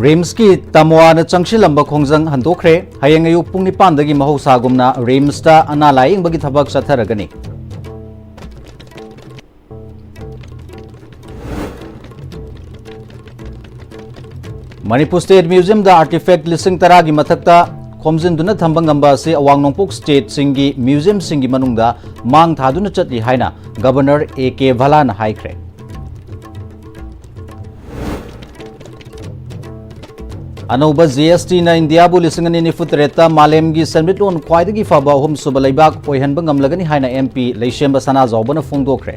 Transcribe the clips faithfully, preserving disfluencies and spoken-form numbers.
ꯔꯤꯝꯁꯀꯤ ꯇꯃꯣꯋꯥꯅ ꯆꯪꯁꯤꯜꯂꯝꯕ ꯈꯣꯡꯖꯪ ꯍꯟꯗꯣꯛꯈ꯭ꯔꯦ꯫ ꯍꯌꯦꯡ ꯑꯌꯨꯛ ꯄꯨꯡ ꯅꯤꯄꯥꯟꯗꯒꯤ ꯃꯍꯧꯁꯥꯒꯨꯝꯅ ꯔꯤꯝꯁꯇ ꯑꯅꯥ ꯂꯥꯌꯦꯡꯕꯒꯤ ꯊꯕꯛ ꯆꯠꯊꯔꯒꯅꯤ꯫ ꯃꯅꯤꯄꯨꯔ ꯁ꯭ꯇꯦꯠ ꯃ꯭ꯌꯨꯖꯤꯌꯝꯗ ꯑꯥꯔꯇꯤꯐꯦꯛ ꯂꯤꯁꯤꯡ ꯇꯔꯥꯒꯤ ꯃꯊꯛꯇ ꯈꯣꯝꯖꯤꯟꯗꯨꯅ ꯊꯝꯕ ꯉꯝꯕ ꯑꯁꯤ ꯑꯋꯥꯡ ꯅꯣꯡꯄꯣꯛ ꯁ꯭ꯇꯦꯠꯁꯤꯡꯒꯤ ꯃ꯭ꯌꯨꯖꯤꯌꯝꯁꯤꯡꯒꯤ ꯃꯅꯨꯡꯗ ꯃꯥꯡ ꯊꯥꯗꯨꯅ ꯆꯠꯂꯤ ꯍꯥꯏꯅ ꯒꯕꯔꯅꯔ ꯑꯦ ꯀꯦ ꯚꯂꯥꯅ ꯍꯥꯏꯈ꯭ꯔꯦ꯫ ꯑꯅꯧꯕ ꯖꯤ ꯑꯦꯁ ꯇꯤꯅ ꯏꯟꯗꯤꯌꯥꯕꯨ ꯂꯤꯁꯤꯡ ꯑꯅꯤ ꯅꯤꯐꯨ ꯇꯔꯦꯠꯇ ꯃꯥꯂꯦꯝꯒꯤ ꯁꯦꯟꯃꯤꯠꯂꯣꯟ ꯈ꯭ꯋꯥꯏꯗꯒꯤ ꯐꯕ ꯑꯍꯨꯝꯁꯨꯕ ꯂꯩꯕꯥꯛ ꯑꯣꯏꯍꯟꯕ ꯉꯝꯂꯒꯅꯤ ꯍꯥꯏꯅ ꯑꯦꯝ ꯄꯤ ꯂꯩꯁꯦꯝꯕ ꯁꯅꯥꯖꯥꯎꯕꯅ ꯐꯣꯡꯗꯣꯛꯈ꯭ꯔꯦ꯫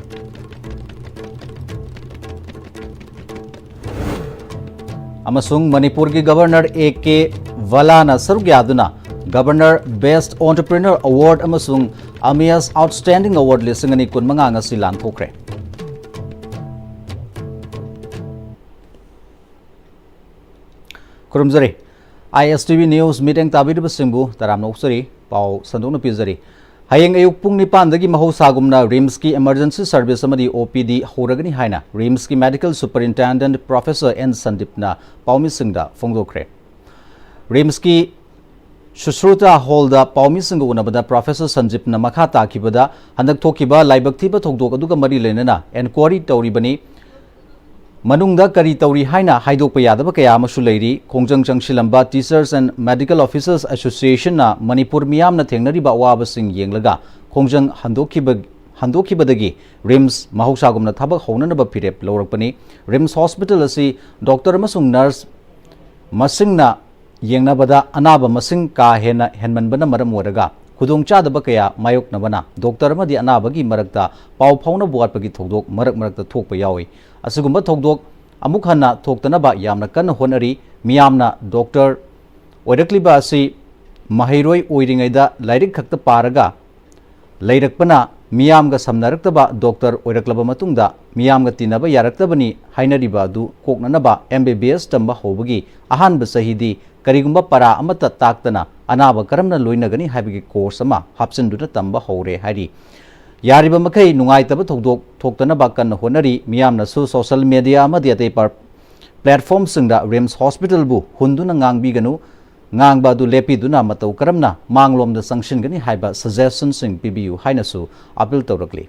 ꯑꯃꯁꯨꯡ ꯃꯅꯤꯄꯨꯔꯒꯤ ꯒꯕꯔꯅꯔ ꯑꯦ ꯀꯦ ꯚꯂꯥꯅ ꯁꯔꯨꯛ ꯌꯥꯗꯨꯅ ꯒꯕꯔꯅꯔ ꯕꯦꯁ꯭ꯠ ꯑꯣꯟꯇꯔꯄ꯭ꯔꯤꯅꯔ ꯑꯦꯋꯥꯔꯗ ꯑꯃꯁꯨꯡ ꯑꯃꯤꯌꯁ ꯑꯥꯎꯠꯁ꯭ꯇꯦꯟꯗꯤꯡ ꯑꯦꯋꯥꯔꯗ ꯂꯤꯁꯤꯡ ꯑꯅꯤ ꯀꯨꯟꯃꯉꯥ ꯉꯁꯤ ꯂꯥꯟꯊꯣꯛꯈ꯭ꯔꯦ꯫ ꯈꯨꯔꯨꯝꯖꯔꯤ꯫ ꯑꯥꯏ ꯑꯦꯁ ꯇꯤ ꯚꯤ ꯅ꯭ꯌꯨꯁ ꯃꯤꯠꯌꯦꯡ ꯇꯥꯕꯤꯔꯤꯕꯁꯤꯡꯕꯨ ꯇꯔꯥꯝꯅ ꯑꯣꯛꯆꯔꯤ꯫ ꯄꯥꯎ ꯁꯟꯗꯣꯛꯅ ꯄꯤꯖꯔꯤ꯫ ꯍꯌꯦꯡ ꯑꯌꯨꯛ ꯄꯨꯡ ꯅꯤꯄꯥꯟꯗꯒꯤ ꯃꯍꯧꯁꯥꯒꯨꯝꯅ ꯔꯤꯝꯁꯀꯤ ꯏꯃꯔꯖꯦꯟꯁꯤ ꯁꯔꯚꯤꯁ ꯑꯃꯗꯤ ꯑꯣ ꯄꯤ ꯗꯤ ꯍꯧꯔꯒꯅꯤ ꯍꯥꯏꯅ ꯔꯤꯝꯁꯀꯤ ꯃꯦꯗꯤꯀꯦꯜ ꯁꯨꯄꯔꯤꯟꯇꯦꯟꯗꯦꯟꯠ ꯄ꯭ꯔꯣꯐꯦꯁꯔ ꯑꯦꯟ ꯁꯟꯗꯤꯞꯅ ꯄꯥꯎꯃꯤꯁꯤꯡꯗ ꯐꯣꯡꯗꯣꯛꯈ꯭ꯔꯦ꯫ ꯔꯤꯝꯁꯀꯤ ꯁꯨꯁ꯭ꯔꯨꯇꯥ ꯍꯣꯜꯗ ꯄꯥꯎꯃꯤꯁꯤꯡꯒ ꯎꯅꯕꯗ ꯄ꯭ꯔꯣꯐꯦꯁꯔ ꯁꯟꯗꯤꯞꯅ ꯃꯈꯥ ꯇꯥꯈꯤꯕꯗ, ꯍꯟꯗꯛ ꯊꯣꯛꯈꯤꯕ ꯂꯥꯏꯕꯛ ꯊꯤꯕ ꯊꯧꯗꯣꯛ ꯑꯗꯨꯒ ꯃꯔꯤ ꯂꯩꯅꯅ ꯑꯦꯟꯀ꯭ꯋꯥꯔꯤ ꯇꯧꯔꯤꯕꯅꯤ꯫ ꯃꯅꯨꯡꯗ ꯀꯔꯤ ꯇꯧꯔꯤ ꯍꯥꯏꯅ ꯍꯥꯏꯗꯣꯛꯄ ꯌꯥꯗꯕ ꯀꯌꯥ ꯑꯃꯁꯨ ꯂꯩꯔꯤ꯫ ꯈꯣꯡꯖꯪ ꯆꯪꯁꯤꯜꯂꯝꯕ Teachers and Medical Officers Associationꯅ Manipur ꯃꯤꯌꯥꯝꯅ ꯊꯦꯡꯅꯔꯤꯕ ꯑꯋꯥꯕꯁꯤꯡ ꯌꯦꯡꯂꯒ ꯈꯣꯡꯖꯪ ꯍꯟꯗꯣꯛꯈꯤꯕ-, ꯍꯟꯗꯣꯛꯈꯤꯕꯗꯒꯤ ꯔꯤꯝꯁ ꯃꯍꯧꯁꯥꯒꯨꯝꯅ ꯊꯕꯛ ꯍꯧꯅꯅꯕ ꯐꯤꯔꯦꯞ ꯂꯧꯔꯛꯄꯅꯤ꯫ ꯔꯤꯝꯁ ꯍꯣꯁꯄꯤꯇꯥꯜ ꯑꯁꯤ ꯗꯣꯛꯇꯔ ꯑꯃꯁꯨꯡ ꯅꯔꯁ ꯃꯁꯤꯡꯅ ꯌꯦꯡꯅꯕꯗ ꯑꯅꯥꯕ ꯃꯁꯤꯡ ꯀꯥ ꯍꯦꯟꯅ ꯍꯦꯟꯃꯟꯕꯅ ꯃꯔꯝ ꯑꯣꯏꯔꯒ ꯈꯨꯗꯣꯡꯆꯥꯗꯕ ꯀꯌꯥ ꯃꯥꯌꯣꯛꯅꯕꯅ ꯗꯣꯛꯇꯔ ꯑꯃꯗꯤ ꯑꯅꯥꯕꯒꯤ ꯃꯔꯛꯇ ꯄꯥꯎ ꯐꯥꯎꯅꯕ ꯋꯥꯠꯄꯒꯤ ꯊꯧꯗꯣꯛ ꯃꯔꯛ ꯃꯔꯛꯇ ꯊꯣꯛꯄ ꯌꯥꯎꯏ꯫ ꯑꯁꯤꯒꯨꯝꯕ ꯊꯧꯗꯣꯛ ꯑꯃꯨꯛ ꯍꯟꯅ ꯊꯣꯛꯇꯅꯕ ꯌꯥꯝꯅ ꯀꯟꯅ ꯍꯣꯠꯅꯔꯤ꯫ ꯃꯤꯌꯥꯝꯅ ꯗꯣꯛꯇꯔ ꯑꯣꯏꯔꯛꯂꯤꯕ ꯑꯁꯤ ꯃꯍꯩꯔꯣꯏ ꯑꯣꯏꯔꯤꯉꯩꯗ ꯂꯥꯏꯔꯤꯛ ꯈꯛꯇ ꯄꯥꯔꯒ ꯂꯩꯔꯛꯄꯅ ꯃꯤꯌꯥꯝꯒ ꯁꯝꯅꯔꯛꯇꯕ ꯗꯣꯛꯇꯔ ꯑꯣꯏꯔꯛꯂꯕ ꯃꯇꯨꯡꯗ ꯃꯤꯌꯥꯝꯒ ꯇꯤꯟꯅꯕ ꯌꯥꯔꯛꯇꯕꯅꯤ ꯍꯥꯏꯅꯔꯤꯕ ꯑꯗꯨ ꯀꯣꯛꯅꯅꯕ ꯑꯦꯝ ꯕꯤ ꯕꯤ ꯑꯦꯁ ꯇꯝꯕ ꯍꯧꯕꯒꯤ ꯑꯍꯥꯟꯕ ꯆꯍꯤꯗꯤ ꯀꯔꯤꯒꯨꯝꯕ ꯄꯔꯥ ꯑꯃꯠꯇ ꯇꯥꯛꯇꯅ ꯑꯅꯥꯕ ꯀꯔꯝꯅ ꯂꯣꯏꯅꯒꯅꯤ ꯍꯥꯏꯕꯒꯤ ꯀꯣꯔꯁ ꯑꯃ ꯍꯥꯞꯆꯤꯟꯗꯨꯅ ꯇꯝꯕ ꯍꯧꯔꯦ ꯍꯥꯏꯔꯤ꯫ ꯌꯥꯔꯤꯕ ꯃꯈꯩ ꯅꯨꯡꯉꯥꯏꯇꯕ ꯊꯧꯗꯣꯛ ꯊꯣꯛꯇꯅꯕ ꯀꯟꯅ ꯍꯣꯠꯅꯔꯤ꯫ ꯃꯤꯌꯥꯝꯅꯁꯨ ꯁꯣꯁꯤꯌꯦꯜ ꯃꯦꯗꯤꯌꯥ ꯑꯃꯗꯤ ꯑꯇꯩ ꯄꯥꯔ-, ꯄ꯭ꯂꯦꯠꯐꯣꯝꯁꯤꯡꯗ ꯔꯤꯝꯁ ꯍꯣꯁꯄꯤꯇꯥꯜꯕꯨ ꯍꯨꯟꯗꯨꯅ ꯉꯥꯡꯕꯤꯒꯅꯨ, ꯉꯥꯡꯕ ꯑꯗꯨ ꯂꯦꯞꯄꯤꯗꯨꯅ ꯃꯇꯧ ꯀꯔꯝꯅ ꯃꯥꯡꯂꯣꯝꯗ ꯆꯪꯁꯤꯟꯒꯅꯤ ꯍꯥꯏꯕ ꯁꯖꯦꯁꯟꯁꯤꯡ ꯄꯤꯕꯤꯌꯨ ꯍꯥꯏꯅꯁꯨ ꯑꯄꯤꯜ ꯇꯧꯔꯛꯂꯤ꯫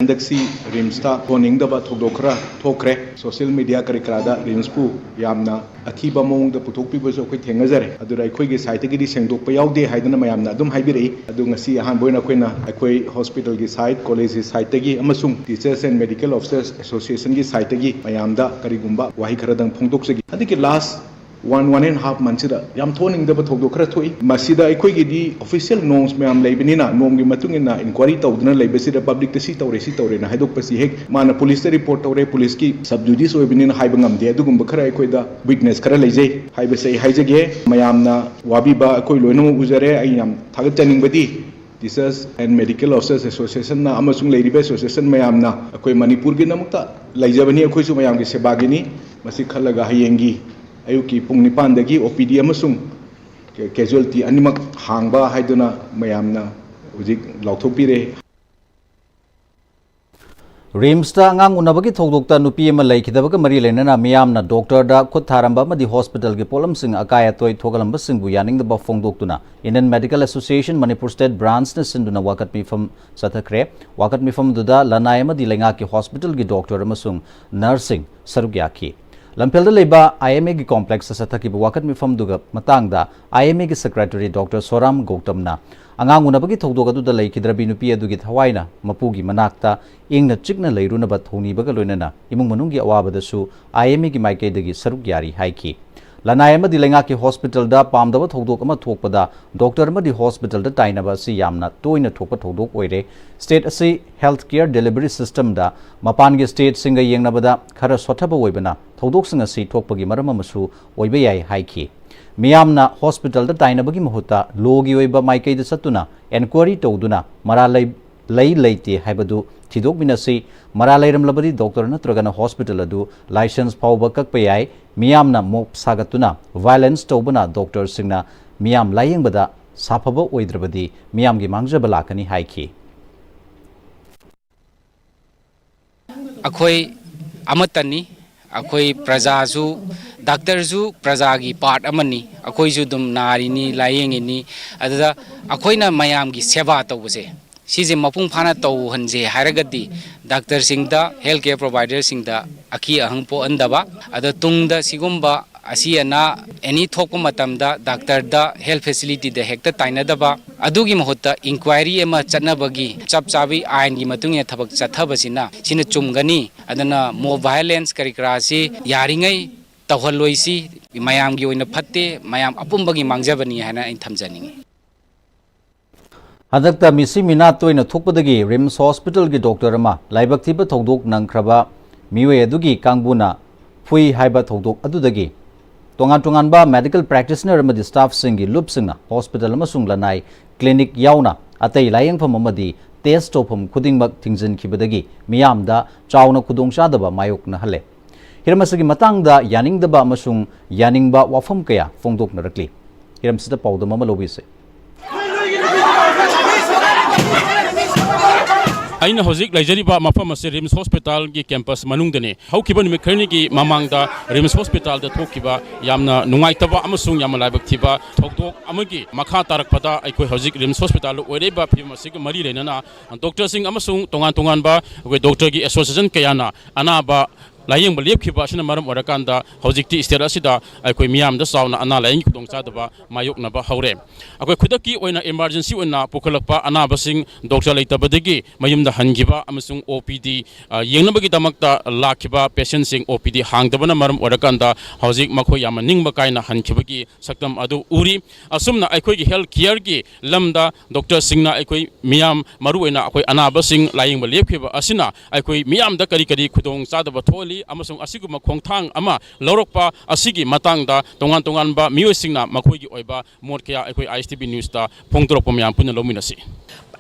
ꯍꯟꯗꯛꯁꯤ ꯔꯤꯝꯁꯇ ꯊꯣꯟꯅꯤꯡꯗꯕ ꯊꯧꯗꯣꯛ ꯈꯔ ꯊꯣꯛꯈ꯭ꯔꯦ꯫ ꯁꯣꯁꯤꯌꯦꯜ ꯃꯤꯗꯤꯌꯥ ꯀꯔꯤ ꯀꯔꯥꯗ ꯔꯤꯝꯁꯄꯨ ꯌꯥꯝꯅ ꯑꯊꯤꯕ ꯃꯑꯣꯡꯗ ꯄꯨꯊꯣꯛꯄꯤꯕꯁꯨ ꯑꯩꯈꯣꯏ ꯊꯦꯡꯅꯖꯔꯦ꯫ ꯑꯗꯨꯗ ꯑꯩꯈꯣꯏꯒꯤ ꯁꯥꯏꯠꯇꯒꯤꯗꯤ ꯁꯦꯡꯗꯣꯛꯄ ꯌꯥꯎꯗꯦ ꯍꯥꯏꯗꯨꯅ ꯃꯌꯥꯝꯅ ꯑꯗꯨꯝ ꯍꯥꯏꯕꯤꯔꯛꯏ꯫ ꯑꯗꯨ ꯉꯁꯤ ꯑꯍꯥꯟꯕ ꯑꯣꯏꯅ ꯑꯩꯈꯣꯏꯅ ꯑꯩꯈꯣꯏ ꯍꯣꯁꯄꯤꯇꯥꯜꯒꯤ ꯁꯥꯏꯠ, ꯀꯣꯂꯦꯖꯀꯤ ꯁꯥꯏꯠꯇꯒꯤ ꯑꯃꯁꯨꯡ Teachers and Medical Officers Associationꯒꯤ ꯁꯥꯏꯠꯇꯒꯤ ꯃꯌꯥꯝꯗ ꯀꯔꯤꯒꯨꯝꯕ ꯋꯥꯍꯩ ꯈꯔꯗꯪ ꯐꯣꯡꯗꯣꯛꯆꯒꯦ꯫ ꯍꯟꯗꯛꯀꯤ ꯂꯥꯁ ꯋꯥꯟ, ꯋꯥꯟ ꯑꯦꯟ ꯍꯥꯐ ꯃꯟꯁꯤꯗ ꯌꯥꯝ ꯊꯣꯛꯍꯟꯅꯤꯡꯗꯕ ꯊꯧꯗꯣꯛ ꯈꯔ ꯊꯣꯛꯏ꯫ ꯃꯁꯤꯗ ꯑꯩꯈꯣꯏꯒꯤꯗꯤ ꯑꯣꯐꯤꯁꯤꯌꯦꯜ ꯅꯣꯔꯝꯁ ꯃꯌꯥꯝ ꯂꯩꯕꯅꯤꯅ, ꯅꯣꯔꯝꯒꯤ ꯃꯇꯨꯡ ꯏꯟꯅ ꯏꯟꯀ꯭ꯋꯥꯏꯔꯤ ꯇꯧꯗꯨꯅ ꯂꯩꯕꯁꯤꯗ ꯄꯕ꯭ꯂꯤꯛꯇ ꯁꯤ ꯇꯧꯔꯦ, ꯁꯤ ꯇꯧꯔꯦꯅ ꯍꯥꯏꯗꯣꯛꯄꯁꯤ ꯍꯦꯛ ꯃꯥꯅ ꯄꯨꯂꯤꯁꯇ ꯔꯤꯄꯣꯔꯠ ꯇꯧꯔꯦ, ꯄꯨꯂꯤꯁꯀꯤ ꯁꯕ ꯖꯨꯗꯤꯁ ꯑꯣꯏꯕꯅꯤꯅ ꯍꯥꯏꯕ ꯉꯝꯗꯦ꯫ ꯑꯗꯨꯒꯨꯝꯕ ꯈꯔ ꯑꯩꯈꯣꯏꯗ ꯋꯤꯛꯅꯦꯁ ꯈꯔ ꯂꯩꯖꯩ꯫ ꯍꯥꯏꯕꯁꯦ ꯑꯩ ꯍꯥꯏꯖꯒꯦ꯫ ꯃꯌꯥꯝꯅ ꯋꯥꯕꯤꯕ ꯑꯩꯈꯣꯏ ꯂꯣꯏꯅꯃꯛ ꯎꯖꯔꯦ꯫ ꯑꯩ ꯌꯥꯝ ꯊꯥꯒꯠꯆꯅꯤꯡꯕꯗꯤ Teachers and Medical Officers Associationꯅ ꯑꯃꯁꯨꯡ ꯂꯩꯔꯤꯕ ꯑꯦꯁꯣꯁꯤꯌꯦꯁꯟ ꯃꯌꯥꯝꯅ ꯑꯩꯈꯣꯏ ꯃꯅꯤꯄꯨꯔꯒꯤꯗꯃꯛꯇ ꯂꯩꯖꯕꯅꯤ, ꯑꯩꯈꯣꯏꯁꯨ ꯃꯌꯥꯝꯒꯤ ꯁꯦꯕꯥꯒꯤꯅꯤ꯫ ꯃꯁꯤ ꯈꯜꯂꯒ ꯍꯌꯦꯡꯒꯤ ꯑꯌꯨꯛꯀꯤ ꯄꯨꯡ ꯅꯤꯄꯥꯟꯗꯒꯤ ꯑꯣ ꯄꯤ ꯗꯤ ꯑꯃꯁꯨꯡ ꯀꯦ-, ꯀꯦꯖꯨꯋꯦꯜꯇꯤ ꯑꯅꯤꯃꯛ ꯍꯥꯡꯕ ꯍꯥꯏꯗꯨꯅ ꯃꯌꯥꯝꯅ ꯍꯧꯖꯤꯛ ꯂꯥꯎꯊꯣꯛꯄꯤꯔꯦ꯫ ꯔꯤꯝꯁꯇ ꯑꯉꯥꯡ ꯎꯅꯕꯒꯤ ꯊꯧꯗꯣꯛꯇ ꯅꯨꯄꯤ ꯑꯃ ꯂꯩꯈꯤꯗꯕꯒ ꯃꯔꯤ ꯂꯩꯅꯅ ꯃꯤꯌꯥꯝꯅ ꯗꯣꯛꯇꯔꯗ ꯈꯨꯠ ꯊꯥꯔꯝꯕ ꯑꯃꯗꯤ ꯍꯣꯁꯄꯤꯇꯥꯜꯒꯤ ꯄꯣꯠꯂꯝꯁꯤꯡ ꯑꯀꯥꯏ ꯑꯇꯣꯏ ꯊꯣꯛꯍꯜꯂꯝꯕꯁꯤꯡꯕꯨ ꯌꯥꯅꯤꯡꯗꯕ ꯐꯣꯡꯗꯣꯛꯇꯨꯅ Indian Medical Association Manipur State Branchꯅ ꯁꯤꯟꯗꯨꯅ ꯋꯥꯀꯠ ꯃꯤꯐꯝ ꯆꯠꯊꯈ꯭ꯔꯦ꯫ ꯋꯥꯀꯠ ꯃꯤꯐꯝꯗꯨꯗ ꯂꯅꯥꯏ ꯑꯃꯗꯤ ꯂꯩꯉꯥꯛꯀꯤ ꯍꯣꯁꯄꯤꯇꯥꯜꯒꯤ ꯗꯣꯛꯇꯔ ꯑꯃꯁꯨꯡ ꯅꯔꯁꯁꯤꯡ ꯁꯔꯨꯛ ꯌꯥꯈꯤ꯫ ꯂꯝꯐꯦꯜꯗ ꯂꯩꯕ ꯑꯥꯏ ꯑꯦꯝ ꯑꯦꯒꯤ ꯀꯣꯝꯄ꯭ꯂꯦꯛꯁꯇ ꯆꯠꯊꯈꯤꯕ ꯋꯥꯀꯠ ꯃꯤꯐꯝꯗꯨꯒ ꯃꯇꯥꯡꯗ ꯑꯥꯏ ꯑꯦꯝ ꯑꯦꯒꯤ ꯁꯦꯀ꯭ꯔꯦꯇꯔꯤ ꯗꯣꯛꯇꯔ ꯁꯣꯔꯥꯝ ꯒꯧꯇꯝꯅ ꯑꯉꯥꯡ ꯎꯅꯕꯒꯤ ꯊꯧꯗꯣꯛ ꯑꯗꯨꯗ ꯂꯩꯈꯤꯗ꯭ꯔꯕꯤ ꯅꯨꯄꯤ ꯑꯗꯨꯒꯤ ꯊꯋꯥꯏꯅ ꯃꯄꯨꯒꯤ ꯃꯅꯥꯛꯇ ꯏꯪꯅ ꯆꯤꯛꯅ ꯂꯩꯔꯨꯅꯕ ꯊꯧꯅꯤꯕꯒ ꯂꯣꯏꯅꯅ ꯏꯃꯨꯡ ꯃꯅꯨꯡꯒꯤ ꯑꯋꯥꯕꯗꯁꯨ ꯑꯥꯏ ꯑꯦꯝ ꯑꯦꯒꯤ ꯃꯥꯏꯀꯩꯗꯒꯤ ꯁꯔꯨꯛ ꯌꯥꯔꯤ ꯍꯥꯏꯈꯤ꯫ ꯂꯅꯥꯏ ꯑꯃꯗꯤ ꯂꯩꯉꯥꯛꯀꯤ ꯍꯣꯁꯄꯤꯇꯥꯜꯗ ꯄꯥꯝꯗꯕ ꯊꯧꯗꯣꯛ ꯑꯃ ꯊꯣꯛꯄꯗ ꯗꯣꯛꯇꯔ ꯑꯃꯗꯤ ꯍꯣꯁꯄꯤꯇꯥꯜꯗ ꯇꯥꯏꯅꯕ ꯑꯁꯤ ꯌꯥꯝꯅ ꯇꯣꯏꯅ ꯊꯣꯛꯄ ꯊꯧꯗꯣꯛ ꯑꯣꯏꯔꯦ꯫ ꯁ꯭ꯇꯦꯠ ꯑꯁꯤ ꯍꯦꯜꯊ ꯀꯦꯌꯔ ꯗꯦꯂꯤꯚꯔꯤ ꯁꯤꯁꯇꯦꯝꯗ ꯃꯄꯥꯟꯒꯤ ꯁ꯭ꯇꯦꯠꯁꯤꯡꯒ ꯌꯦꯡꯅꯕꯗ ꯈꯔ ꯁꯣꯠꯊꯕ ꯑꯣꯏꯕꯅ ꯊꯧꯗꯣꯛꯁꯤꯡ ꯑꯁꯤ ꯊꯣꯛꯄꯒꯤ ꯃꯔꯝ ꯑꯃꯁꯨ ꯑꯣꯏꯕ ꯌꯥꯏ ꯍꯥꯏꯈꯤ꯫ ꯃꯤꯌꯥꯝꯅ ꯍꯣꯁꯄꯤꯇꯥꯜꯗ ꯇꯥꯏꯅꯕꯒꯤ ꯃꯍꯨꯠꯇ ꯂꯣꯒꯤ ꯑꯣꯏꯕ ꯃꯥꯏꯀꯩꯗ ꯆꯠꯇꯨꯅ ꯑꯦꯟꯀ꯭ꯋꯥꯏꯔꯤ ꯇꯧꯗꯨꯅ ꯃꯔꯥꯜ ꯂꯩ-, ꯂꯩ ꯂꯩꯇꯦ ꯍꯥꯏꯕꯗꯨ ꯊꯤꯗꯣꯛꯃꯤꯟꯅꯁꯤ꯫ ꯃꯔꯥꯜ ꯂꯩꯔꯝꯂꯕꯗꯤ ꯗꯣꯛꯇꯔ ꯅꯠꯇ꯭ꯔꯒꯅ ꯍꯣꯁꯄꯤꯇꯥꯜ ꯑꯗꯨ ꯂꯥꯏꯁꯦꯟꯁ ꯐꯥꯎꯕ ꯀꯛꯄ ꯌꯥꯏ꯫ ꯃꯤꯌꯥꯝꯅ ꯃꯣꯞ ꯁꯥꯒꯠꯇꯨꯅ ꯚꯥꯏꯑꯣꯂꯦꯟꯁ ꯇꯧꯕꯅ ꯗꯣꯛꯇꯔꯁꯤꯡꯅ ꯃꯤꯌꯥꯝ ꯂꯥꯌꯦꯡꯕꯗ ꯁꯥꯐꯕ ꯑꯣꯏꯗ꯭ꯔꯕꯗꯤ ꯃꯤꯌꯥꯝꯒꯤ ꯃꯥꯡꯖꯕ ꯂꯥꯛꯀꯅꯤ ꯍꯥꯏꯈꯤ꯫ ꯑꯩꯈꯣꯏ ꯑꯃꯠꯇꯅꯤ꯫ ꯑꯩꯈꯣꯏ ꯄ꯭ꯔꯖꯥꯁꯨ, ꯗꯥꯛꯇꯔꯁꯨ ꯄ꯭ꯔꯖꯥꯒꯤ ꯄꯥꯔꯠ ꯑꯃꯅꯤ꯫ ꯑꯩꯈꯣꯏꯁꯨ ꯑꯗꯨꯝ ꯅꯥꯔꯤꯅꯤ, ꯂꯥꯏꯌꯦꯡꯉꯤꯅꯤ꯫ ꯑꯗꯨꯗ ꯑꯩꯈꯣꯏꯅ ꯃꯌꯥꯝꯒꯤ ꯁꯦꯕꯥ ꯇꯧꯕꯁꯦ, ꯁꯤꯁꯦ ꯃꯄꯨꯡ ꯐꯥꯅ ꯇꯧꯍꯟꯁꯦ ꯍꯥꯏꯔꯒꯗꯤ, ꯗꯥꯛꯇꯔꯁꯤꯡꯗ, ꯍꯦꯜꯊ ꯀꯦꯌꯔ ꯄ꯭ꯔꯣꯚꯥꯏꯗꯔꯁꯤꯡꯗ ꯑꯀꯤ ꯑꯍꯪ ꯄꯣꯛꯍꯟꯗꯕ, ꯑꯗ ꯇꯨꯡꯗ ꯁꯤꯒꯨꯝꯕ ꯑꯁꯤ ꯑꯅꯥ ꯑꯦꯅꯤ ꯊꯣꯛꯄ ꯃꯇꯝꯗ ꯗꯥꯛꯇꯔꯗ, ꯍꯦꯜꯊ ꯐꯦꯁꯤꯂꯤꯇꯤꯗ ꯍꯦꯛꯇ ꯇꯥꯏꯅꯗꯕ, ꯑꯗꯨꯒꯤ ꯃꯍꯨꯠꯇ ꯏꯟꯀ꯭ꯋꯥꯏꯔꯤ ꯑꯃ ꯆꯠꯅꯕꯒꯤ ꯆꯞ ꯆꯥꯕꯤ ꯑꯥꯏꯟꯒꯤ ꯃꯇꯨꯡ ꯏꯟꯅ ꯊꯕꯛ ꯆꯠꯊꯕꯁꯤꯅ, ꯁꯤꯅ ꯆꯨꯝꯒꯅꯤ꯫ ꯑꯗꯨꯅ ꯃꯣꯕ ꯚꯥꯏꯑꯣꯂꯦꯟꯁ ꯀꯔꯤ ꯀꯔꯥꯁꯤ ꯌꯥꯔꯤꯉꯩ ꯇꯧꯍꯜꯂꯣꯏꯁꯤ꯫ ꯃꯌꯥꯝꯒꯤ ꯑꯣꯏꯅ ꯐꯠꯇꯦ, ꯃꯌꯥꯝ ꯑꯄꯨꯝꯕꯒꯤ ꯃꯥꯡꯖꯕꯅꯤ ꯍꯥꯏꯅ ꯑꯩꯅ ꯊꯝꯖꯅꯤꯡꯉꯤ꯫ ꯍꯟꯗꯛꯇ ꯃꯤꯁꯤ ꯃꯤꯅꯥ ꯇꯣꯏꯅ ꯊꯣꯛꯄꯗꯒꯤ ꯔꯤꯝꯁ ꯍꯣꯁꯄꯤꯇꯥꯜꯒꯤ ꯗꯣꯛꯇꯔ ꯑꯃ ꯂꯥꯏꯕꯛ ꯊꯤꯕ ꯊꯧꯗꯣꯛ ꯅꯪꯈ꯭ꯔꯕ ꯃꯤꯑꯣꯏ ꯑꯗꯨꯒꯤ ꯀꯥꯡꯕꯨꯅ ꯐꯨꯏ ꯍꯥꯏꯕ ꯊꯧꯗꯣꯛ ꯑꯗꯨꯗꯒꯤ ꯇꯣꯉꯥꯟ ꯇꯣꯉꯥꯟꯕ ꯃꯦꯗꯤꯀꯦꯜ ꯄ꯭ꯔꯦꯛꯇꯤꯁꯅꯔ ꯑꯃꯗꯤ ꯁ꯭ꯇꯥꯐꯁꯤꯡꯒꯤ ꯂꯨꯞꯁꯤꯡꯅ ꯍꯣꯁꯄꯤꯇꯥꯜ ꯑꯃꯁꯨꯡ ꯂꯅꯥꯏ ꯀ꯭ꯂꯤꯅꯤꯛ ꯌꯥꯎꯅ ꯑꯇꯩ ꯂꯥꯌꯦꯡꯐꯝ ꯑꯃꯗꯤ ꯇꯦꯁ ꯇꯧꯐꯝ ꯈꯨꯗꯤꯡꯃꯛ ꯊꯤꯡꯖꯤꯟꯈꯤꯕꯗꯒꯤ ꯃꯤꯌꯥꯝꯗ ꯆꯥꯎꯅ ꯈꯨꯗꯣꯡꯆꯥꯗꯕ ꯃꯥꯌꯣꯛꯅꯍꯜꯂꯦ꯫ ꯍꯤꯔꯝ ꯑꯁꯤꯒꯤ ꯃꯇꯥꯡꯗ ꯌꯥꯅꯤꯡꯗꯕ ꯑꯃꯁꯨꯡ ꯌꯥꯅꯤꯡꯕ ꯋꯥꯐꯝ ꯀꯌꯥ ꯐꯣꯡꯗꯣꯛꯅꯔꯛꯂꯤ꯫ ꯍꯤꯔꯝꯁꯤꯗ ꯄꯥꯎꯗꯝ ꯑꯃ ꯂꯧꯕꯤꯁꯦ꯫ ꯑꯩꯅ ꯍꯧꯖꯤꯛ ꯂꯩꯖꯔꯤꯕ ꯃꯐꯝ ꯑꯁꯤ ꯔꯤꯝꯁ ꯍꯣꯁꯄꯤꯇꯥꯜꯒꯤ ꯀꯦꯝꯄꯁ ꯃꯅꯨꯡꯗꯅꯤ꯫ ꯍꯧꯈꯤꯕ ꯅꯨꯃꯤꯠ ꯈꯔꯅꯤꯒꯤ ꯃꯃꯥꯡꯗ ꯔꯤꯝꯁ ꯍꯣꯁꯄꯤꯇꯥꯜꯗ ꯊꯣꯛꯈꯤꯕ ꯌꯥꯝꯅ ꯅꯨꯡꯉꯥꯏꯇꯕ ꯑꯃꯁꯨꯡ ꯌꯥꯝꯅ ꯂꯥꯏꯕꯛ ꯊꯤꯕ ꯊꯧꯗꯣꯛ ꯑꯃꯒꯤ ꯃꯈꯥ ꯇꯥꯔꯛꯄꯗ, ꯑꯩꯈꯣꯏ ꯍꯧꯖꯤꯛ ꯔꯤꯝꯁ ꯍꯣꯁꯄꯤꯇꯥꯜꯗ ꯑꯣꯏꯔꯛꯏꯕ ꯐꯤꯕꯝ ꯑꯁꯤꯒ ꯃꯔꯤ ꯂꯩꯅꯅ ꯗꯣꯛꯇꯔꯁꯤꯡ ꯑꯃꯁꯨꯡ ꯇꯣꯉꯥꯟ ꯇꯣꯉꯥꯟꯕ ꯑꯩꯈꯣꯏ ꯗꯣꯛꯇꯔꯒꯤ ꯑꯦꯁꯣꯁꯤꯌꯦꯁꯟ ꯀꯌꯥꯅ ꯑꯅꯥꯕ ꯂꯥꯌꯦꯡꯕ ꯂꯦꯞꯈꯤꯕ ꯑꯁꯤꯅ ꯃꯔꯝ ꯑꯣꯏꯔꯀꯥꯟꯗ, ꯍꯧꯖꯤꯛꯇꯤ ꯁ꯭ꯇꯦꯠ ꯑꯁꯤꯗ ꯑꯩꯈꯣꯏ ꯃꯤꯌꯥꯝꯗ ꯆꯥꯎꯅ ꯑꯅꯥ ꯂꯥꯌꯦꯡꯒꯤ ꯈꯨꯗꯣꯡꯆꯥꯗꯕ ꯃꯥꯌꯣꯛꯅꯕ ꯍꯧꯔꯦ꯫ ꯑꯩꯈꯣꯏ ꯈꯨꯗꯛꯀꯤ ꯑꯣꯏꯅ ꯏꯃꯥꯔꯖꯦꯟꯁꯤ ꯑꯣꯏꯅ ꯄꯨꯈꯠꯂꯛꯄ ꯑꯅꯥꯕꯁꯤꯡ ꯗꯣꯛꯇꯔ ꯂꯩꯇꯕꯗꯒꯤ ꯃꯌꯨꯝꯗ ꯍꯟꯈꯤꯕ ꯑꯃꯁꯨꯡ ꯑꯣ ꯄꯤ ꯗꯤ, ꯑ, ꯌꯦꯡꯅꯕꯒꯤꯗꯃꯛꯇ ꯂꯥꯛꯈꯤꯕ ꯄꯦꯁꯦꯟꯁꯤꯡ ꯑꯣ ꯄꯤ ꯗꯤ ꯍꯥꯡꯗꯕꯅ ꯃꯔꯝ ꯑꯣꯏꯔꯀꯥꯟꯗ, ꯍꯧꯖꯤꯛ ꯃꯈꯣꯏ ꯌꯥꯝꯅ ꯅꯤꯡꯕ ꯀꯥꯏꯅ ꯍꯟꯈꯤꯕꯒꯤ ꯁꯛꯇꯝ ꯑꯗꯨ ꯎꯔꯤ꯫ ꯑꯁꯨꯝꯅ ꯑꯩꯈꯣꯏꯒꯤ ꯍꯦꯜꯊ ꯀꯤꯌꯔꯒꯤ ꯂꯝꯗ ꯗꯣꯛꯇꯔꯁꯤꯡꯅ ꯑꯩꯈꯣꯏ ꯃꯤꯌꯥꯝ, ꯃꯔꯨꯑꯣꯏꯅ ꯑꯩꯈꯣꯏ ꯑꯅꯥꯕꯁꯤꯡ ꯂꯥꯌꯦꯡꯕ ꯂꯦꯞꯈꯤꯕ ꯑꯁꯤꯅ ꯑꯩꯈꯣꯏ ꯃꯤꯌꯥꯝꯗ ꯀꯔꯤ ꯀꯔꯤ ꯈꯨꯗꯣꯡꯆꯥꯗꯕ ꯊꯣꯛꯍꯜꯂꯤ ꯑꯃꯁꯨꯡ ꯑꯁꯤꯒꯨꯝꯕ ꯈꯣꯡꯊꯥꯡ ꯑꯃ ꯂꯧꯔꯛꯄ ꯑꯁꯤꯒꯤ ꯃꯇꯥꯡꯗ ꯇꯣꯉꯥꯟ ꯇꯣꯉꯥꯟꯕ ꯃꯤꯑꯣꯏꯁꯤꯡꯅ ꯃꯈꯣꯏꯒꯤ ꯑꯣꯏꯕ ꯃꯣꯠ ꯀꯌꯥ ꯑꯩꯈꯣꯏ ꯑꯥꯏ ꯑꯦꯁ ꯇꯤ ꯚꯤ ꯅ꯭ꯌꯨꯁꯇ ꯐꯣꯡꯗꯣꯔꯛꯄ ꯃꯌꯥꯝ ꯄꯨꯟꯅ ꯂꯧꯃꯤꯟꯅꯁꯤ꯫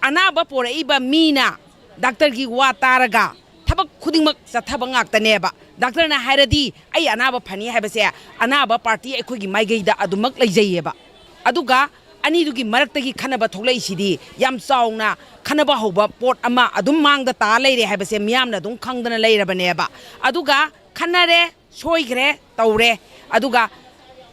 ꯑꯅꯥꯕ ꯄꯣꯔꯛꯏꯕ ꯃꯤꯅ ꯗꯥꯛꯇꯔꯒꯤ ꯋꯥ ꯇꯥꯔꯒ ꯊꯕꯛ ꯈꯨꯗꯤꯡꯃꯛ ꯆꯠꯊꯕ ꯉꯥꯛꯇꯅꯦꯕ꯫ ꯗꯥꯛꯇꯔꯅ ꯍꯥꯏꯔꯗꯤ ꯑꯩ ꯑꯅꯥꯕ ꯐꯅꯤ ꯍꯥꯏꯕꯁꯦ ꯑꯅꯥꯕ ꯄꯥꯔꯇꯤ ꯑꯩꯈꯣꯏꯒꯤ ꯃꯥꯏꯀꯩꯗ ꯑꯗꯨꯃꯛ ꯂꯩꯖꯩꯌꯦꯕ꯫ ꯑꯗꯨꯒ ꯑꯅꯤꯗꯨꯒꯤ ꯃꯔꯛꯇꯒꯤ ꯈꯟꯅꯕ ꯊꯣꯛꯂꯛꯏꯁꯤꯗꯤ ꯌꯥꯝ ꯆꯥꯎꯅ ꯈꯟꯅꯕ ꯍꯧꯕ ꯄꯣꯠ ꯑꯃ ꯑꯗꯨꯝ ꯃꯥꯡꯗ ꯇꯥ ꯂꯩꯔꯦ ꯍꯥꯏꯕꯁꯦ ꯃꯤꯌꯥꯝꯅ ꯑꯗꯨꯝ ꯈꯪꯗꯅ ꯂꯩꯔꯕꯅꯦꯕ꯫ ꯑꯗꯨꯒ ꯈꯟꯅꯔꯦ, ꯁꯣꯏꯈ꯭ꯔꯦ, ꯇꯧꯔꯦ, ꯑꯗꯨꯒ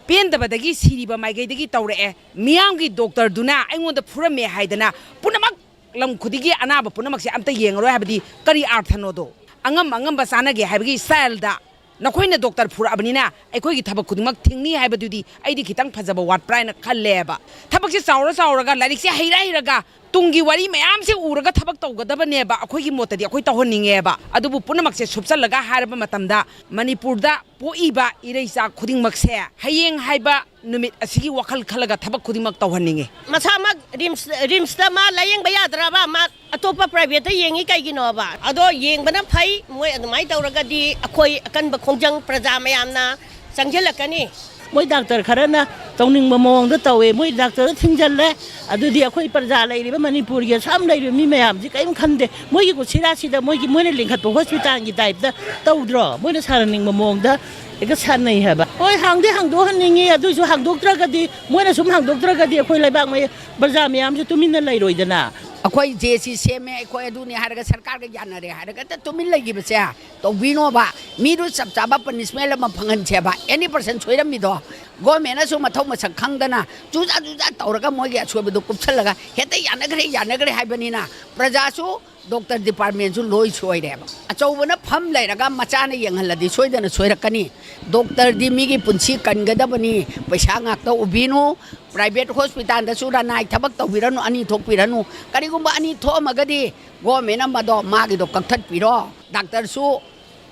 ꯄꯦꯟꯗꯕꯗꯒꯤ ꯁꯤꯔꯤꯕ ꯃꯥꯏꯀꯩꯗꯒꯤ ꯇꯧꯔꯛꯑꯦ꯫ ꯃꯤꯌꯥꯝꯒꯤ ꯗꯣꯛꯇꯔꯗꯨꯅ ꯑꯩꯉꯣꯟꯗ ꯐꯨꯔꯝꯃꯦ ꯍꯥꯏꯗꯅ ꯄꯨꯝꯅꯃꯛ, ꯂꯝ ꯈꯨꯗꯤꯡꯒꯤ ꯑꯅꯥꯕ ꯄꯨꯝꯅꯃꯛꯁꯦ ꯑꯝꯇ ꯌꯦꯡꯉꯔꯣꯏ ꯍꯥꯏꯕꯗꯤ ꯀꯔꯤ ꯑꯥꯔꯊꯅꯣꯗꯣ? ꯑꯉꯝ ꯑꯉꯝꯕ ꯆꯥꯅꯒꯦ ꯍꯥꯏꯕꯒꯤ ꯁ꯭ꯇꯥꯏꯜꯗ ꯅꯈꯣꯏꯅ ꯗꯣꯛꯇꯔ ꯐꯨꯔꯛꯑꯕꯅꯤꯅ ꯑꯩꯈꯣꯏꯒꯤ ꯊꯕꯛ ꯈꯨꯗꯤꯡꯃꯛ ꯊꯤꯡꯅꯤ ꯍꯥꯏꯕꯗꯨꯗꯤ ꯑꯩꯗꯤ ꯈꯤꯇꯪ ꯐꯖꯕ ꯋꯥꯠꯄ꯭ꯔꯥ ꯍꯥꯏꯅ ꯈꯜꯂꯦꯕ꯫ ꯊꯕꯛꯁꯦ ꯆꯥꯎꯔ ꯆꯥꯎꯔꯒ, ꯂꯥꯏꯔꯤꯛꯁꯦ ꯍꯩꯔ ꯍꯩꯔꯒ, ꯇꯨꯡꯒꯤ ꯋꯥꯔꯤ ꯃꯌꯥꯝꯁꯦ ꯎꯔꯒ ꯊꯕꯛ ꯇꯧꯒꯗꯕꯅꯦꯕ꯫ ꯑꯩꯈꯣꯏꯒꯤ ꯃꯣꯠꯇꯗꯤ ꯑꯩꯈꯣꯏ ꯇꯧꯍꯟꯅꯤꯡꯉꯦꯕ꯫ ꯑꯗꯨꯕꯨ ꯄꯨꯝꯅꯃꯛꯁꯦ ꯁꯨꯞꯆꯜꯂꯒ ꯍꯥꯏꯔꯕ ꯃꯇꯝꯗ, ꯃꯅꯤꯄꯨꯔꯗ ꯄꯣꯛꯏꯕ ꯏꯔꯩꯆꯥ ꯈꯨꯗꯤꯡꯃꯛꯁꯦ ꯍꯌꯦꯡ ꯍꯥꯏꯕ ꯅꯨꯃꯤꯠ ꯑꯁꯤꯒꯤ ꯋꯥꯈꯜ ꯈꯜꯂꯒ ꯊꯕꯛ ꯈꯨꯗꯤꯡꯃꯛ ꯇꯧꯍꯟꯅꯤꯡꯉꯤ꯫ ꯃꯁꯥꯃꯛ ꯔꯤꯝꯁ, ꯔꯤꯝꯁꯇ ꯃꯥ ꯂꯥꯌꯦꯡꯕ ꯌꯥꯗ꯭ꯔꯕ? ꯃꯥ ꯑꯇꯣꯞꯄ ꯄ꯭ꯔꯥꯏꯚꯦꯠꯇ ꯌꯦꯡꯉꯤ ꯀꯩꯒꯤꯅꯣꯕ? ꯑꯗꯣ ꯌꯦꯡꯕꯅ ꯐꯩ꯫ ꯃꯣꯏ ꯑꯗꯨꯃꯥꯏꯅ ꯇꯧꯔꯒꯗꯤ ꯑꯩꯈꯣꯏ ꯑꯀꯟꯕ ꯈꯣꯡꯖꯪ ꯄ꯭ꯔꯖꯥ ꯃꯌꯥꯝꯅ ꯆꯪꯁꯤꯜꯂꯛꯀꯅꯤ꯫ ꯃꯣꯏ ꯗꯥꯛꯇꯔ ꯈꯔꯅ ꯇꯧꯅꯤꯡꯕ ꯃꯑꯣꯡꯗ ꯇꯧꯋꯦ, ꯃꯣꯏ ꯗꯥꯛꯇꯔꯗ ꯊꯤꯡꯖꯤꯜꯂꯦ꯫ ꯑꯗꯨꯗꯤ ꯑꯩꯈꯣꯏ ꯄ꯭ꯔꯖꯥ ꯂꯩꯔꯤꯕ ꯃꯅꯤꯄꯨꯔꯒꯤ ꯑꯁꯥꯝ ꯂꯩꯔꯤꯕ ꯃꯤ ꯃꯌꯥꯝꯁꯤ ꯀꯔꯤꯝ ꯈꯟꯗꯦ꯫ ꯃꯣꯏꯒꯤ ꯀꯨꯁꯤꯔꯥꯁꯤꯗ ꯃꯣꯏꯒꯤ, ꯃꯣꯏꯅ ꯂꯤꯡꯈꯠꯄ ꯍꯣꯁꯄꯤꯇꯥꯜꯒꯤ ꯇꯥꯏꯞꯇ ꯇꯧꯗ꯭ꯔꯣ? ꯃꯣꯏꯅ ꯁꯥꯟꯅꯅꯤꯡꯕ ꯃꯑꯣꯡꯗ ꯍꯦꯛꯇ ꯁꯥꯟꯅꯩ ꯍꯥꯏꯕ꯫ ꯍꯣꯏ, ꯍꯥꯡꯗꯤ ꯍꯥꯡꯗꯣꯛꯍꯟꯅꯤꯡꯉꯤ, ꯑꯗꯨꯏꯁꯨ ꯍꯥꯡꯗꯣꯛꯇ꯭ꯔꯒꯗꯤ, ꯃꯣꯏꯅ ꯁꯨꯝ ꯍꯥꯡꯗꯣꯛꯇ꯭ꯔꯒꯗꯤ ꯑꯩꯈꯣꯏ ꯂꯩꯕꯥꯛ ꯃꯌꯥ-, ꯄ꯭ꯔꯖꯥ ꯃꯌꯥꯝꯁꯨ ꯇꯨꯃꯤꯟꯅ ꯂꯩꯔꯣꯏꯗꯅ꯫ ꯑꯩꯈꯣꯏ ꯖꯦ ꯁꯤ ꯁꯦꯝꯃꯦ, ꯑꯩꯈꯣꯏ ꯑꯗꯨꯅꯤ ꯍꯥꯏꯔꯒ ꯁꯔꯀꯥꯔꯒ ꯌꯥꯅꯔꯦ ꯍꯥꯏꯔꯒ ꯍꯦꯛꯇ ꯇꯨꯃꯤꯟ ꯂꯩꯈꯤꯕꯁꯦ ꯇꯧꯕꯤꯅꯣꯕ꯫ ꯃꯤꯗꯨ ꯆꯞ ꯆꯥꯕ ꯄꯅꯤꯁꯃꯦꯟ ꯑꯃ ꯐꯪꯍꯟꯁꯦꯕ꯫ ꯑꯦꯅꯤ ꯄꯔꯁꯟ ꯁꯣꯏꯔꯝꯃꯤꯗꯣ, ꯒꯣꯔꯃꯦꯟꯅꯁꯨ ꯃꯊꯧ ꯃꯁꯛ ꯈꯪꯗꯅ ꯆꯨꯖꯥ ꯆꯨꯖꯥ ꯇꯧꯔꯒ ꯃꯣꯏꯒꯤ ꯑꯁꯣꯏꯕꯗꯣ ꯀꯨꯞꯁꯜꯂꯒ ꯍꯦꯛꯇ ꯌꯥꯅꯈ꯭ꯔꯦ, ꯌꯥꯅꯈ꯭ꯔꯦ ꯍꯥꯏꯕꯅꯤꯅ ꯄ꯭ꯔꯖꯥꯁꯨ, ꯗꯣꯛꯇꯔ ꯗꯤꯄꯥꯔꯠꯃꯦꯟꯁꯨ ꯂꯣꯏ ꯁꯣꯏꯔꯦꯕ꯫ ꯑꯆꯧꯕꯅ ꯐꯝ ꯂꯩꯔꯒ ꯃꯆꯥꯅ ꯌꯦꯡꯍꯜꯂꯗꯤ ꯁꯣꯏꯗꯅ ꯁꯣꯏꯔꯛꯀꯅꯤ꯫ ꯗꯣꯛꯇꯔꯗꯤ ꯃꯤꯒꯤ ꯄꯨꯟꯁꯤ ꯀꯟꯒꯗꯕꯅꯤ, ꯄꯩꯁꯥ ꯉꯥꯛꯇ ꯎꯕꯤꯅꯨ꯫ ꯄ꯭ꯔꯥꯏꯚꯦꯠ ꯍꯣꯁꯄꯤꯇꯥꯜꯗꯁꯨ ꯔꯅꯥꯏ ꯊꯕꯛ ꯇꯧꯕꯤꯔꯅꯨ, ꯑꯅꯤ ꯊꯣꯛꯄꯤꯔꯅꯨ꯫ ꯀꯔꯤꯒꯨꯝꯕ ꯑꯅꯤ ꯊꯣꯛꯑꯝꯃꯒꯗꯤ ꯒꯣꯔꯃꯦꯟꯅ ꯃꯗꯣ ꯃꯥꯒꯤꯗꯣ ꯀꯛꯊꯠꯄꯤꯔꯣ꯫ ꯗꯥꯛꯇꯔꯁꯨ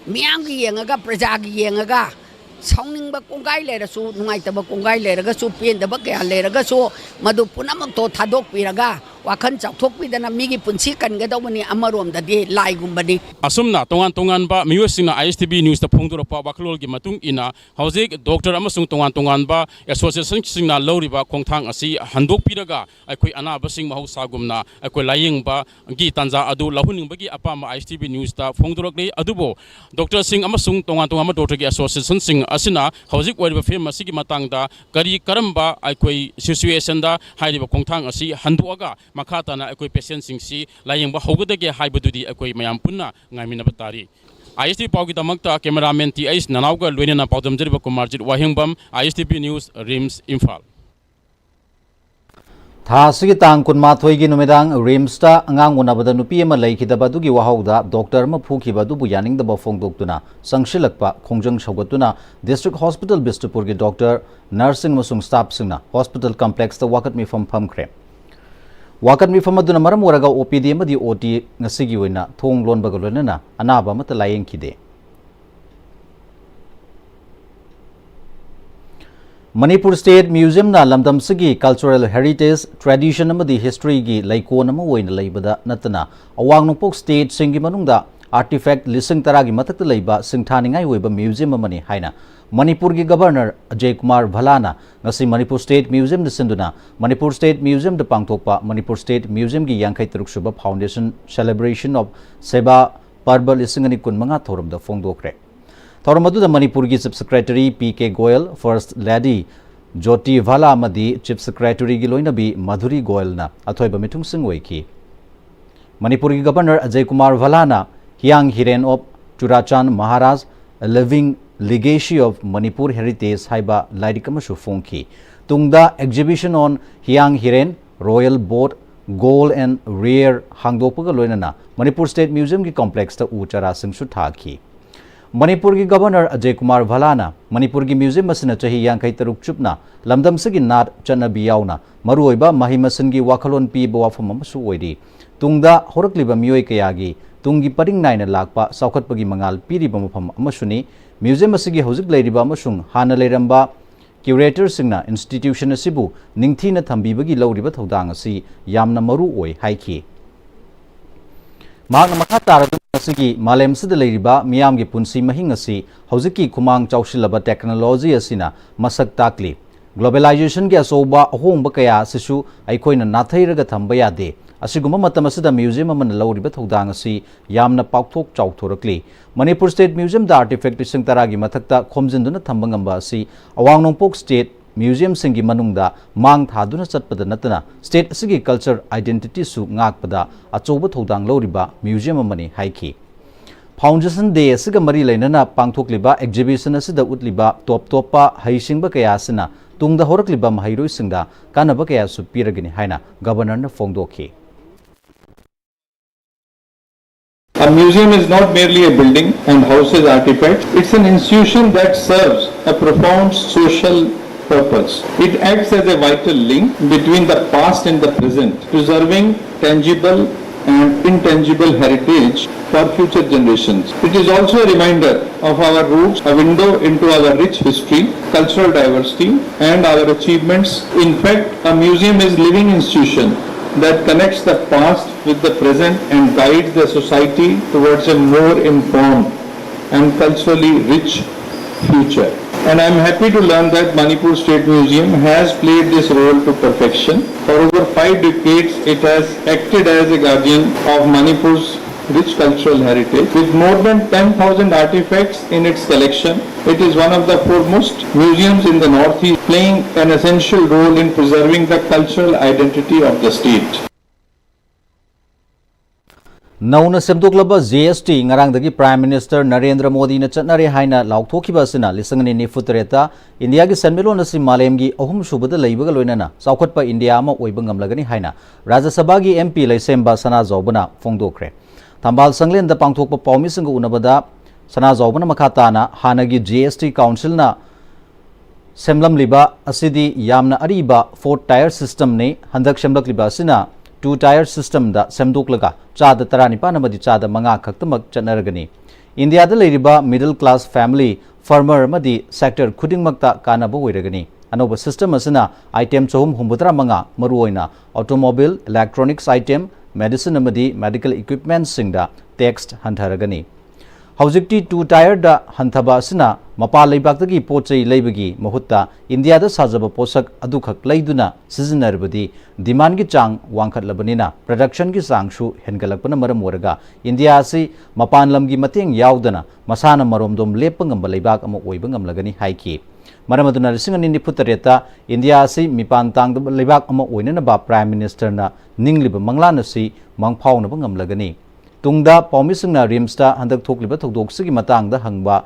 ꯃꯤꯌꯥꯝꯒꯤ ꯌꯦꯡꯉꯒ, ꯄ꯭ꯔꯖꯥꯒꯤ ꯌꯦꯡꯉꯒ, ꯁꯥꯎꯅꯤꯡꯕ ꯀꯣꯡꯒꯥꯏ ꯂꯩꯔꯁꯨ, ꯅꯨꯡꯉꯥꯏꯇꯕ ꯀꯣꯡꯒꯥꯏ ꯂꯩꯔꯒꯁꯨ, ꯄꯦꯟꯗꯕ ꯀꯌꯥ ꯂꯩꯔꯒꯁꯨ, ꯃꯗꯨ ꯄꯨꯝꯅꯃꯛꯇꯣ ꯊꯥꯗꯣꯛꯄꯤꯔꯒ ꯋꯥꯈꯜ ꯆꯥꯎꯊꯣꯛꯄꯤꯗꯅ ꯃꯤꯒꯤ ꯄꯨꯟꯁꯤ ꯀꯟꯒꯗꯧꯕꯅꯤ, ꯑꯃꯔꯣꯝꯗꯗꯤ ꯂꯥꯏꯒꯨꯝꯕꯅꯤ꯫ ꯑꯁꯨꯝꯅ ꯇꯣꯉꯥꯟ ꯇꯣꯉꯥꯟꯕ ꯃꯤꯑꯣꯏꯁꯤꯡꯅ ISTV News ꯇ ꯐꯣꯡꯗꯣꯔꯛꯄ ꯋꯥꯈꯜꯂꯣꯟꯒꯤ ꯃꯇꯨꯡ ꯏꯟꯅ, ꯍꯧꯖꯤꯛ ꯗꯣꯛꯇꯔ ꯑꯃꯁꯨꯡ ꯇꯣꯉꯥꯟ ꯇꯣꯉꯥꯟꯕ association ꯁꯤꯡꯅ ꯂꯧꯔꯤꯕ ꯈꯣꯡꯊꯥꯡ ꯑꯁꯤ ꯍꯟꯗꯣꯛꯄꯤꯔꯒ, ꯑꯩꯈꯣꯏ ꯑꯅꯥꯕꯁꯤꯡ ꯃꯍꯧꯁꯥꯒꯨꯝꯅ ꯑꯩꯈꯣꯏ ꯂꯥꯌꯦꯡꯕꯒꯤ ꯇꯥꯟꯖꯥ ꯑꯗꯨ ꯂꯧꯍꯟꯅꯤꯡꯕꯒꯤ ꯑꯄꯥꯝꯕ ISTV News ꯇ ꯐꯣꯡꯗꯣꯔꯛꯂꯤ꯫ ꯑꯗꯨꯕꯨ ꯗꯣꯛꯇꯔꯁꯤꯡ ꯑꯃꯁꯨꯡ ꯇꯣꯉꯥꯟ ꯇꯣꯉꯥꯟꯕ ꯗꯣꯛꯇꯔꯒꯤ association ꯁꯤꯡ ꯑꯁꯤꯅ ꯍꯧꯖꯤꯛ ꯑꯣꯏꯔꯤꯕ ꯐꯤꯕꯝ ꯑꯁꯤꯒꯤ ꯃꯇꯥꯡꯗ ꯀꯔꯤ ꯀꯔꯝꯕ ꯑꯩꯈꯣꯏ situation ꯗ ꯍꯥꯏꯔꯤꯕ ꯈꯣꯡꯊꯥꯡ ꯑꯁꯤ ꯍꯟꯗꯣꯛꯑꯒ ꯃꯈꯥ ꯇꯥꯅ ꯑꯩꯈꯣꯏ patient ꯁꯤꯡꯁꯤ ꯂꯥꯌꯦꯡꯕ ꯍꯧꯒꯗꯒꯦ ꯍꯥꯏꯕꯗꯨꯗꯤ ꯑꯩꯈꯣꯏ ꯃꯌꯥꯝ ꯄꯨꯟꯅ ꯉꯥꯏꯃꯤꯟꯅꯕ ꯇꯥꯔꯤ꯫ ISTV ꯄꯥꯎꯒꯤꯗꯃꯛꯇ cameraman ꯇꯤ ꯑꯩꯆ ꯅꯅꯥꯎꯒ ꯂꯣꯏꯅꯅ ꯄꯥꯎꯗꯝꯖꯔꯤꯕ ꯀꯨꯃꯥꯔꯖꯤꯠ ꯋꯥꯍꯦꯡꯕꯝ, ISTV News, RIMS, ꯏꯝꯐꯥꯜ꯫ ꯊꯥ ꯑꯁꯤꯒꯤ ꯇꯥꯡ ꯀꯨꯟꯃꯥꯊꯣꯏꯒꯤ ꯅꯨꯃꯤꯗꯥꯡ RIMS ꯇ ꯑꯉꯥꯡ ꯎꯅꯕꯗ ꯅꯨꯄꯤ ꯑꯃ ꯂꯩꯈꯤꯗꯕ ꯑꯗꯨꯒꯤ ꯋꯥꯍꯧꯗ ꯗꯣꯛꯇꯔ ꯑꯃ ꯐꯨꯈꯤꯕ ꯑꯗꯨꯕꯨ ꯌꯥꯅꯤꯡꯗꯕ ꯐꯣꯡꯗꯣꯛꯇꯨꯅ ꯆꯪꯁꯤꯜꯂꯛꯄ ꯈꯣꯡꯖꯪ ꯁꯧꯒꯠꯇꯨꯅ District Hospital ꯕꯤꯁꯅꯨꯄꯨꯔꯒꯤ ꯗꯣꯛꯇꯔ, ꯅꯔꯁꯁꯤꯡ ꯑꯃꯁꯨꯡ staff ꯁꯤꯡꯅ hospital complex ꯇ ꯋꯥꯀꯠ ꯃꯤꯐꯝ ꯐꯝꯈ꯭ꯔꯦ꯫ ꯋꯥꯀꯠ ꯃꯤꯐꯝ ꯑꯗꯨꯅ ꯃꯔꯝ ꯑꯣꯏꯔꯒ OPD ꯑꯃꯗꯤ OT ꯉꯁꯤꯒꯤ ꯑꯣꯏꯅ ꯊꯣꯡ ꯂꯣꯟꯕꯒ ꯂꯣꯏꯅꯅ ꯑꯅꯥꯕ ꯑꯃꯠꯇ ꯂꯥꯌꯦꯡꯈꯤꯗꯦ꯫ ꯃꯅꯤꯄꯨꯔ State Museum ꯅ ꯂꯝꯗꯝꯁꯤꯒꯤ cultural heritage, tradition ꯑꯃꯗꯤ history ꯒꯤ ꯂꯩꯀꯣꯟ ꯑꯃ ꯑꯣꯏꯅ ꯂꯩꯕꯗ ꯅꯠꯇꯅ ꯑꯋꯥꯡ ꯅꯣꯡꯄꯣꯛ state ꯁꯤꯡꯒꯤ ꯃꯅꯨꯡꯗ artifact ꯂꯤꯁꯤꯡ ꯇꯔꯥꯒꯤ ꯃꯊꯛꯇ ꯂꯩꯕ ꯁꯤꯡꯊꯥꯅꯤꯡꯉꯥꯏ ꯑꯣꯏꯕ museum ꯑꯃꯅꯤ ꯍꯥꯏꯅ ꯃꯅꯤꯄꯨꯔꯒꯤ Governor ꯑꯖꯌ ꯀꯨꯃꯥꯔ ꯚꯂꯥꯅ ꯉꯁꯤ ꯃꯅꯤꯄꯨꯔ State Museum ꯗ ꯁꯤꯟꯗꯨꯅ ꯃꯅꯤꯄꯨꯔ State Museum ꯗ ꯄꯥꯡꯊꯣꯛꯄ ꯃꯅꯤꯄꯨꯔ State Museum ꯒꯤ ꯌꯥꯡꯈꯩ ꯇꯔꯨꯛ ꯁꯨꯕ Foundation Celebration of Seva Parva ꯂꯤꯁꯤꯡ ꯑꯅꯤ ꯀꯨꯟꯃꯉꯥ ꯊꯧꯔꯝꯗ ꯐꯣꯡꯗꯣꯛꯈ꯭ꯔꯦ꯫ ꯊꯧꯔꯝ ꯑꯗꯨꯗ ꯃꯅꯤꯄꯨꯔꯒꯤ Chief Secretary P K Goyal, First Lady ꯖꯣꯇꯤ ꯚꯂꯥ ꯑꯃꯗꯤ Chief Secretary ꯒꯤ ꯂꯣꯏꯅꯕꯤ ꯃꯙꯨꯔꯤ ꯒꯣꯌꯜꯅ ꯑꯊꯣꯏꯕ ꯃꯤꯊꯨꯡꯁꯤꯡ ꯑꯣꯏꯈꯤ꯫ ꯃꯅꯤꯄꯨꯔꯒꯤ Governor Ajay Kumar ꯚꯂꯥꯅ Hiyang Hiren of Churachandpur Maharaj, A Living Legacy of Manipur Heritage ꯍꯥꯏꯕ ꯂꯥꯏꯔꯤꯛ ꯑꯃꯁꯨ ꯐꯣꯡꯈꯤ꯫ ꯇꯨꯡꯗ Exhibition on Hiyang Hiren, Royal Boat, Gold and Rare ꯍꯥꯡꯗꯣꯛꯄꯒ ꯂꯣꯏꯅꯅ ꯃꯅꯤꯄꯨꯔ State Museum ꯒꯤ complex ꯇ ꯎ ꯆꯥꯔꯥꯁꯤꯡꯁꯨ ꯊꯥꯈꯤ꯫ ꯃꯅꯤꯄꯨꯔꯒꯤ Governor ꯑꯖꯌ ꯀꯨꯃꯥꯔ ꯚꯂꯥꯅ ꯃꯅꯤꯄꯨꯔꯒꯤ museum ꯑꯁꯤꯅ ꯆꯍꯤ ꯌꯥꯡꯈꯩ ꯇꯔꯨꯛ ꯆꯨꯞꯅ ꯂꯝꯗꯝꯁꯤꯒꯤ ꯅꯥꯠ ꯆꯠꯅꯕꯤ ꯌꯥꯎꯅ ꯃꯔꯨꯑꯣꯏꯕ ꯃꯍꯩ ꯃꯁꯤꯡꯒꯤ ꯋꯥꯈꯜꯂꯣꯟ ꯄꯤꯕ ꯋꯥꯐꯝ ꯑꯃꯁꯨ ꯑꯣꯏꯔꯤ꯫ ꯇꯨꯡꯗ ꯍꯧꯔꯛꯂꯤꯕ ꯃꯤꯑꯣꯏ ꯀꯌꯥꯒꯤ ꯇꯨꯡꯒꯤ ꯄꯔꯤꯡ ꯅꯥꯏꯅ ꯂꯥꯛꯄ ꯆꯥꯎꯈꯠꯄꯒꯤ ꯃꯉꯥꯜ ꯄꯤꯔꯤꯕ ꯃꯐꯝ ꯑꯃꯁꯨꯅꯤ꯫ Museum ꯑꯁꯤꯒꯤ ꯍꯧꯖꯤꯛ ꯂꯩꯔꯤꯕ ꯑꯃꯁꯨꯡ ꯍꯥꯟꯅ ꯂꯩꯔꯝꯕ Curatorꯁꯤꯡꯅ institution ꯑꯁꯤꯕꯨ ꯅꯤꯡꯊꯤꯅ ꯊꯝꯕꯤꯕꯒꯤ ꯂꯧꯔꯤꯕ ꯊꯧꯗꯥꯡ ꯑꯁꯤ ꯌꯥꯝꯅ ꯃꯔꯨ ꯑꯣꯏ ꯍꯥꯏꯈꯤ꯫ ꯃꯍꯥꯛꯅ ꯃꯈꯥ ꯇꯥꯔꯗꯨꯅ ꯉꯁꯤꯒꯤ ꯃꯥꯂꯦꯝꯁꯤꯗ ꯂꯩꯔꯤꯕ ꯃꯤꯌꯥꯝꯒꯤ ꯄꯨꯟꯁꯤ ꯃꯍꯤꯡ ꯑꯁꯤ ꯍꯧꯖꯤꯛꯀꯤ ꯈꯨꯃꯥꯡ ꯆꯥꯎꯁꯤꯜꯂꯕ technology ꯑꯁꯤꯅ ꯃꯁꯛ ꯇꯥꯛꯂꯤ꯫ Globalizationꯒꯤ ꯑꯆꯧꯕ ꯑꯍꯣꯡꯕ ꯀꯌꯥ ꯑꯁꯤꯁꯨ ꯑꯩꯈꯣꯏꯅ ꯅꯥꯊꯩꯔꯒ ꯊꯝꯕ ꯌꯥꯗꯦ꯫ ꯑꯁꯤꯒꯨꯝꯕ ꯃꯇꯝ ꯑꯁꯤꯗ museum ꯑꯃꯅ ꯂꯧꯔꯤꯕ ꯊꯧꯗꯥꯡ ꯑꯁꯤ ꯌꯥꯝꯅ ꯄꯥꯛꯊꯣꯛ ꯆꯥꯎꯊꯣꯔꯛꯂꯤ꯫ ꯃꯅꯤꯄꯨꯔ State Museumꯗ artifact ꯂꯤꯁꯤꯡ ꯇꯔꯥꯒꯤ ꯃꯊꯛꯇ ꯈꯣꯝꯖꯤꯟꯗꯨꯅ ꯊꯝꯕ ꯉꯝꯕ ꯑꯁꯤ ꯑꯋꯥꯡ ꯅꯣꯡꯄꯣꯛ state museumꯁꯤꯡꯒꯤ ꯃꯅꯨꯡꯗ ꯃꯥꯡ ꯊꯥꯗꯨꯅ ꯆꯠꯄꯗ ꯅꯠꯇꯅ state ꯑꯁꯤꯒꯤ culture identityꯁꯨ ꯉꯥꯛꯄꯗ ꯑꯆꯧꯕ ꯊꯧꯗꯥꯡ ꯂꯧꯔꯤꯕ museum ꯑꯃꯅꯤ ꯍꯥꯏꯈꯤ꯫ Foundation Day ꯑꯁꯤꯒ ꯃꯔꯤ ꯂꯩꯅꯅ ꯄꯥꯡꯊꯣꯛꯂꯤꯕ exhibition ꯑꯁꯤꯗ ꯎꯠꯂꯤꯕ ꯇꯣꯞ ꯇꯣꯞꯄ ꯍꯩꯁꯤꯡꯕ ꯀꯌꯥ ꯑꯁꯤꯅ ꯇꯨꯡꯗ ꯍꯧꯔꯛꯂꯤꯕ ꯃꯍꯩꯔꯣꯏꯁꯤꯡꯗ ꯀꯥꯟꯅꯕ ꯀꯌꯥꯁꯨ ꯄꯤꯔꯒꯅꯤ ꯍꯥꯏꯅ Governorꯅ ꯐꯣꯡꯗꯣꯛꯈꯤ꯫ A museum is not merely a building and houses artifacts. It's an institution that serves a profound social purpose. It acts as a vital link between the past and the present, preserving tangible and intangible heritage for future generations. It is also a reminder of our roots, a window into our rich history, cultural diversity, and our achievements. In fact, a museum is a living institution that connects the past with the present and guides the society towards a more informed and culturally rich future. And I'm happy to learn that Manipur State Museum has played this role to perfection. For over five decades, it has acted as a guardian of Manipur's rich cultural heritage. With more than ten thousand artifacts in its collection, it is one of the foremost museums in the Northeast, playing an essential role in preserving the cultural identity of the state. ꯅꯧꯅ ꯁꯦꯝꯗꯣꯛꯂꯕ G S T ꯉꯔꯥꯡꯗꯒꯤ Prime Minister Narendra ꯃꯣꯗꯤꯅ ꯆꯠꯅꯔꯦ ꯍꯥꯏꯅ ꯂꯥꯎꯊꯣꯛꯈꯤꯕ ꯑꯁꯤꯅ ꯂꯤꯁꯤꯡ ꯑꯅꯤ ꯅꯤꯐꯨ ꯇꯔꯦꯠꯇ ꯏꯟꯗꯤꯌꯥꯒꯤ ꯁꯦꯟꯃꯤꯠꯂꯣꯟ ꯑꯁꯤ ꯃꯥꯂꯦꯝꯒꯤ ꯑꯍꯨꯝꯁꯨꯕꯗ ꯂꯩꯕꯒ ꯂꯣꯏꯅꯅ ꯆꯥꯎꯈꯠꯄ ꯏꯟꯗꯤꯌꯥ ꯑꯃ ꯑꯣꯏꯕ ꯉꯝꯂꯒꯅꯤ ꯍꯥꯏꯅ ꯔꯥꯖ꯭ꯌ ꯁꯚꯥꯒꯤ M P ꯂꯩꯁꯦꯝꯕ ꯁꯅꯥꯖꯥꯎꯕꯅ ꯐꯣꯡꯗꯣꯛꯈ꯭ꯔꯦ꯫ ꯊꯝꯕꯥꯜ ꯁꯪꯂꯦꯟꯗ ꯄꯥꯡꯊꯣꯛꯄ ꯄꯥꯎꯃꯤꯁꯤꯡꯒ ꯎꯅꯕꯗ ꯁꯅꯥꯖꯥꯎꯕꯅ ꯃꯈꯥ ꯇꯥꯅ ꯍꯥꯟꯅꯒꯤ G S T councilꯅ ꯁꯦꯝꯂꯝꯂꯤꯕ ꯑꯁꯤꯗꯤ ꯌꯥꯝꯅ ꯑꯔꯤꯕ four tier systemꯅꯤ꯫ ꯍꯟꯗꯛ ꯁꯦꯝꯂꯛꯂꯤꯕ ꯑꯁꯤꯅ two tier systemꯗ ꯁꯦꯝꯗꯣꯛꯂꯒ ꯆꯥꯗ ꯇꯔꯥꯅꯤꯄꯥꯟ ꯑꯃꯗꯤ ꯆꯥꯗ ꯃꯉꯥ ꯈꯛꯇꯃꯛ ꯆꯠꯅꯔꯒꯅꯤ꯫ ꯏꯟꯗꯤꯌꯥꯗ ꯂꯩꯔꯤꯕ middle class family farmer ꯑꯃꯗꯤ sector ꯈꯨꯗꯤꯡꯃꯛꯇ ꯀꯥꯟꯅꯕ ꯑꯣꯏꯔꯒꯅꯤ꯫ ꯑꯅꯧꯕ system ꯑꯁꯤꯅ item ꯆꯍꯨꯝ ꯍꯨꯝꯐꯨꯇꯔꯥ ꯃꯉꯥ, ꯃꯔꯨꯑꯣꯏꯅ automobile, electronics item, medicine ꯑꯃꯗꯤ medical equipmentꯁꯤꯡꯗ tax ꯍꯟꯊꯔꯒꯅꯤ꯫ ꯍꯧꯖꯤꯛꯇꯤ two tireꯗ ꯍꯟꯊꯕ ꯑꯁꯤꯅ ꯃꯄꯥꯟ ꯂꯩꯕꯥꯛꯇꯒꯤ ꯄꯣꯠ ꯆꯩ ꯂꯩꯕꯒꯤ ꯃꯍꯨꯠꯇ ꯏꯟꯗꯤꯌꯥꯗ ꯁꯥꯖꯕ ꯄꯣꯠꯁꯛ ꯑꯗꯨꯈꯛ ꯂꯩꯗꯨꯅ ꯁꯤꯖꯤꯟꯅꯔꯕꯗꯤ demandꯒꯤ ꯆꯥꯡ ꯋꯥꯡꯈꯠꯂꯕꯅꯤꯅ productionꯒꯤ ꯆꯥꯡꯁꯨ ꯍꯦꯟꯒꯠꯂꯛꯄꯅ ꯃꯔꯝ ꯑꯣꯏꯔꯒ ꯏꯟꯗꯤꯌꯥ ꯑꯁꯤ ꯃꯄꯥꯟ ꯂꯝꯒꯤ ꯃꯇꯦꯡ ꯌꯥꯎꯗꯅ ꯃꯁꯥꯅ ꯃꯔꯣꯝꯗꯣꯝ ꯂꯦꯞꯄ ꯉꯝꯕ ꯂꯩꯕꯥꯛ ꯑꯃ ꯑꯣꯏꯕ ꯉꯝꯂꯒꯅꯤ ꯍꯥꯏꯈꯤ꯫ ꯃꯔꯝ ꯑꯗꯨꯅ ꯂꯤꯁꯤꯡ ꯑꯅꯤ ꯅꯤꯐꯨ ꯇꯔꯦꯠꯇ ꯏꯟꯗꯤꯌꯥ ꯑꯁꯤ ꯃꯤꯄꯥꯟ ꯇꯥꯡꯗꯕ ꯂꯩꯕꯥꯛ ꯑꯃ ꯑꯣꯏꯅꯅꯕ Prime Ministerꯅ ꯅꯤꯡꯂꯤꯕ ꯃꯪꯂꯥꯟ ꯑꯁꯤ ꯃꯪꯐꯥꯎꯅꯕ ꯉꯝꯂꯒꯅꯤ꯫ ꯇꯨꯡꯗ ꯄꯥꯎꯃꯤꯁꯤꯡꯅ RIMSꯇ ꯍꯟꯗꯛ ꯊꯣꯛꯂꯤꯕ ꯊꯧꯗꯣꯛꯁꯤꯒꯤ ꯃꯇꯥꯡꯗ ꯍꯪꯕ,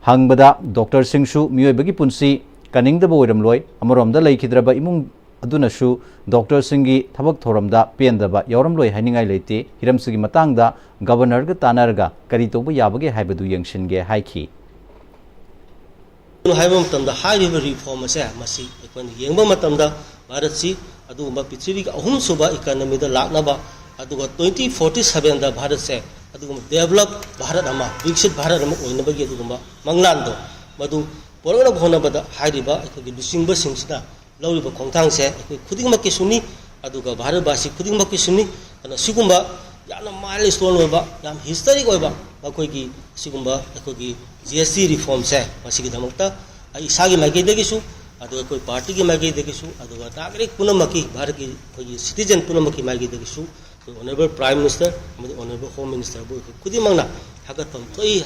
ꯍꯪꯕꯗ doctorꯁꯤꯡꯁꯨ ꯃꯤꯑꯣꯏꯕꯒꯤ ꯄꯨꯟꯁꯤ ꯀꯟꯅꯤꯡꯗꯕ ꯑꯣꯏꯔꯝꯂꯣꯏ꯫ ꯑꯃꯔꯣꯝꯗ ꯂꯩꯈꯤꯗ꯭ꯔꯕ ꯏꯃꯨꯡ ꯑꯗꯨꯅꯁꯨ doctorꯁꯤꯡꯒꯤ ꯊꯕꯛ ꯊꯧꯔꯝꯗ ꯄꯦꯟꯗꯕ ꯌꯥꯎꯔꯝꯂꯣꯏ ꯍꯥꯏꯅꯤꯡꯉꯥꯏ ꯂꯩꯇꯦ꯫ ꯍꯤꯔꯝꯁꯤꯒꯤ ꯃꯇꯥꯡꯗ Governorꯒ ꯇꯥꯟꯅꯔꯒ ꯀꯔꯤ ꯇꯧꯕ ꯌꯥꯕꯒꯦ ꯍꯥꯏꯕꯗꯨ ꯌꯦꯡꯁꯤꯟꯒꯦ ꯍꯥꯏꯈꯤ꯫ ꯍꯥꯏꯕ ꯃꯇꯝꯗ ꯍꯥꯏꯔꯤꯕ reform ꯑꯁꯦ ꯃꯁꯤ ꯑꯩꯈꯣꯏꯅ ꯌꯦꯡꯕ ꯃꯇꯝꯗ ꯚꯥꯔꯠꯁꯤ ꯑꯗꯨꯒꯨꯝꯕ ꯄ꯭ꯔꯤꯊꯤꯕꯤꯒꯤ ꯑꯍꯨꯝꯁꯨꯕ economyꯗ ꯂꯥꯛꯅꯕ, ꯑꯗꯨꯒ twenty forty sevenꯗ ꯚꯥꯔꯠꯁꯦ ꯑꯗꯨꯒꯨꯝꯕ develop ꯚꯥꯔꯠ ꯑꯃ, ꯕꯤꯛꯁꯤꯠ ꯚꯥꯔꯠ ꯑꯃ ꯑꯣꯏꯅꯕꯒꯤ ꯑꯗꯨꯒꯨꯝꯕ ꯃꯪꯂꯥꯟꯗꯣ ꯃꯗꯨ ꯄꯨꯔꯛꯅꯕ ꯍꯣꯠꯅꯕꯗ ꯍꯥꯏꯔꯤꯕ ꯑꯩꯈꯣꯏꯒꯤ ꯂꯨꯆꯤꯡꯕꯁꯤꯡꯁꯤꯅ ꯂꯧꯔꯤꯕ ꯈꯣꯡꯊꯥꯡꯁꯦ ꯑꯩꯈꯣꯏ ꯈꯨꯗꯤꯡꯃꯛꯀꯤꯁꯨꯅꯤ, ꯑꯗꯨꯒ ꯚꯥꯔꯠꯕꯥꯁꯤ ꯈꯨꯗꯤꯡꯃꯛꯀꯤꯁꯨꯅꯤ꯫ ꯑꯗꯨꯅ ꯁꯤꯒꯨꯝꯕ ꯌꯥꯝꯅ milestone ꯑꯣꯏꯕ, ꯌꯥꯝ historic ꯑꯣꯏꯕ ꯃꯈꯣꯏꯒꯤ ꯁꯤꯒꯨꯝꯕ ꯑꯩꯈꯣꯏꯒꯤ GST reformꯁꯦ, ꯃꯁꯤꯒꯤꯗꯃꯛꯇ ꯑꯩ ꯏꯁꯥꯒꯤ ꯃꯥꯏꯀꯩꯗꯒꯤꯁꯨ, ꯑꯗꯨꯒ ꯑꯩꯈꯣꯏ partyꯒꯤ ꯃꯥꯏꯀꯩꯗꯒꯤꯁꯨ, ꯑꯗꯨꯒ ꯅꯥꯒꯔꯤꯛ ꯄꯨꯝꯅꯃꯛꯀꯤ, ꯚꯥꯔꯠꯀꯤ ꯑꯩꯈꯣꯏꯒꯤ citizen ꯄꯨꯝꯅꯃꯛꯀꯤ ꯃꯥꯏꯀꯩꯗꯒꯤꯁꯨ ꯑꯩꯈꯣꯏ Honourable Prime Minister ꯑꯃꯗꯤ Honourable Home Ministerꯕꯨ ꯑꯩꯈꯣꯏ ꯈꯨꯗꯤꯡꯃꯛꯅ ꯊꯥꯒꯠꯐꯝ ꯊꯣꯛꯏ꯫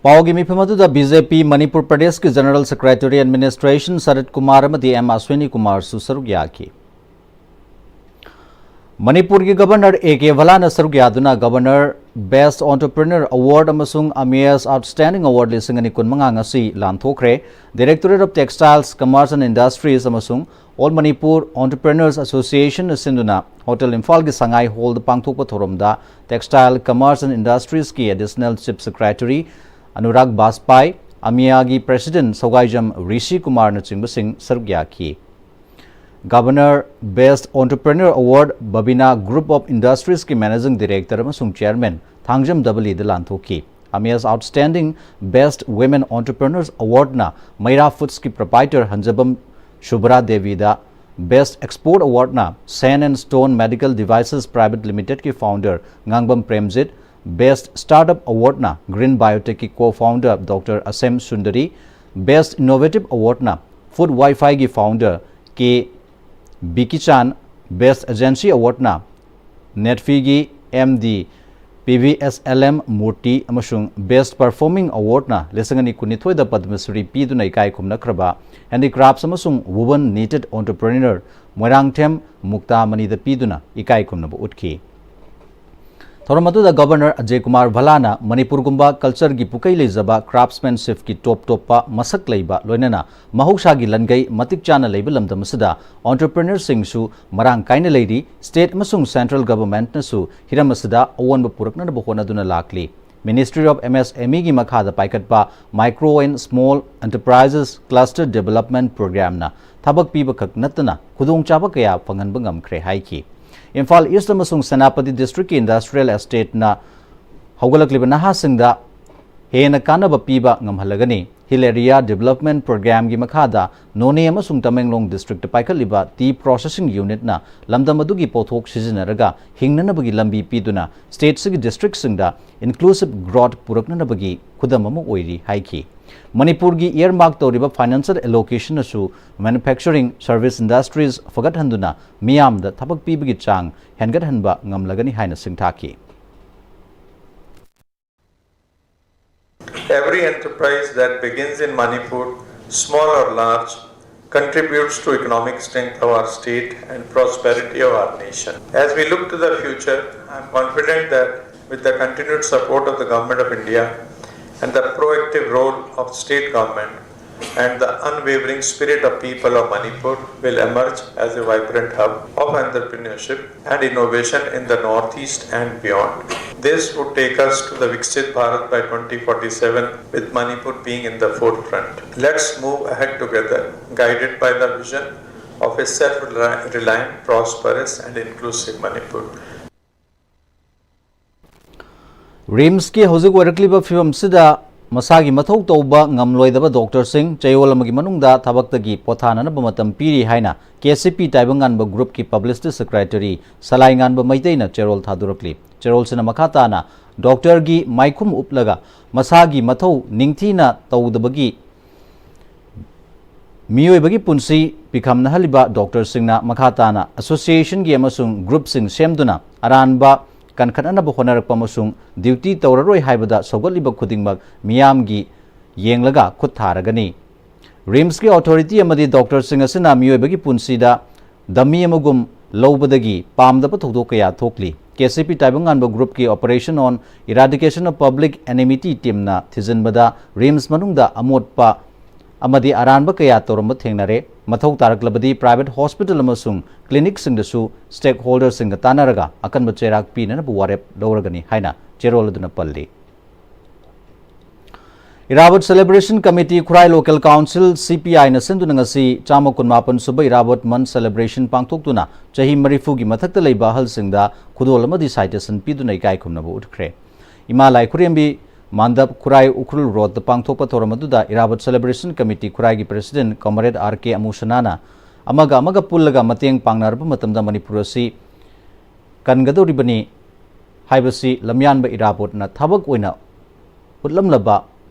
ꯄꯥꯎꯒꯤ ꯃꯤꯐꯝ ꯑꯗꯨꯗ BJP ꯃꯅꯤꯄꯨꯔ ꯄ꯭ꯔꯗꯦꯁꯀꯤ General Secretary Administration ꯁꯔꯠ ꯀꯨꯃꯥꯔ ꯑꯃꯗꯤ M ꯑꯁ꯭ꯋꯤꯅꯤ ꯀꯨꯃꯥꯔꯁꯨ ꯁꯔꯨꯛ ꯌꯥꯈꯤ꯫ ꯃꯅꯤꯄꯨꯔꯒꯤ Governor A K ꯚꯂꯥꯅ ꯁꯔꯨꯛ ꯌꯥꯗꯨꯅ Governor Best Entrepreneur Award ꯑꯃꯁꯨꯡ ꯑꯃꯤꯌꯥꯁ Outstanding Award ꯂꯤꯁꯤꯡ ꯑꯅꯤ ꯀꯨꯟꯃꯉꯥ ꯉꯁꯤ ꯂꯥꯟꯊꯣꯛꯈ꯭ꯔꯦ꯫ Directorate of Textiles, Commerce and Industries ꯑꯃꯁꯨꯡ All Manipur Entrepreneurs Associationꯅ ꯁꯤꯟꯗꯨꯅ Hotel ꯏꯝꯐꯥꯜꯒꯤ ꯁꯉꯥꯏ Hallꯗ ꯄꯥꯡꯊꯣꯛꯄ ꯊꯧꯔꯝꯗ Textile, Commerce and Industriesꯀꯤ Additional Chief Secretary Anurag ꯕꯥꯖꯄꯥꯏ, ꯑꯃꯤꯌꯥꯒꯤ President ꯁꯧꯒꯥꯏꯖꯝ ꯔꯤꯁꯤ ꯀꯨꯃꯥꯔꯅꯆꯤꯡꯕꯁꯤꯡ ꯁꯔꯨꯛ ꯌꯥꯈꯤ꯫ Governor Best Entrepreneur Award Babina Group of Industriesꯀꯤ Managing Director ꯑꯃꯁꯨꯡ Chairman Thangjam ꯗꯕꯂꯤꯗ ꯂꯥꯟꯊꯣꯛꯈꯤ꯫ ꯑꯃꯦꯁ Outstanding Best Women Entrepreneurs Awardꯅ ꯃꯩꯔꯥ Foodsꯀꯤ proprietor Hanjabam Subhra ꯗꯦꯕꯤꯗ, Best Export Awardꯅ Sand and Stone Medical Devices Private Limitedꯀꯤ founder Ngangbam Premjit, Best Startup Awardꯅ Green Biotechꯀꯤ co-founder Doctor Asem Sundari, Best Innovative Awardꯅ Food Wi-Fiꯒꯤ founder K Bikichan, Best Agency Awardꯅ ꯅꯦꯠꯐꯤꯒꯤ M D P V S L M Murti ꯑꯃꯁꯨꯡ Best Performing Awardꯅ ꯂꯤꯁꯤꯡ ꯑꯅꯤ ꯀꯨꯟꯅꯤꯊꯣꯏꯗ ꯄꯗꯃꯁ꯭ꯔꯤ ꯄꯤꯗꯨꯅ ꯏꯀꯥꯏ ꯈꯨꯝꯅꯈ꯭ꯔꯕ handicrafts ꯑꯃꯁꯨꯡ woven knitted entrepreneur ꯃꯣꯏꯔꯥꯡꯊꯦꯝ ꯃꯨꯛꯇꯥꯃꯅꯤꯗ ꯄꯤꯗꯨꯅ ꯏꯀꯥꯏ ꯈꯨꯝꯅꯕ ꯎꯠꯈꯤ꯫ ꯊꯧꯔꯝ ꯑꯗꯨꯗ Governor ꯑꯖꯌ ꯀꯨꯃꯥꯔ ꯚꯜꯂꯥꯅ ꯃꯅꯤꯄꯨꯔꯒꯨꯝꯕ cultureꯒꯤ ꯄꯨꯀꯩ ꯂꯩꯖꯕ craftsmanshipꯀꯤ top ꯇꯣꯞꯄ ꯃꯁꯛ ꯂꯩꯕ, ꯂꯣꯏꯅꯅ ꯃꯍꯧꯁꯥꯒꯤ ꯂꯟꯒꯩ ꯃꯇꯤꯛ ꯆꯥꯅ ꯂꯩꯕ ꯂꯝꯗꯝ ꯑꯁꯤꯗ entrepreneurꯁꯤꯡꯁꯨ ꯃꯔꯥꯡ ꯀꯥꯏꯅ ꯂꯩꯔꯤ, state ꯑꯃꯁꯨꯡ central governmentꯅꯁꯨ ꯍꯤꯔꯝ ꯑꯁꯤꯗ ꯑꯑꯣꯟꯕ ꯄꯨꯔꯛꯅꯅꯕ ꯍꯣꯠꯅꯗꯨꯅ ꯂꯥꯛꯂꯤ꯫ Ministry of M S M Eꯒꯤ ꯃꯈꯥꯗ ꯄꯥꯏꯈꯠꯄ Micro and Small Enterprises Cluster Development Programꯅ ꯊꯕꯛ ꯄꯤꯕ ꯈꯛ ꯅꯠꯇꯅ ꯈꯨꯗꯣꯡꯆꯥꯕ ꯀꯌꯥ ꯐꯪꯍꯟꯕ ꯉꯝꯈ꯭ꯔꯦ ꯍꯥꯏꯈꯤ꯫ ꯏꯝꯐꯥꯜ East ꯑꯃꯁꯨꯡ ꯁꯦꯅꯥꯄꯇꯤ districtꯀꯤ industrial estateꯅ ꯍꯧꯒꯠꯂꯛꯂꯤꯕ ꯅꯍꯥꯁꯤꯡꯗ ꯍꯦꯟꯅ ꯀꯥꯟꯅꯕ ꯄꯤꯕ ꯉꯝꯍꯜꯂꯒꯅꯤ꯫ Hill Area Development Programꯒꯤ ꯃꯈꯥꯗ ꯅꯣꯅꯦ ꯑꯃꯁꯨꯡ ꯇꯃꯦꯡꯂꯣꯡ districtꯇ ꯄꯥꯏꯈꯠꯂꯤꯕ tea processing unitꯅ ꯂꯝꯗꯝ ꯑꯗꯨꯒꯤ ꯄꯣꯠꯊꯣꯛ ꯁꯤꯖꯤꯟꯅꯔꯒ ꯍꯤꯡꯅꯅꯕꯒꯤ ꯂꯝꯕꯤ ꯄꯤꯗꯨꯅ stateꯁꯤꯒꯤ districtꯁꯤꯡꯗ inclusive growth ꯄꯨꯔꯛꯅꯅꯕꯒꯤ ꯈꯨꯗꯝ ꯑꯃ ꯑꯣꯏꯔꯤ ꯍꯥꯏꯈꯤ꯫ ꯃꯅꯤꯄꯨꯔꯒꯤ earmark ꯇꯧꯔꯤꯕ financial allocationꯅꯁꯨ manufacturing service industries ꯐꯒꯠꯍꯟꯗꯨꯅ ꯃꯤꯌꯥꯝꯗ ꯊꯕꯛ ꯄꯤꯕꯒꯤ ꯆꯥꯡ ꯍꯦꯟꯒꯠꯍꯟꯕ ꯉꯝꯂꯒꯅꯤ ꯍꯥꯏꯅ ꯁꯤꯡꯊꯥꯈꯤ꯫ Every enterprise that begins in Manipur, small or large, contributes to economic strength of our state and prosperity of our nation. As we look to the future, I am confident that with the continued support of the Government of India and the proactive role of state government, and the unwavering spirit of people of Manipur will emerge as a vibrant hub of entrepreneurship and innovation in the Northeast and beyond. This would take us to the Viksit Bharat by twenty forty-seven, with Manipur being in the forefront. Let's move ahead together, guided by the vision of a self-reliant, prosperous and inclusive Manipur. ꯔꯤꯝꯁꯀꯤ ꯍꯧꯖꯤꯛ ꯑꯣꯏꯔꯛꯂꯤꯕ ꯐꯤꯕꯝꯁꯤꯗ ꯃꯁꯥꯒꯤ ꯃꯊꯧ ꯇꯧꯕ ꯉꯝꯂꯣꯏꯗꯕ ꯗꯣꯛꯇꯔꯁꯤꯡ ꯆꯌꯣꯜ ꯑꯃꯒꯤ ꯃꯅꯨꯡꯗ ꯊꯕꯛꯇꯒꯤ ꯄꯣꯊꯥꯅꯅꯕ ꯃꯇꯝ ꯄꯤꯔꯤ ꯍꯥꯏꯅ ꯀꯦ ꯁꯤ ꯄꯤ ꯇꯥꯏꯕꯪꯉꯥꯟꯕ ꯒ꯭ꯔꯨꯞꯀꯤ ꯄꯕ꯭ꯂꯤꯁꯤꯇꯤ ꯁꯦꯀ꯭ꯔꯦꯇꯔꯤ ꯁꯂꯥꯏꯉꯥꯟꯕ ꯃꯩꯇꯩꯅ ꯆꯦꯔꯣꯜ ꯊꯥꯗꯣꯔꯛꯂꯤ꯫ ꯆꯦꯔꯣꯜꯁꯤꯅ ꯃꯈꯥ ꯇꯥꯅ ꯗꯣꯛꯇꯔꯒꯤ ꯃꯥꯏꯈꯨꯝ ꯎꯞꯂꯒ ꯃꯁꯥꯒꯤ ꯃꯊꯧ ꯅꯤꯡꯊꯤꯅ ꯇꯧꯗꯕꯒꯤ ꯃꯤꯑꯣꯏꯕꯒꯤ ꯄꯨꯟꯁꯤ ꯄꯤꯈꯝꯅꯍꯜꯂꯤꯕ ꯗꯣꯛꯇꯔꯁꯤꯡꯅ ꯃꯈꯥ ꯇꯥꯅ ꯑꯦꯁꯣꯁꯤꯌꯦꯁꯟꯒꯤ ꯑꯃꯁꯨꯡ ꯒ꯭ꯔꯨꯞꯁꯤꯡ ꯁꯦꯝꯗꯨꯅ ꯑꯔꯥꯟꯕ ꯀꯟꯈꯠꯅꯅꯕ ꯍꯣꯠꯅꯔꯛꯄ ꯑꯃꯁꯨꯡ ꯗ꯭ꯌꯨꯇꯤ ꯇꯧꯔꯔꯣꯏ ꯍꯥꯏꯕꯗ ꯁꯧꯒꯠꯂꯤꯕ ꯈꯨꯗꯤꯡꯃꯛ ꯃꯤꯌꯥꯝꯒꯤ ꯌꯦꯡꯂꯒ ꯈꯨꯠ ꯊꯥꯔꯒꯅꯤ꯫ ꯔꯤꯝꯁꯀꯤ ꯑꯣꯊꯣꯔꯤꯇꯤ ꯑꯃꯗꯤ ꯗꯣꯛꯇꯔꯁꯤꯡ ꯑꯁꯤꯅ ꯃꯤꯑꯣꯏꯕꯒꯤ ꯄꯨꯟꯁꯤꯗ ꯗꯝꯃꯤ ꯑꯃꯒꯨꯝ ꯂꯧꯕꯗꯒꯤ ꯄꯥꯝꯗꯕ ꯊꯧꯗꯣꯛ ꯀꯌꯥ ꯊꯣꯛꯂꯤ꯫ K C P ꯇꯥꯏꯕꯪꯉꯥꯟꯕ ꯒ꯭ꯔꯨꯞꯀꯤ Operation on Eradication of Public Enmity ꯇꯤꯝꯅ ꯊꯤꯖꯤꯟꯕꯗ RIMS ꯃꯅꯨꯡꯗ ꯑꯃꯣꯠꯄ ꯑꯃꯗꯤ ꯑꯔꯥꯟꯕ ꯀꯌꯥ ꯇꯧꯔꯝꯕ ꯊꯦꯡꯅꯔꯦ꯫ ꯃꯊꯧ ꯇꯥꯔꯛꯂꯕꯗꯤ ꯄ꯭ꯔꯥꯏꯚꯦꯠ ꯍꯣꯁꯄꯤꯇꯥꯜ ꯑꯃꯁꯨꯡ ꯀ꯭ꯂꯤꯅꯤꯛꯁꯤꯡꯗꯁꯨ ꯁ꯭ꯇꯦꯛꯍꯣꯜꯗꯔꯁꯤꯡꯒ ꯇꯥꯟꯅꯔꯒ ꯑꯀꯟꯕ ꯆꯩꯔꯥꯛ ꯄꯤꯅꯅꯕ ꯋꯥꯔꯦꯞ ꯂꯧꯔꯒꯅꯤ ꯍꯥꯏꯅ ꯆꯦꯔꯣꯜ ꯑꯗꯨꯅ ꯄꯜꯂꯤ꯫ ꯏꯔꯥꯕꯣꯠ ꯁꯦꯂꯦꯕ꯭ꯔꯦꯁꯟ ꯀꯃꯤꯇꯤ, ꯈꯨꯔꯥꯏ ꯂꯣꯀꯦꯜ ꯀꯥꯎꯟꯁꯤꯜ, ꯁꯤ ꯄꯤ ꯑꯥꯏꯅ ꯁꯤꯟꯗꯨꯅ ꯉꯁꯤ ꯆꯥꯝꯃ ꯀꯨꯟꯃꯥꯄꯟ ꯁꯨꯕ ꯏꯔꯥꯕꯣꯠ ꯃꯟꯊ ꯁꯦꯂꯦꯕ꯭ꯔꯦꯁꯟ ꯄꯥꯡꯊꯣꯛꯇꯨꯅ ꯆꯍꯤ ꯃꯔꯤꯐꯨꯒꯤ ꯃꯊꯛꯇ ꯂꯩꯕ ꯑꯍꯜꯁꯤꯡꯗ ꯈꯨꯗꯣꯜ ꯑꯃꯗꯤ ꯁꯥꯏꯇꯦꯁꯟ ꯄꯤꯗꯨꯅ ꯏꯀꯥꯏ ꯈꯨꯝꯅꯕ ꯎꯠꯈ꯭ꯔꯦ꯫ ꯏꯃꯥ ꯂꯥꯏ ꯈꯨꯔꯦꯝꯕꯤ ꯃꯥꯟꯗꯞ, ꯈꯨꯔꯥꯏ ꯎꯈ꯭ꯔꯨꯜ ꯔꯣꯗꯇ ꯄꯥꯡꯊꯣꯛꯄ ꯊꯧꯔꯝ ꯑꯗꯨꯗ ꯏꯔꯥꯕꯣꯠ ꯁꯦꯂꯦꯕ꯭ꯔꯦꯁꯟ ꯀꯃꯤꯇꯤ ꯈꯨꯔꯥꯏꯒꯤ ꯄ꯭ꯔꯦꯁꯤꯗꯦꯟꯠ ꯀꯃꯔꯦꯗ ꯑꯥꯔ ꯀꯦ ꯑꯃꯨꯁꯅꯥꯅ ꯑꯃꯒ ꯑꯃꯒ ꯄꯨꯜꯂꯒ ꯃꯇꯦꯡ ꯄꯥꯡꯅꯔꯕ ꯃꯇꯝꯗ ꯃꯅꯤꯄꯨꯔ ꯑꯁꯤ ꯀꯟꯒꯗꯧꯔꯤꯕꯅꯤ ꯍꯥꯏꯕꯁꯤ ꯂꯝꯌꯥꯟꯕ ꯏꯔꯥꯕꯣꯠꯅ ꯊꯕꯛ ꯑꯣꯏꯅ ꯎꯠꯂꯝꯂꯕ,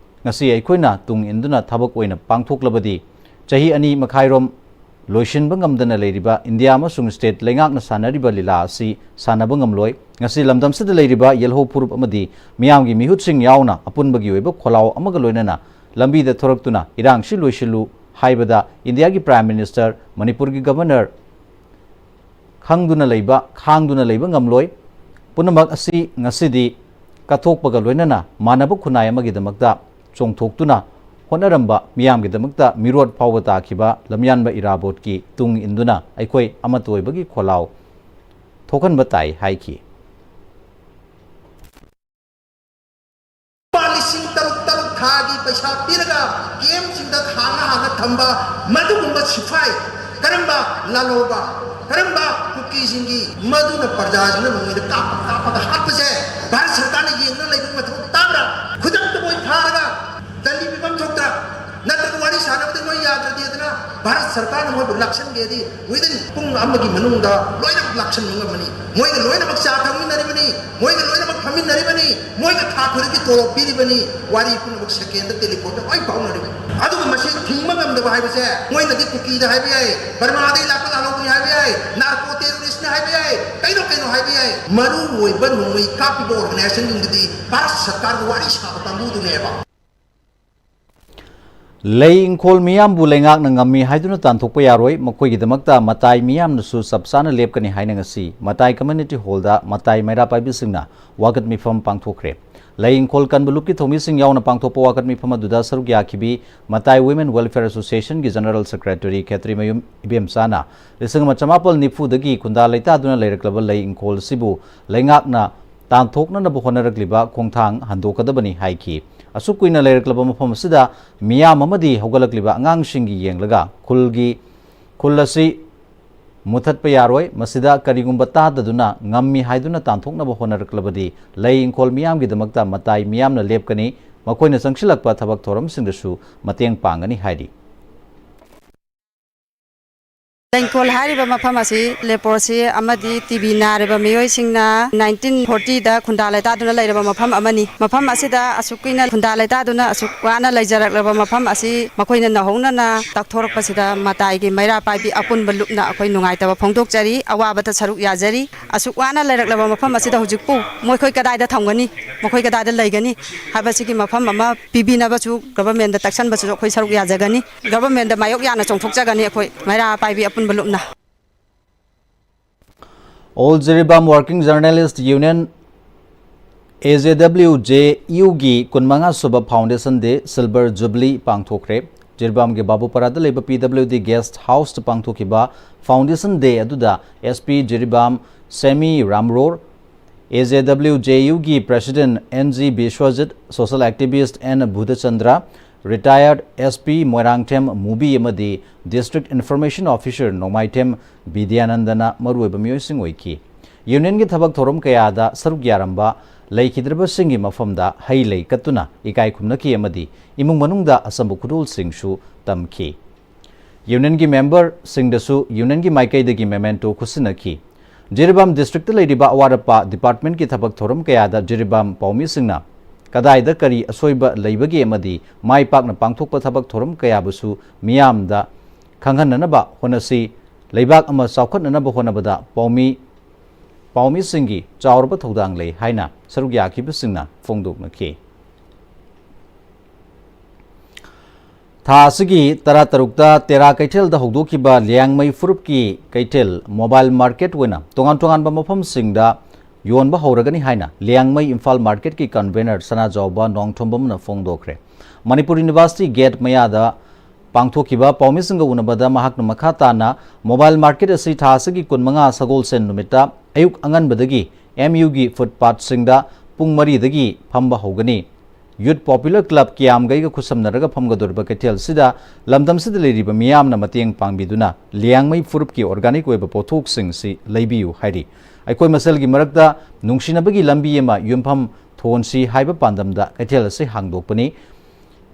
ꯉꯁꯤ ꯑꯩꯈꯣꯏꯅ ꯇꯨꯡ ꯏꯟꯗꯨꯅ ꯊꯕꯛ ꯑꯣꯏꯅ ꯄꯥꯡꯊꯣꯛꯂꯕꯗꯤ ꯆꯍꯤ ꯑꯅꯤ ꯃꯈꯥꯏꯔꯣꯝ ꯂꯣꯏꯁꯤꯟꯕ ꯉꯝꯗꯅ ꯂꯩꯔꯤꯕ ꯏꯟꯗꯤꯌꯥ ꯑꯃꯁꯨꯡ ꯁ꯭ꯇꯦꯠ ꯂꯩꯉꯥꯛꯅ ꯁꯥꯟꯅꯔꯤꯕ ꯂꯤꯂꯥ ꯑꯁꯤ ꯁꯥꯟꯅꯕ ꯉꯝꯂꯣꯏ꯫ ꯉꯁꯤ ꯂꯝꯗꯝꯁꯤꯗ ꯂꯩꯔꯤꯕ ꯌꯦꯜꯍꯧ ꯐꯨꯔꯨꯞ ꯑꯃꯗꯤ ꯃꯤꯌꯥꯝꯒꯤ ꯃꯤꯍꯨꯠꯁꯤꯡ ꯌꯥꯎꯅ ꯑꯄꯨꯟꯕꯒꯤ ꯑꯣꯏꯕ ꯈꯣꯜꯂꯥꯎ ꯑꯃꯒ ꯂꯣꯏꯅꯅ ꯂꯝꯕꯤꯗ ꯊꯣꯔꯛꯇꯨꯅ ꯏꯔꯥꯡꯁꯤ ꯂꯣꯏꯁꯤꯜꯂꯨ ꯍꯥꯏꯕꯗ ꯏꯟꯗꯤꯌꯥꯒꯤ ꯄ꯭ꯔꯥꯏꯝ ꯃꯤꯅꯤꯁꯇꯔ, ꯃꯅꯤꯄꯨꯔꯒꯤ ꯒꯚꯔꯅꯔ, ꯈꯪꯗꯨꯅ ꯂꯩꯕ, ꯈꯥꯡꯗꯨꯅ ꯂꯩꯕ ꯉꯝꯂꯣꯏ꯫ ꯄꯨꯝꯅꯃꯛ ꯑꯁꯤ ꯉꯁꯤꯗꯤ ꯀꯠꯊꯣꯛꯄꯒ ꯂꯣꯏꯅꯅ ꯃꯥꯟꯅꯕ ꯈꯨꯟꯅꯥꯏ ꯑꯃꯒꯤꯗꯃꯛꯇ ꯆꯣꯡꯊꯣꯛꯇꯨꯅ ꯍꯣꯠꯅꯔꯝꯕ ꯃꯤꯌꯥꯝꯒꯤꯗꯃꯛꯇ ꯃꯤꯔꯣꯠ ꯐꯥꯎꯕ ꯇꯥꯈꯤꯕ ꯂꯝꯌꯥꯟꯕ ꯏꯔꯥꯕꯣꯠꯀꯤ ꯇꯨꯡ ꯏꯟꯗꯨꯅ ꯑꯩꯈꯣꯏ ꯑꯃꯠꯇ ꯑꯣꯏꯕꯒꯤ ꯈꯣꯜꯂꯥꯎ ꯊꯣꯛꯍꯟꯕ ꯇꯥꯏ ꯍꯥꯏꯈꯤ꯫ ꯂꯨꯄꯥ ꯂꯤꯁꯤꯡ ꯇꯔꯨꯛ ꯇꯔꯨꯛ ꯊꯥꯒꯤ ꯄꯩꯁꯥ ꯄꯤꯔꯒ ꯀꯦꯝꯞꯁꯤꯡꯗ ꯍꯥꯡꯉ ꯍꯥꯡꯉ ꯊꯝꯕ ꯃꯗꯨꯒꯨꯝꯕ ꯁꯤꯐꯥꯏ ꯀꯔꯝꯕ ꯂꯥꯂꯣꯕ? ꯀꯔꯝꯕ ꯀꯨꯀꯤꯁꯤꯡꯒꯤ ꯃꯗꯨꯅ ꯄ꯭ꯔꯖꯥꯁꯤꯡꯅ ꯅꯣꯡꯃꯩꯗ ꯀꯥꯞꯄ ꯀꯥꯞꯄꯒ ꯍꯥꯠꯄꯁꯦ ꯚꯥꯔꯠ ꯁꯔꯀꯥꯔꯅ ꯌꯦꯡꯗꯨꯅ ꯂꯩꯕ ꯃꯊꯧ ꯇꯥꯕ꯭ꯔꯥ? ꯈꯨꯗꯛꯇ ꯃꯣꯏ ꯐꯥꯔꯒ ꯗꯟꯗꯤ ꯄꯤꯐꯝ ꯊꯣꯛꯇ꯭ꯔꯥ? ꯅꯠꯇ꯭ꯔꯒ ꯋꯥꯔꯤ ꯁꯥꯟꯅꯕꯗ ꯃꯣꯏ ꯌꯥꯗ꯭ꯔꯗꯤ ꯑꯗꯨꯅ ꯚꯥꯔꯠ ꯁꯔꯀꯥꯔꯅ ꯃꯣꯏꯕꯨ ꯂꯥꯛꯁꯟꯒꯦꯗꯤ within ꯄꯨꯡ ꯑꯃꯒꯤ ꯃꯅꯨꯡꯗ ꯂꯣꯏꯅꯃꯛ ꯂꯥꯛꯁꯟꯕ ꯉꯝꯃꯅꯤ꯫ ꯃꯣꯏꯒ ꯂꯣꯏꯅꯃꯛ ꯆꯥ ꯊꯛꯃꯤꯟꯅꯔꯤꯕꯅꯤ, ꯃꯣꯏꯒ ꯂꯣꯏꯅꯃꯛ ꯐꯝꯃꯤꯟꯅꯔꯤꯕꯅꯤ, ꯃꯣꯏꯒ ꯊꯥ ꯈꯨꯗꯤꯡꯒꯤ ꯇꯣꯂꯣꯞ ꯄꯤꯔꯤꯕꯅꯤ, ꯋꯥꯔꯤ ꯄꯨꯝꯅꯃꯛ ꯁꯦꯀꯦꯟꯗ ꯇꯦꯂꯤꯐꯣꯟꯗ ꯂꯣꯏ ꯐꯥꯎꯅꯔꯤꯕꯅꯤ꯫ ꯑꯗꯨꯒ ꯃꯁꯤ ꯊꯤꯡꯕ ꯉꯝꯗꯕ ꯍꯥꯏꯕꯁꯦ ꯃꯣꯏꯅꯗꯤ ꯀꯨꯀꯤꯗ ꯍꯥꯏꯕ ꯌꯥꯏ, ꯕꯔꯃꯥꯗꯒꯤ ꯂꯥꯛꯄ ꯂꯥꯜꯍꯧꯕꯅꯤ ꯍꯥꯏꯕ ꯌꯥꯏ, ꯅꯥꯔꯀꯣ ꯇꯦꯔꯣꯔꯤꯁꯅꯤ ꯍꯥꯏꯕ ꯌꯥꯏ, ꯀꯩꯅꯣ ꯀꯩꯅꯣ ꯍꯥꯏꯕ ꯌꯥꯏ꯫ ꯃꯔꯨ ꯑꯣꯏꯕ ꯅꯣꯡꯃꯩ ꯀꯥꯞꯄꯤꯕ ꯑꯣꯔꯒꯅꯥꯏꯖꯦꯁꯟꯁꯤꯡꯗꯨꯗꯤ ꯚꯥꯔꯠ ꯁꯔꯀꯥꯔꯒ ꯋꯥꯔꯤ ꯁꯥꯕ ꯀꯥꯡꯕꯨꯗꯨꯅꯦꯕ꯫ ꯂꯩ ꯏꯪꯈꯣꯜ ꯃꯤꯌꯥꯝꯕꯨ ꯂꯩꯉꯥꯛꯅ ꯉꯝꯃꯤ ꯍꯥꯏꯗꯨꯅ ꯇꯥꯟꯊꯣꯛꯄ ꯌꯥꯔꯣꯏ, ꯃꯈꯣꯏꯒꯤꯗꯃꯛꯇ ꯃꯇꯥꯏ ꯃꯤꯌꯥꯝꯅꯁꯨ ꯆꯞ ꯆꯥꯅ ꯂꯦꯞꯀꯅꯤ ꯍꯥꯏꯅ ꯉꯁꯤ ꯃꯇꯥꯏ ꯀꯝꯃ꯭ꯌꯨꯅꯤꯇꯤ ꯍꯣꯜꯗ ꯃꯇꯥꯏ ꯃꯩꯔꯥ ꯄꯥꯏꯕꯤꯁꯤꯡꯅ ꯋꯥꯀꯠ ꯃꯤꯐꯝ ꯄꯥꯡꯊꯣꯛꯈ꯭ꯔꯦ꯫ ꯂꯩ ꯏꯪꯈꯣꯜ ꯀꯟꯕ ꯂꯨꯞꯀꯤ ꯊꯧꯃꯤꯁꯤꯡ ꯌꯥꯎꯅ ꯄꯥꯡꯊꯣꯛꯄ ꯋꯥꯀꯠ ꯃꯤꯐꯝ ꯑꯗꯨꯗ ꯁꯔꯨꯛ ꯌꯥꯈꯤꯕꯤ ꯃꯇꯥꯏ Women Welfare Associationꯒꯤ General Secretaryꯈꯦꯇ꯭ꯔꯤꯃꯌꯨꯝ ꯏꯕꯦꯝꯆꯥꯅ ꯂꯤꯁꯤꯡ ꯑꯃ ꯆꯃꯥꯄꯜ ꯅꯤꯐꯨꯗꯒꯤ ꯈꯨꯟꯗꯥ ꯂꯩꯇꯥꯗꯨꯅ ꯂꯩꯔꯛꯂꯕ ꯂꯩ ꯏꯪꯈꯣꯜ ꯑꯁꯤꯕꯨ ꯂꯩꯉꯥꯛꯅ ꯇꯥꯟꯊꯣꯛꯅꯅꯕ ꯍꯣꯠꯅꯔꯛꯂꯤꯕ ꯈꯣꯡꯊꯥꯡ ꯍꯟꯗꯣꯛꯀꯗꯕꯅꯤ ꯍꯥꯏꯈꯤ꯫ ꯑꯁꯨꯛ ꯀꯨꯏꯅ ꯂꯩꯔꯛꯂꯕ ꯃꯐꯝ ꯑꯁꯤꯗ ꯃꯤꯌꯥꯝ ꯑꯃꯗꯤ ꯍꯧꯒꯠꯂꯛꯂꯤꯕ ꯑꯉꯥꯡꯁꯤꯡꯒꯤ ꯌꯦꯡꯂꯒ ꯈꯨꯜꯒꯤ, ꯈꯨꯜ ꯑꯁꯤ ꯃꯨꯊꯠꯄ ꯌꯥꯔꯣꯏ꯫ ꯃꯁꯤꯗ ꯀꯔꯤꯒꯨꯝꯕ ꯇꯥꯗꯗꯨꯅ ꯉꯝꯃꯤ ꯍꯥꯏꯗꯨꯅ ꯇꯥꯟꯊꯣꯛꯅꯕ ꯍꯣꯠꯅꯔꯛꯂꯕꯗꯤ ꯂꯩ ꯏꯪꯈꯣꯜ ꯃꯤꯌꯥꯝꯒꯤꯗꯃꯛꯇ ꯃꯇꯥꯏ ꯃꯤꯌꯥꯝꯅ ꯂꯦꯞꯀꯅꯤ꯫ ꯃꯈꯣꯏꯅ ꯆꯪꯁꯤꯜꯂꯛꯄ ꯊꯕꯛ ꯊꯧꯔꯝꯁꯤꯡꯗꯁꯨ ꯃꯇꯦꯡ ꯄꯥꯡꯒꯅꯤ ꯍꯥꯏꯔꯤ꯫ ꯂꯩꯀꯣꯜ ꯍꯥꯏꯔꯤꯕ ꯃꯐꯝ ꯑꯁꯤ ꯂꯦꯄ꯭ꯔꯣꯁꯤ ꯑꯃꯗꯤ ꯇꯤ ꯕꯤ ꯅꯥꯔꯤꯕ ꯃꯤꯑꯣꯏꯁꯤꯡꯅ ꯅꯥꯏꯟꯇꯤꯟ ꯐꯣꯔꯇꯤꯗ ꯈꯨꯟꯗꯥ ꯂꯩꯇꯥꯗꯨꯅ ꯂꯩꯔꯕ ꯃꯐꯝ ꯑꯃꯅꯤ꯫ ꯃꯐꯝ ꯑꯁꯤꯗ ꯑꯁꯨꯛ ꯀꯨꯏꯅ ꯈꯨꯟꯗꯥ ꯂꯩꯇꯥꯗꯨꯅ ꯑꯁꯨꯛ ꯋꯥꯅ ꯂꯩꯖꯔꯛꯂꯕ ꯃꯐꯝ ꯑꯁꯤ ꯃꯈꯣꯏꯅ ꯅꯧꯍꯧꯅꯅ ꯇꯥꯛꯊꯣꯔꯛꯄꯁꯤꯗ ꯃꯇꯥꯏꯒꯤ ꯃꯩꯔꯥ ꯄꯥꯏꯕꯤ ꯑꯄꯨꯟꯕ ꯂꯨꯞꯅ ꯑꯩꯈꯣꯏ ꯅꯨꯡꯉꯥꯏꯇꯕ ꯐꯣꯡꯗꯣꯛꯆꯔꯤ, ꯑꯋꯥꯕꯗ ꯁꯔꯨꯛ ꯌꯥꯖꯔꯤ꯫ ꯑꯁꯨꯛ ꯋꯥꯅ ꯂꯩꯔꯛꯂꯕ ꯃꯐꯝ ꯑꯁꯤꯗ ꯍꯧꯖꯤꯛꯄꯨ ꯃꯈꯣꯏ ꯀꯗꯥꯏꯗ ꯊꯝꯒꯅꯤ, ꯃꯈꯣꯏ ꯀꯗꯥꯏꯗ ꯂꯩꯒꯅꯤ ꯍꯥꯏꯕꯁꯤꯒꯤ ꯃꯐꯝ ꯑꯃ ꯄꯤꯕꯤꯅꯕꯁꯨ ꯒꯚꯔꯟꯃꯦꯟꯗ ꯇꯛꯁꯟꯕꯁꯨ ꯑꯩꯈꯣꯏ ꯁꯔꯨꯛ ꯌꯥꯖꯒꯅꯤ꯫ ꯒꯚꯔꯟꯃꯦꯟꯗ ꯃꯥꯌꯣꯛ ꯌꯥꯅ ꯆꯣꯡꯊꯣꯛꯆꯒꯅꯤ ꯑꯩꯈꯣꯏ ꯃꯩꯔꯥ ꯄꯥꯏꯕꯤ ꯑꯄꯨꯟꯕ ꯂꯨꯞꯅ꯫ All Jiribam Working Journalist Union, A J W J Uꯒꯤ ꯀꯨꯟꯃꯉꯥ ꯁꯨꯕ Foundation Day Silver Jubilee ꯄꯥꯡꯊꯣꯛꯈ꯭ꯔꯦ꯫ ꯖꯤꯔꯤꯕꯥꯝꯒꯤ ꯕꯥꯕꯨꯄꯥꯔꯥꯗ ꯂꯩꯕ P W D Guest Houseꯇ ꯄꯥꯡꯊꯣꯛꯈꯤꯕ Foundation Day ꯑꯗꯨꯗ S P ꯖꯤꯔꯤꯕꯥꯝ ꯁꯦꯃꯤ ꯔꯥꯝꯔꯣꯔ, A J W J Uꯒꯤ President N G Biswajit, Social Activist N Budhachandra, retired S P Moirangthem Mubi ꯑꯃꯗꯤ District Information Officer ꯅꯣꯡꯃꯥꯏꯊꯦꯝ ꯕꯤꯗ꯭ꯌꯥꯅꯟꯗꯅ ꯃꯔꯨꯑꯣꯏꯕ ꯃꯤꯑꯣꯏꯁꯤꯡ ꯑꯣꯏꯈꯤ꯫ ꯌꯨꯅꯤꯌꯟꯒꯤ ꯊꯕꯛ ꯊꯧꯔꯝ ꯀꯌꯥꯗ ꯁꯔꯨꯛ ꯌꯥꯔꯝꯕ ꯂꯩꯈꯤꯗ꯭ꯔꯕꯁꯤꯡꯒꯤ ꯃꯐꯝꯗ ꯍꯩ ꯂꯩ ꯀꯠꯇꯨꯅ ꯏꯀꯥꯏ ꯈꯨꯝꯅꯈꯤ ꯑꯃꯗꯤ ꯏꯃꯨꯡ ꯃꯅꯨꯡꯗ ꯑꯆꯝꯕ ꯈꯨꯗꯣꯜꯁꯤꯡꯁꯨ ꯇꯝꯈꯤ꯫ ꯌꯨꯅꯤꯌꯟꯒꯤ ꯃꯦꯝꯕꯔꯁꯤꯡꯗꯁꯨ ꯌꯨꯅꯤꯌꯟꯒꯤ ꯃꯥꯏꯀꯩꯗꯒꯤ memento ꯈꯨꯠꯁꯤꯟꯅꯈꯤ꯫ ꯖꯤꯔꯤꯕꯥꯝ district ꯇ ꯂꯩꯔꯤꯕ ꯑꯋꯥꯠ ꯑꯄꯥ department ꯀꯤ ꯊꯕꯛ ꯊꯧꯔꯝ ꯀꯌꯥꯗ ꯖꯤꯔꯤꯕꯥꯝ ꯄꯥꯎꯃꯤꯁꯤꯡꯅ ꯀꯗꯥꯏꯗ ꯀꯔꯤ ꯑꯁꯣꯏꯕ ꯂꯩꯕꯒꯦ ꯑꯃꯗꯤ ꯃꯥꯏ ꯄꯥꯛꯅ ꯄꯥꯡꯊꯣꯛꯄ ꯊꯕꯛ ꯊꯧꯔꯝ ꯀꯌꯥꯕꯨꯁꯨ ꯃꯤꯌꯥꯝꯗ ꯈꯪꯍꯟꯅꯅꯕ ꯍꯣꯠꯅꯁꯤ꯫ ꯂꯩꯕꯥꯛ ꯑꯃ ꯆꯥꯎꯈꯠꯅꯅꯕ ꯍꯣꯠꯅꯕꯗ ꯄꯥꯎꯃꯤ, ꯄꯥꯎꯃꯤꯁꯤꯡꯒꯤ ꯆꯥꯎꯔꯕ ꯊꯧꯗꯥꯡ ꯂꯩ ꯍꯥꯏꯅ ꯁꯔꯨꯛ ꯌꯥꯈꯤꯕꯁꯤꯡꯅ ꯐꯣꯡꯗꯣꯛꯅꯈꯤ꯫ ꯊꯥ ꯑꯁꯤꯒꯤ ꯇꯔꯥꯇꯔꯨꯛꯇ ꯇꯦꯔꯥ ꯀꯩꯊꯦꯜꯗ ꯍꯧꯗꯣꯛꯈꯤꯕ ꯂꯤꯌꯥꯡꯃꯩ ꯐꯨꯔꯨꯞꯀꯤ ꯀꯩꯊꯦꯜ mobile market ꯑꯣꯏꯅ ꯇꯣꯉꯥꯟ ꯇꯣꯉꯥꯟꯕ ꯃꯐꯝꯁꯤꯡꯗ ꯌꯣꯟꯕ ꯍꯧꯔꯒꯅꯤ ꯍꯥꯏꯅ ꯂꯤꯌꯥꯡꯃꯩ ꯏꯝꯐꯥꯜ market ꯀꯤ convener ꯁꯅꯥꯖꯥꯎꯕ ꯅꯣꯡꯊꯣꯝꯕꯝꯅ ꯐꯣꯡꯗꯣꯛꯈ꯭ꯔꯦ꯫ ꯃꯅꯤꯄꯨꯔ University gate ꯃꯌꯥꯗ ꯄꯥꯡꯊꯣꯛꯈꯤꯕ ꯄꯥꯎꯃꯤꯁꯤꯡꯒ ꯎꯅꯕꯗ ꯃꯍꯥꯛꯅ ꯃꯈꯥ ꯇꯥꯅ mobile market ꯑꯁꯤ ꯊꯥ ꯑꯁꯤꯒꯤ ꯀꯨꯟꯃꯉꯥ ꯁꯒꯣꯜꯁꯦꯟ ꯅꯨꯃꯤꯠꯇ ꯑꯌꯨꯛ ꯑꯉꯟꯕꯗꯒꯤ M U ꯒꯤ footpath ꯁꯤꯡꯗ ꯄꯨꯡ ꯃꯔꯤꯗꯒꯤ ꯐꯝꯕ ꯍꯧꯒꯅꯤ꯫ Youth Popular Club ꯀꯤꯌꯥꯝꯒꯩꯒ ꯈꯨꯠꯁꯝꯅꯔꯒ ꯐꯝꯒꯗꯧꯔꯤꯕ ꯀꯩꯊꯦꯜꯁꯤꯗ ꯂꯝꯗꯝꯁꯤꯗ ꯂꯩꯔꯤꯕ ꯃꯤꯌꯥꯝꯅ ꯃꯇꯦꯡ ꯄꯥꯡꯕꯤꯗꯨꯅ ꯂꯤꯌꯥꯡꯃꯩ ꯐꯨꯔꯨꯞꯀꯤ organic ꯑꯣꯏꯕ ꯄꯣꯠꯊꯣꯛꯁꯤꯡꯁꯤ ꯂꯩꯕꯤꯌꯨ ꯍꯥꯏꯔꯤ꯫ ꯑꯩꯈꯣꯏ ꯃꯁꯦꯜꯒꯤ ꯃꯔꯛꯇ ꯅꯨꯡꯁꯤꯅꯕꯒꯤ ꯂꯝꯕꯤ ꯑꯃ ꯌꯨꯝꯐꯝ ꯊꯣꯟꯁꯤ ꯍꯥꯏꯕ ꯄꯥꯟꯗꯝꯗ ꯀꯩꯊꯦꯜ ꯑꯁꯤ ꯍꯥꯡꯗꯣꯛꯄꯅꯤ꯫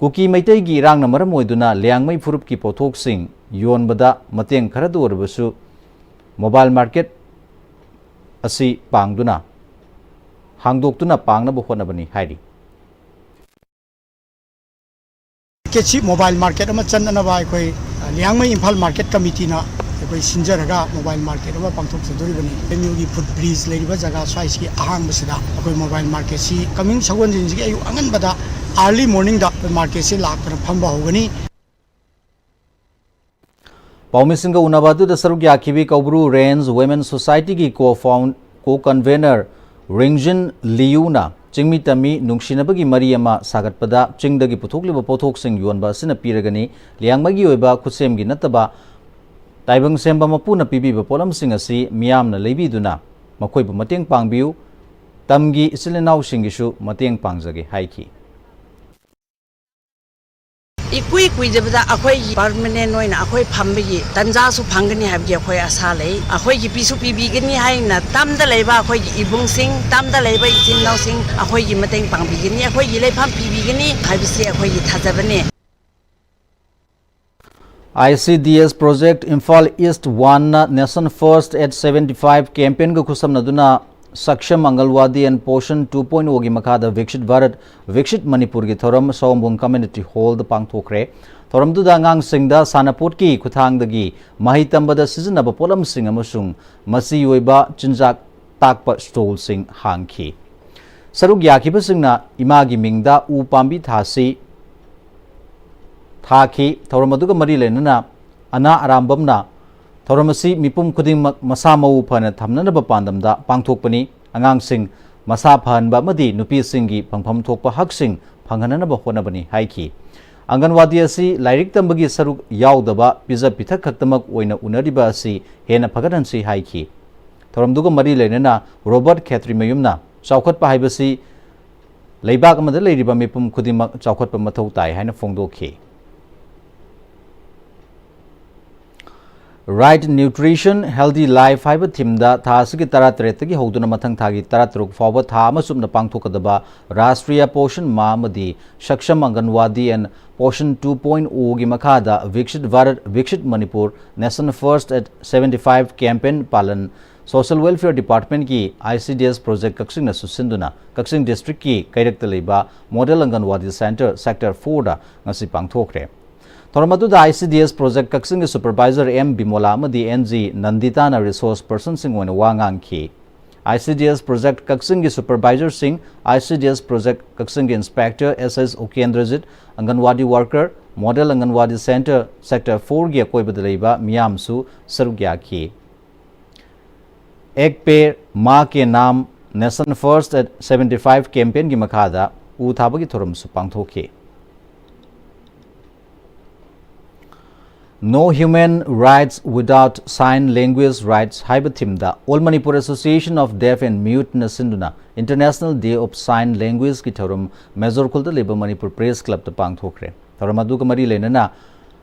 ꯀꯨꯀꯤ ꯃꯩꯇꯩꯒꯤ ꯏꯔꯥꯡꯅ ꯃꯔꯝ ꯑꯣꯏꯗꯨꯅ ꯂꯤꯌꯥꯡꯃꯩ ꯐꯨꯔꯨꯞꯀꯤ ꯄꯣꯠꯊꯣꯛꯁꯤꯡ ꯌꯣꯟꯕꯗ ꯃꯇꯦꯡ ꯈꯔꯗ ꯑꯣꯏꯔꯕꯁꯨ mobile market ꯑꯁꯤ ꯄꯥꯡꯗꯨꯅ, ꯍꯥꯡꯗꯣꯛꯇꯨꯅ ꯄꯥꯡꯅꯕ ꯍꯣꯠꯅꯕꯅꯤ ꯍꯥꯏꯔꯤ꯫ Market ꯁꯤ mobile market ꯑꯃ ꯆꯠꯅꯅꯕ ꯑꯩꯈꯣꯏ, ꯑ, ꯂꯤꯌꯥꯡꯃꯩ ꯏꯝꯐꯥꯜ market committee ꯅ ꯑꯩꯈꯣꯏ ꯁꯤꯟꯖꯔꯒ mobile market ꯑꯃ ꯄꯥꯡꯊꯣꯛꯆꯗꯣꯔꯤꯕꯅꯤ꯫ M U ꯒꯤ foot bridge ꯂꯩꯔꯤꯕ ꯖꯒꯥ ꯁ꯭ꯋꯥꯏꯁꯤꯒꯤ ꯑꯍꯥꯡꯕꯁꯤꯗ ꯑꯩꯈꯣꯏ mobile market ꯁꯤ coming ꯁꯒꯣꯜꯁꯦꯟꯁꯤꯒꯤ ꯑꯌꯨꯛ ꯑꯉꯟꯕꯗ, early morning ꯗ ꯑꯩꯈꯣꯏ market ꯁꯤ ꯂꯥꯛꯇꯅ ꯐꯝꯕ ꯍꯧꯒꯅꯤ꯫ ꯄꯥꯎꯃꯤꯁꯤꯡꯒ ꯎꯅꯕ ꯑꯗꯨꯗ ꯁꯔꯨꯛ ꯌꯥꯈꯤꯕꯤ ꯀꯧꯕ꯭ꯔꯨ Range Women Society ꯒꯤ co-found-, co-convener ꯔꯤꯡꯖꯤꯟ ꯂꯤꯌꯨꯅ ꯆꯤꯡꯃꯤ ꯇꯝꯃꯤ ꯅꯨꯡꯁꯤꯅꯕꯒꯤ ꯃꯔꯤ ꯑꯃ ꯁꯥꯒꯠꯄꯗ ꯆꯤꯡꯗꯒꯤ ꯄꯨꯊꯣꯛꯂꯤꯕ ꯄꯣꯠꯊꯣꯛꯁꯤꯡ ꯌꯣꯟꯕ ꯑꯁꯤꯅ ꯄꯤꯔꯒꯅꯤ꯫ ꯂꯤꯌꯥꯡꯃꯩꯒꯤ ꯑꯣꯏꯕ ꯈꯨꯠꯁꯦꯝꯒꯤ ꯅꯠꯇꯕ ꯇꯥꯏꯕꯪ ꯁꯦꯝꯕ ꯃꯄꯨꯅ ꯄꯤꯕꯤꯕ ꯄꯣꯠꯂꯝꯁꯤꯡ ꯑꯁꯤ ꯃꯤꯌꯥꯝꯅ ꯂꯩꯕꯤꯗꯨꯅ ꯃꯈꯣꯏꯕꯨ ꯃꯇꯦꯡ ꯄꯥꯡꯕꯤꯌꯨ꯫ ꯇꯝꯒꯤ ꯏꯆꯤꯜ ꯏꯅꯥꯎꯁꯤꯡꯒꯤꯁꯨ ꯃꯇꯦꯡ ꯄꯥꯡꯖꯒꯦ ꯍꯥꯏꯈꯤ꯫ ꯏꯀꯨꯏ ꯀꯨꯏꯗꯕꯗ ꯑꯩꯈꯣꯏꯒꯤ ꯄꯔꯃꯅꯦꯟ ꯑꯣꯏꯅ ꯑꯩꯈꯣꯏ ꯐꯝꯕꯒꯤ ꯇꯟꯖꯥꯁꯨ ꯐꯪꯒꯅꯤ ꯍꯥꯏꯕꯒꯤ ꯑꯩꯈꯣꯏ ꯑꯁꯥ ꯂꯩ꯫ ꯑꯩꯈꯣꯏꯒꯤ ꯄꯤꯁꯨ ꯄꯤꯕꯤꯒꯅꯤ ꯍꯥꯏꯅ ꯇꯝꯗ ꯂꯩꯕ ꯑꯩꯈꯣꯏꯒꯤ ꯏꯕꯨꯡꯁꯤꯡ, ꯇꯝꯗ ꯂꯩꯕ ꯏꯆꯤꯟ ꯏꯅꯥꯎꯁꯤꯡ ꯑꯩꯈꯣꯏꯒꯤ ꯃꯇꯦꯡ ꯄꯥꯡꯕꯤꯒꯅꯤ, ꯑꯩꯈꯣꯏꯒꯤ ꯂꯩꯐꯝ ꯄꯤꯕꯤꯒꯅꯤ ꯍꯥꯏꯕꯁꯤ ꯑꯩꯈꯣꯏꯒꯤ ꯊꯥꯖꯕꯅꯤ꯫ ICDS Project Imphal East One ꯅ Nation First at Seventy Five campaign ꯒ ꯈꯨꯠꯁꯝꯅꯗꯨꯅ Saksham Anganwadi and Poshan two point O ꯒꯤ ꯃꯈꯥꯗ Viksit Bharat, Viksit Manipur ꯒꯤ ꯊꯧꯔꯝ ꯁꯑꯣꯝꯕꯨꯡ Community Hall ꯗ ꯄꯥꯡꯊꯣꯛꯈ꯭ꯔꯦ꯫ ꯊꯧꯔꯝꯗꯨꯗ ꯑꯉꯥꯡꯁꯤꯡꯗ ꯁꯥꯟꯅꯄꯣꯠꯀꯤ ꯈꯨꯠꯊꯥꯡꯗꯒꯤ ꯃꯍꯩ ꯇꯝꯕꯗ ꯁꯤꯖꯤꯟꯅꯕ ꯄꯣꯠꯂꯝꯁꯤꯡ ꯑꯃꯁꯨꯡ ꯃꯆꯤ ꯑꯣꯏꯕ ꯆꯤꯟꯖꯥꯛ ꯇꯥꯛꯄ stall ꯁꯤꯡ ꯍꯥꯡꯈꯤ꯫ ꯁꯔꯨꯛ ꯌꯥꯈꯤꯕꯁꯤꯡꯅ ꯏꯃꯥꯒꯤ ꯃꯤꯡꯗ ꯎ ꯄꯥꯝꯕꯤ ꯊꯥꯁꯤ ꯊꯥꯈꯤ꯫ ꯊꯧꯔꯝ ꯑꯗꯨꯒ ꯃꯔꯤ ꯂꯩꯅꯅ ꯑꯅꯥ ꯑꯔꯥꯝꯕꯝꯅ ꯊꯧꯔꯝ ꯑꯁꯤ ꯃꯤꯄꯨꯝ ꯈꯨꯗꯤꯡꯃꯛ ꯃꯁꯥ ꯃꯎ ꯐꯅ ꯊꯝꯅꯅꯕ ꯄꯥꯟꯗꯝꯗ ꯄꯥꯡꯊꯣꯛꯄꯅꯤ, ꯑꯉꯥꯡꯁꯤꯡ ꯃꯁꯥ ꯐꯍꯟꯕ ꯑꯃꯗꯤ ꯅꯨꯄꯤꯁꯤꯡꯒꯤ ꯐꯪꯐꯝ ꯊꯣꯛꯄ ꯍꯛꯁꯤꯡ ꯐꯪꯍꯟꯅꯅꯕ ꯍꯣꯠꯅꯕꯅꯤ ꯍꯥꯏꯈꯤ꯫ ꯑꯪꯒꯟꯋꯥꯗꯤ ꯑꯁꯤ ꯂꯥꯏꯔꯤꯛ ꯇꯝꯕꯒꯤ ꯁꯔꯨꯛ ꯌꯥꯎꯗꯕ ꯄꯤꯖ ꯄꯤꯊꯛ ꯈꯛꯇꯃꯛ ꯑꯣꯏꯅ ꯎꯅꯔꯤꯕ ꯑꯁꯤ ꯍꯦꯟꯅ ꯐꯒꯠꯍꯟꯁꯤ ꯍꯥꯏꯈꯤ꯫ ꯊꯧꯔꯝꯗꯨꯒ ꯃꯔꯤ ꯂꯩꯅꯅ ꯔꯣꯕꯔꯠ ꯈꯦꯇ꯭ꯔꯤꯃꯌꯨꯝꯅ ꯆꯥꯎꯈꯠꯄ ꯍꯥꯏꯕꯁꯤ ꯂꯩꯕꯥꯛ ꯑꯃꯗ ꯂꯩꯔꯤꯕ ꯃꯤꯄꯨꯝ ꯈꯨꯗꯤꯡꯃꯛ ꯆꯥꯎꯈꯠꯄ ꯃꯊꯧ ꯇꯥꯏ ꯍꯥꯏꯅ ꯐꯣꯡꯗꯣꯛꯈꯤ꯫ Right Nutrition, Healthy Life ꯍꯥꯏꯕ theme ꯗ ꯊꯥ ꯑꯁꯤꯒꯤ ꯇꯔꯥꯇꯔꯦꯠꯇꯒꯤ ꯍꯧꯗꯨꯅ ꯃꯊꯪ ꯊꯥꯒꯤ ꯇꯔꯥꯇꯔꯨꯛ ꯐꯥꯎꯕ ꯊꯥ ꯑꯃ ꯆꯨꯞꯅ ꯄꯥꯡꯊꯣꯛꯀꯗꯕ Rashtriya Poshan Maah ꯑꯃꯗꯤ Saksham Anganwadi and Poshan two point O ꯒꯤ ꯃꯈꯥꯗ Viksit Bharat, Viksit Manipur, Nation First at Seventy Five campaign ꯄꯥꯂꯟ Social Welfare Department ꯀꯤ ICDS Project ꯀꯛꯆꯤꯡꯅ ꯁꯨꯠꯁꯤꯟꯗꯨꯅ ꯀꯛꯆꯤꯡ district ꯀꯤ ꯀꯩꯔꯛꯇ ꯂꯩꯕ Model Anganwadi Center, Sector four ꯗ ꯉꯁꯤ ꯄꯥꯡꯊꯣꯛꯈ꯭ꯔꯦ꯫ ꯊꯧꯔꯝ ꯑꯗꯨꯗ ICDS Project ꯀꯛꯆꯤꯡꯒꯤ Supervisor ꯑꯦꯝ ꯕꯤꯃꯣꯂꯥ ꯑꯃꯗꯤ ꯑꯦꯟ ꯖꯤ ꯅꯟꯗꯤꯇꯥꯅ resource person ꯁꯤꯡ ꯑꯣꯏꯅ ꯋꯥ ꯉꯥꯡꯈꯤ꯫ ICDS Project ꯀꯛꯆꯤꯡꯒꯤ supervisor ꯁꯤꯡ, ICDS Project ꯀꯛꯆꯤꯡꯒꯤ inspector ꯑꯦꯁ ꯑꯦꯁ ꯎꯀꯦꯟꯗ꯭ꯔꯖꯤꯠ, ꯑꯪꯒꯟꯋꯥꯗꯤ worker, Model Anganwadi Center, Sector four ꯒꯤ ꯑꯀꯣꯏꯕꯗ ꯂꯩꯕ ꯃꯤꯌꯥꯝꯁꯨ ꯁꯔꯨꯛ ꯌꯥꯈꯤ꯫ Ek Ped Maa Ke Naam, Nation First at Seventy Five campaign ꯒꯤ ꯃꯈꯥꯗ ꯎ ꯊꯥꯕꯒꯤ ꯊꯧꯔꯝꯁꯨ ꯄꯥꯡꯊꯣꯛꯈꯤ꯫ No Human Rights Without Sign Language Rights ꯍꯥꯏꯕ theme the All Manipur Association of Deaf and Mute ꯅ ꯁꯤꯟꯗꯨꯅ International Day of Sign Language ꯀꯤ ꯊꯧꯔꯝ ꯃꯦꯖꯣꯔ ꯈꯨꯜꯗ ꯂꯩꯕ ꯃꯅꯤꯄꯨꯔ Press Club ꯇ ꯄꯥꯡꯊꯣꯛꯈ꯭ꯔꯦ꯫ ꯊꯧꯔꯝ ꯑꯗꯨꯒ ꯃꯔꯤ ꯂꯩꯅꯅ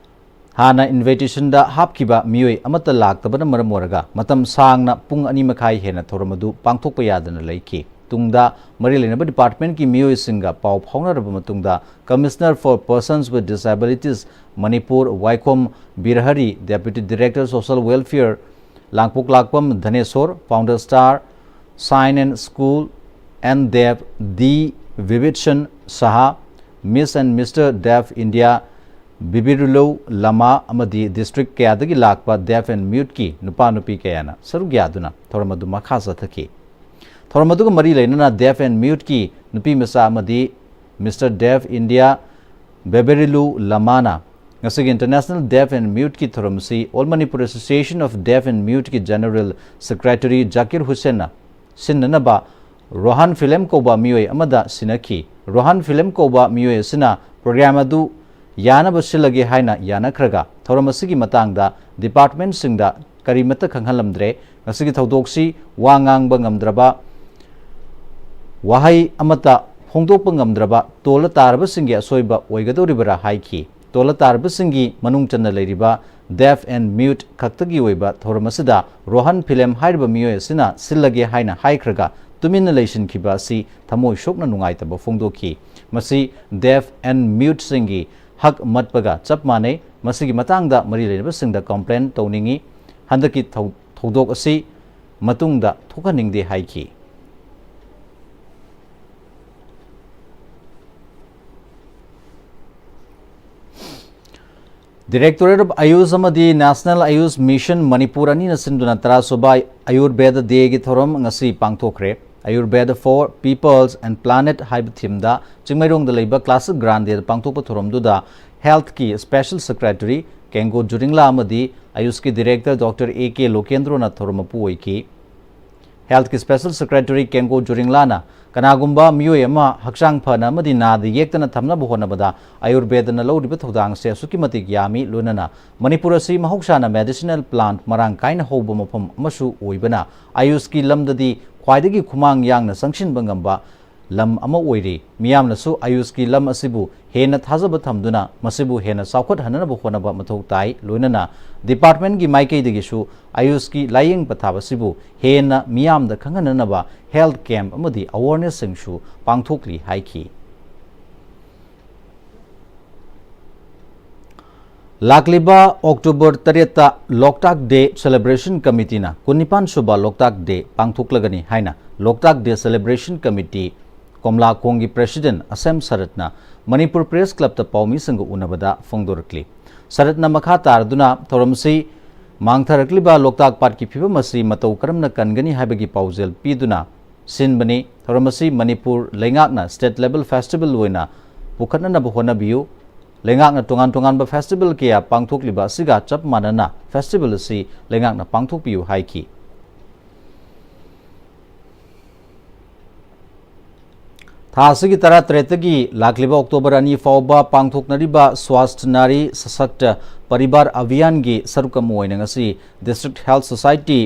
ꯍꯥꯟꯅ ꯏꯟꯚꯤꯇꯦꯁꯟꯗ ꯍꯥꯞꯈꯤꯕ ꯃꯤꯑꯣꯏ ꯑꯃꯠꯇ ꯂꯥꯛꯇꯕꯅ ꯃꯔꯝ ꯑꯣꯏꯔꯒ ꯃꯇꯝ ꯁꯥꯡꯅ ꯄꯨꯡ ꯑꯅꯤ ꯃꯈꯥꯏ ꯍꯦꯟꯅ ꯊꯧꯔꯝ ꯑꯗꯨ ꯄꯥꯡꯊꯣꯛꯄ ꯌꯥꯗꯅ ꯂꯩꯈꯤ꯫ ꯇꯨꯡꯗ ꯃꯔꯤ ꯂꯩꯅꯕ ꯗꯤꯄꯥꯔꯠꯃꯦꯟꯠꯀꯤ ꯃꯤꯑꯣꯏꯁꯤꯡꯒ ꯄꯥꯎ ꯐꯥꯎꯅꯔꯕ ꯃꯇꯨꯡꯗ Commissioner for Persons with Disabilities Manipur ꯋꯥꯏꯈꯣꯝ Birahari, Deputy Director Social Welfare Langpoklakpam ꯙꯅꯦꯁꯣꯔ, Founder Star Sign and School and Deaf D ꯚꯤꯕꯤꯠꯁꯟ Shah, Miss and Mister Deaf India ꯕꯤꯕꯤꯔꯨꯂꯨ ꯂꯃꯥ ꯑꯃꯗꯤ ꯗꯤꯁꯇ꯭ꯔꯤꯛ ꯀꯌꯥꯗꯒꯤ ꯂꯥꯛꯄ deaf and muteꯀꯤ ꯅꯨꯄꯥ ꯅꯨꯄꯤ ꯀꯌꯥꯅ ꯁꯔꯨꯛ ꯌꯥꯗꯨꯅ ꯊꯧꯔꯝ ꯑꯗꯨ ꯃꯈꯥ ꯆꯠꯊꯈꯤ꯫ ꯊꯧꯔꯝ ꯑꯗꯨꯒ ꯃꯔꯤ ꯂꯩꯅꯅ deaf and muteꯀꯤ ꯅꯨꯄꯤ ꯃꯆꯥ ꯑꯃꯗꯤ Mister Deaf India ꯕꯦꯕꯦꯔꯤꯂꯨ ꯂꯃꯥꯅ ꯉꯁꯤꯒꯤ International Deaf and Muteꯀꯤ ꯊꯧꯔꯝ ꯑꯁꯤ All Manipur Association of Deaf and Muteꯀꯤ General Secretary ꯖꯥꯀꯤꯔ ꯍꯨꯁꯦꯟꯅ ꯁꯤꯟꯅꯅꯕ ꯔꯣꯍꯟ ꯐꯤꯂꯝ ꯀꯧꯕ ꯃꯤꯑꯣꯏ ꯑꯃꯗ ꯁꯤꯟꯅꯈꯤ꯫ ꯔꯣꯍꯟ ꯐꯤꯂꯝ ꯀꯧꯕ ꯃꯤꯑꯣꯏ ꯑꯁꯤꯅ ꯄ꯭ꯔꯣꯒ꯭ꯔꯥꯝ ꯑꯗꯨ ꯌꯥꯅꯕ ꯁꯤꯜꯂꯒꯦ ꯍꯥꯏꯅ ꯌꯥꯅꯈ꯭ꯔꯒ, ꯊꯧꯔꯝ ꯑꯁꯤꯒꯤ ꯃꯇꯥꯡꯗ ꯗꯤꯄꯥꯔꯠꯃꯦꯟꯠꯁꯤꯡꯗ ꯀꯔꯤꯃꯠꯇ ꯈꯪꯍꯜꯂꯝꯗ꯭ꯔꯦ꯫ ꯉꯁꯤꯒꯤ ꯊꯧꯗꯣꯛꯁꯤ ꯋꯥ ꯉꯥꯡꯕ ꯉꯝꯗ꯭ꯔꯕ, ꯋꯥꯍꯩ ꯑꯃꯠꯇ ꯐꯣꯡꯗꯣꯛꯄ ꯉꯝꯗ꯭ꯔꯕ ꯇꯣꯜꯂ ꯇꯥꯔꯕꯁꯤꯡꯒꯤ ꯑꯁꯣꯏꯕ ꯑꯣꯏꯒꯗꯧꯔꯤꯕꯔꯥ ꯍꯥꯏꯈꯤ꯫ ꯇꯣꯜꯂ ꯇꯥꯔꯕꯁꯤꯡꯒꯤ ꯃꯅꯨꯡ ꯆꯟꯅ ꯂꯩꯔꯤꯕ deaf and mute ꯈꯛꯇꯒꯤ ꯑꯣꯏꯕ ꯊꯧꯔꯝ ꯑꯁꯤꯗ ꯔꯣꯍꯟ ꯐꯤꯂꯝ ꯍꯥꯏꯔꯤꯕ ꯃꯤꯑꯣꯏ ꯑꯁꯤꯅ ꯁꯤꯜꯂꯒꯦ ꯍꯥꯏꯅ ꯍꯥꯏꯈ꯭ꯔꯒ ꯇꯨꯃꯤꯟꯅ ꯂꯩꯁꯤꯟꯈꯤꯕ ꯑꯁꯤ ꯊꯃꯣꯏ ꯁꯣꯛꯅ ꯅꯨꯡꯉꯥꯏꯇꯕ ꯐꯣꯡꯗꯣꯛꯈꯤ꯫ ꯃꯁꯤ deaf and muteꯁꯤꯡꯒꯤ ꯍꯛ ꯃꯠꯄꯒ ꯆꯞ ꯃꯥꯟꯅꯩ꯫ ꯃꯁꯤꯒꯤ ꯃꯇꯥꯡꯗ ꯃꯔꯤ ꯂꯩꯅꯕꯁꯤꯡꯗ complain ꯇꯧꯅꯤꯡꯏ꯫ ꯍꯟꯗꯛꯀꯤ ꯊꯧ-, ꯊꯧꯗꯣꯛ ꯑꯁꯤ ꯃꯇꯨꯡꯗ ꯊꯣꯛꯍꯟꯅꯤꯡꯗꯦ ꯍꯥꯏꯈꯤ꯫ Directorate of Ayush ꯑꯃꯗꯤ National Ayush Mission ꯃꯅꯤꯄꯨꯔ ꯑꯅꯤꯅ ꯁꯤꯟꯗꯨꯅ ꯇꯔꯥꯁꯨꯕ ꯑꯌꯨꯔꯕꯦꯗ ꯗꯦꯒꯤ ꯊꯧꯔꯝ ꯉꯁꯤ ꯄꯥꯡꯊꯣꯛꯈ꯭ꯔꯦ꯫ Ayurveda for Peoples and Planet ꯍꯥꯏꯕ ꯊꯤꯝꯗ ꯆꯤꯡꯃꯩꯔꯣꯡꯗ ꯂꯩꯕ ꯀ꯭ꯂꯥꯁꯤꯛ ꯒ꯭ꯔꯥꯟꯗꯦꯗ ꯄꯥꯡꯊꯣꯛꯄ ꯊꯧꯔꯝꯗꯨꯗ ꯍꯦꯜꯊꯀꯤ ꯁ꯭ꯄꯦꯁꯦꯜ ꯁꯦꯀ꯭ꯔꯦꯇꯔꯤ ꯀꯦꯡꯒꯣ ꯖꯨꯔꯤꯡꯂꯥ ꯑꯃꯗꯤ ꯑꯌꯨꯁꯀꯤ ꯗꯤꯔꯦꯛꯇꯔ ꯗꯣꯛꯇꯔ ꯑꯦ ꯀꯦ ꯂꯣꯀꯦꯟꯗ꯭ꯔꯣꯅ ꯊꯧꯔꯝ ꯃꯄꯨ ꯑꯣꯏꯈꯤ꯫ ꯍꯦꯜꯊꯀꯤ ꯁ꯭ꯄꯦꯁꯦꯜ ꯁꯦꯀ꯭ꯔꯦꯇꯔꯤ ꯀꯦꯡꯒꯣ ꯖꯨꯔꯤꯡꯂꯥꯅ ꯀꯅꯥꯒꯨꯝꯕ ꯃꯤꯑꯣꯏ ꯑꯃ ꯍꯛꯆꯥꯡ ꯐꯅ ꯑꯃꯗꯤ ꯅꯥꯗ ꯌꯦꯛꯇꯅ ꯊꯝꯅꯕ ꯍꯣꯠꯅꯕꯗ ꯑꯌꯨꯔꯕꯦꯗꯅ ꯂꯧꯔꯤꯕ ꯊꯧꯗꯥꯡꯁꯦ ꯑꯁꯨꯛꯀꯤ ꯃꯇꯤꯛ ꯌꯥꯝꯃꯤ, ꯂꯣꯏꯅꯅ ꯃꯅꯤꯄꯨꯔ ꯑꯁꯤ ꯃꯍꯧꯁꯥꯅ ꯃꯦꯗꯤꯁꯤꯅꯦꯜ ꯄ꯭ꯂꯥꯟꯠ ꯃꯔꯥꯡ ꯀꯥꯏꯅ ꯍꯧꯕ ꯃꯐꯝ ꯑꯃꯁꯨ ꯑꯣꯏꯕꯅ ꯑꯌꯨꯁꯀꯤ ꯂꯝꯗꯗꯤ ꯈ꯭ꯋꯥꯏꯗꯒꯤ ꯈꯨꯃꯥꯡ ꯌꯥꯡꯅ ꯆꯪꯁꯤꯟꯕ ꯉꯝꯕ ꯂꯝ ꯑꯃ ꯑꯣꯏꯔꯤ꯫ ꯃꯤꯌꯥꯝꯅꯁꯨ ꯑꯌꯨꯁꯀꯤ ꯂꯝ ꯑꯁꯤꯕꯨ ꯍꯦꯟꯅ ꯊꯥꯖꯕ ꯊꯝꯗꯨꯅ ꯃꯁꯤꯕꯨ ꯍꯦꯟꯅ ꯆꯥꯎꯈꯠꯍꯟꯅꯅꯕ ꯍꯣꯠꯅꯕ ꯃꯊꯧ ꯇꯥꯏ꯫ ꯂꯣꯏꯅꯅ ꯗꯤꯄꯥꯔꯠꯃꯦꯟꯒꯤ ꯃꯥꯏꯀꯩꯗꯒꯤꯁꯨ ꯑꯌꯨꯁꯀꯤ ꯂꯥꯌꯦꯡ ꯄꯊꯥꯞ ꯑꯁꯤꯕꯨ ꯍꯦꯟꯅ ꯃꯤꯌꯥꯝꯗ ꯈꯪꯍꯟꯅꯅꯕ ꯍꯦꯜꯊ ꯀꯦꯝꯞ ꯑꯃꯗꯤ ꯑꯋꯥꯔꯅꯦꯁꯁꯤꯡꯁꯨ ꯄꯥꯡꯊꯣꯛꯂꯤ ꯍꯥꯏꯈꯤ꯫ ꯂꯥꯛꯂꯤꯕ ꯑꯣꯛꯇꯣꯕꯔ ꯇꯔꯦꯠꯇ ꯂꯣꯛꯇꯥꯛ ꯗꯦ ꯁꯦꯂꯦꯕ꯭ꯔꯦꯁꯟ ꯀꯃꯤꯇꯤꯅ ꯀꯨꯟꯅꯤꯄꯥꯟ ꯁꯨꯕ ꯂꯣꯛꯇꯥꯛ ꯗꯦ ꯄꯥꯡꯊꯣꯛꯂꯒꯅꯤ ꯍꯥꯏꯅ ꯂꯣꯛꯇꯥꯛ ꯗꯦ ꯁꯦꯂꯦꯕ꯭ꯔꯦꯁꯟ ꯀꯃꯤꯇꯤ ꯀꯣꯝꯂꯥꯈꯣꯡꯒꯤ ꯄ꯭ꯔꯦꯁꯤꯗꯦꯟ ꯑꯁꯦꯝ ꯁꯔꯠꯅ ꯃꯅꯤꯄꯨꯔ ꯄ꯭ꯔꯦꯁ ꯀ꯭ꯂꯕꯇ ꯄꯥꯎꯃꯤꯁꯤꯡꯒ ꯎꯅꯕꯗ ꯐꯣꯡꯗꯣꯔꯛꯂꯤ꯫ ꯁꯔꯠꯅ ꯃꯈꯥ ꯇꯥꯔꯗꯨꯅ ꯊꯧꯔꯝꯁꯤ ꯃꯥꯡꯊꯔꯛꯂꯤꯕ ꯂꯣꯛꯇꯥꯛ ꯄꯥꯠꯀꯤ ꯐꯤꯕꯝ ꯑꯁꯤ ꯃꯇꯧ ꯀꯔꯝꯅ ꯀꯟꯒꯅꯤ ꯍꯥꯏꯕꯒꯤ ꯄꯥꯎꯖꯦꯜ ꯄꯤꯗꯨꯅ ꯁꯤꯟꯕꯅꯤ꯫ ꯊꯧꯔꯝ ꯑꯁꯤ ꯃꯅꯤꯄꯨꯔ ꯂꯩꯉꯥꯛꯅ ꯁ꯭ꯇꯦꯠ ꯂꯦꯚꯦꯜ ꯐꯦꯁꯇꯤꯚꯦꯜ ꯑꯣꯏꯅ ꯄꯨꯈꯠꯅꯅꯕ ꯍꯣꯠꯅꯕꯤꯌꯨ꯫ ꯂꯩꯉꯥꯛꯅ ꯇꯣꯉꯥꯟ ꯇꯣꯉꯥꯟꯕ ꯐꯦꯁꯇꯤꯚꯦꯜ ꯀꯌꯥ ꯄꯥꯡꯊꯣꯛꯂꯤꯕ ꯑꯁꯤꯒ ꯆꯞ ꯃꯥꯟꯅꯅ ꯐꯦꯁꯇꯤꯚꯦꯜ ꯑꯁꯤ ꯂꯩꯉꯥꯛꯅ ꯄꯥꯡꯊꯣꯛꯄꯤꯌꯨ ꯍꯥꯏꯈꯤ꯫ ꯊꯥ ꯑꯁꯤꯒꯤ ꯇꯔꯥꯇꯔꯦꯠꯇꯒꯤ ꯂꯥꯛꯂꯤꯕ ꯑꯣꯛꯇꯣꯕꯔ ꯑꯅꯤ ꯐꯥꯎꯕ ꯄꯥꯡꯊꯣꯛꯅꯔꯤꯕ ꯁ꯭ꯋꯥꯁꯊ ꯅꯥꯔꯤ ꯁꯁꯛꯇ ꯄꯔꯤꯕꯥꯔ ꯑꯚꯤꯌꯥꯟꯒꯤ ꯁꯔꯨꯛ ꯑꯃ ꯑꯣꯏꯅ ꯉꯁꯤ ꯗꯤꯁꯇ꯭ꯔꯤꯛ ꯍꯦꯜꯊ ꯁꯣꯁꯥꯏꯇꯤ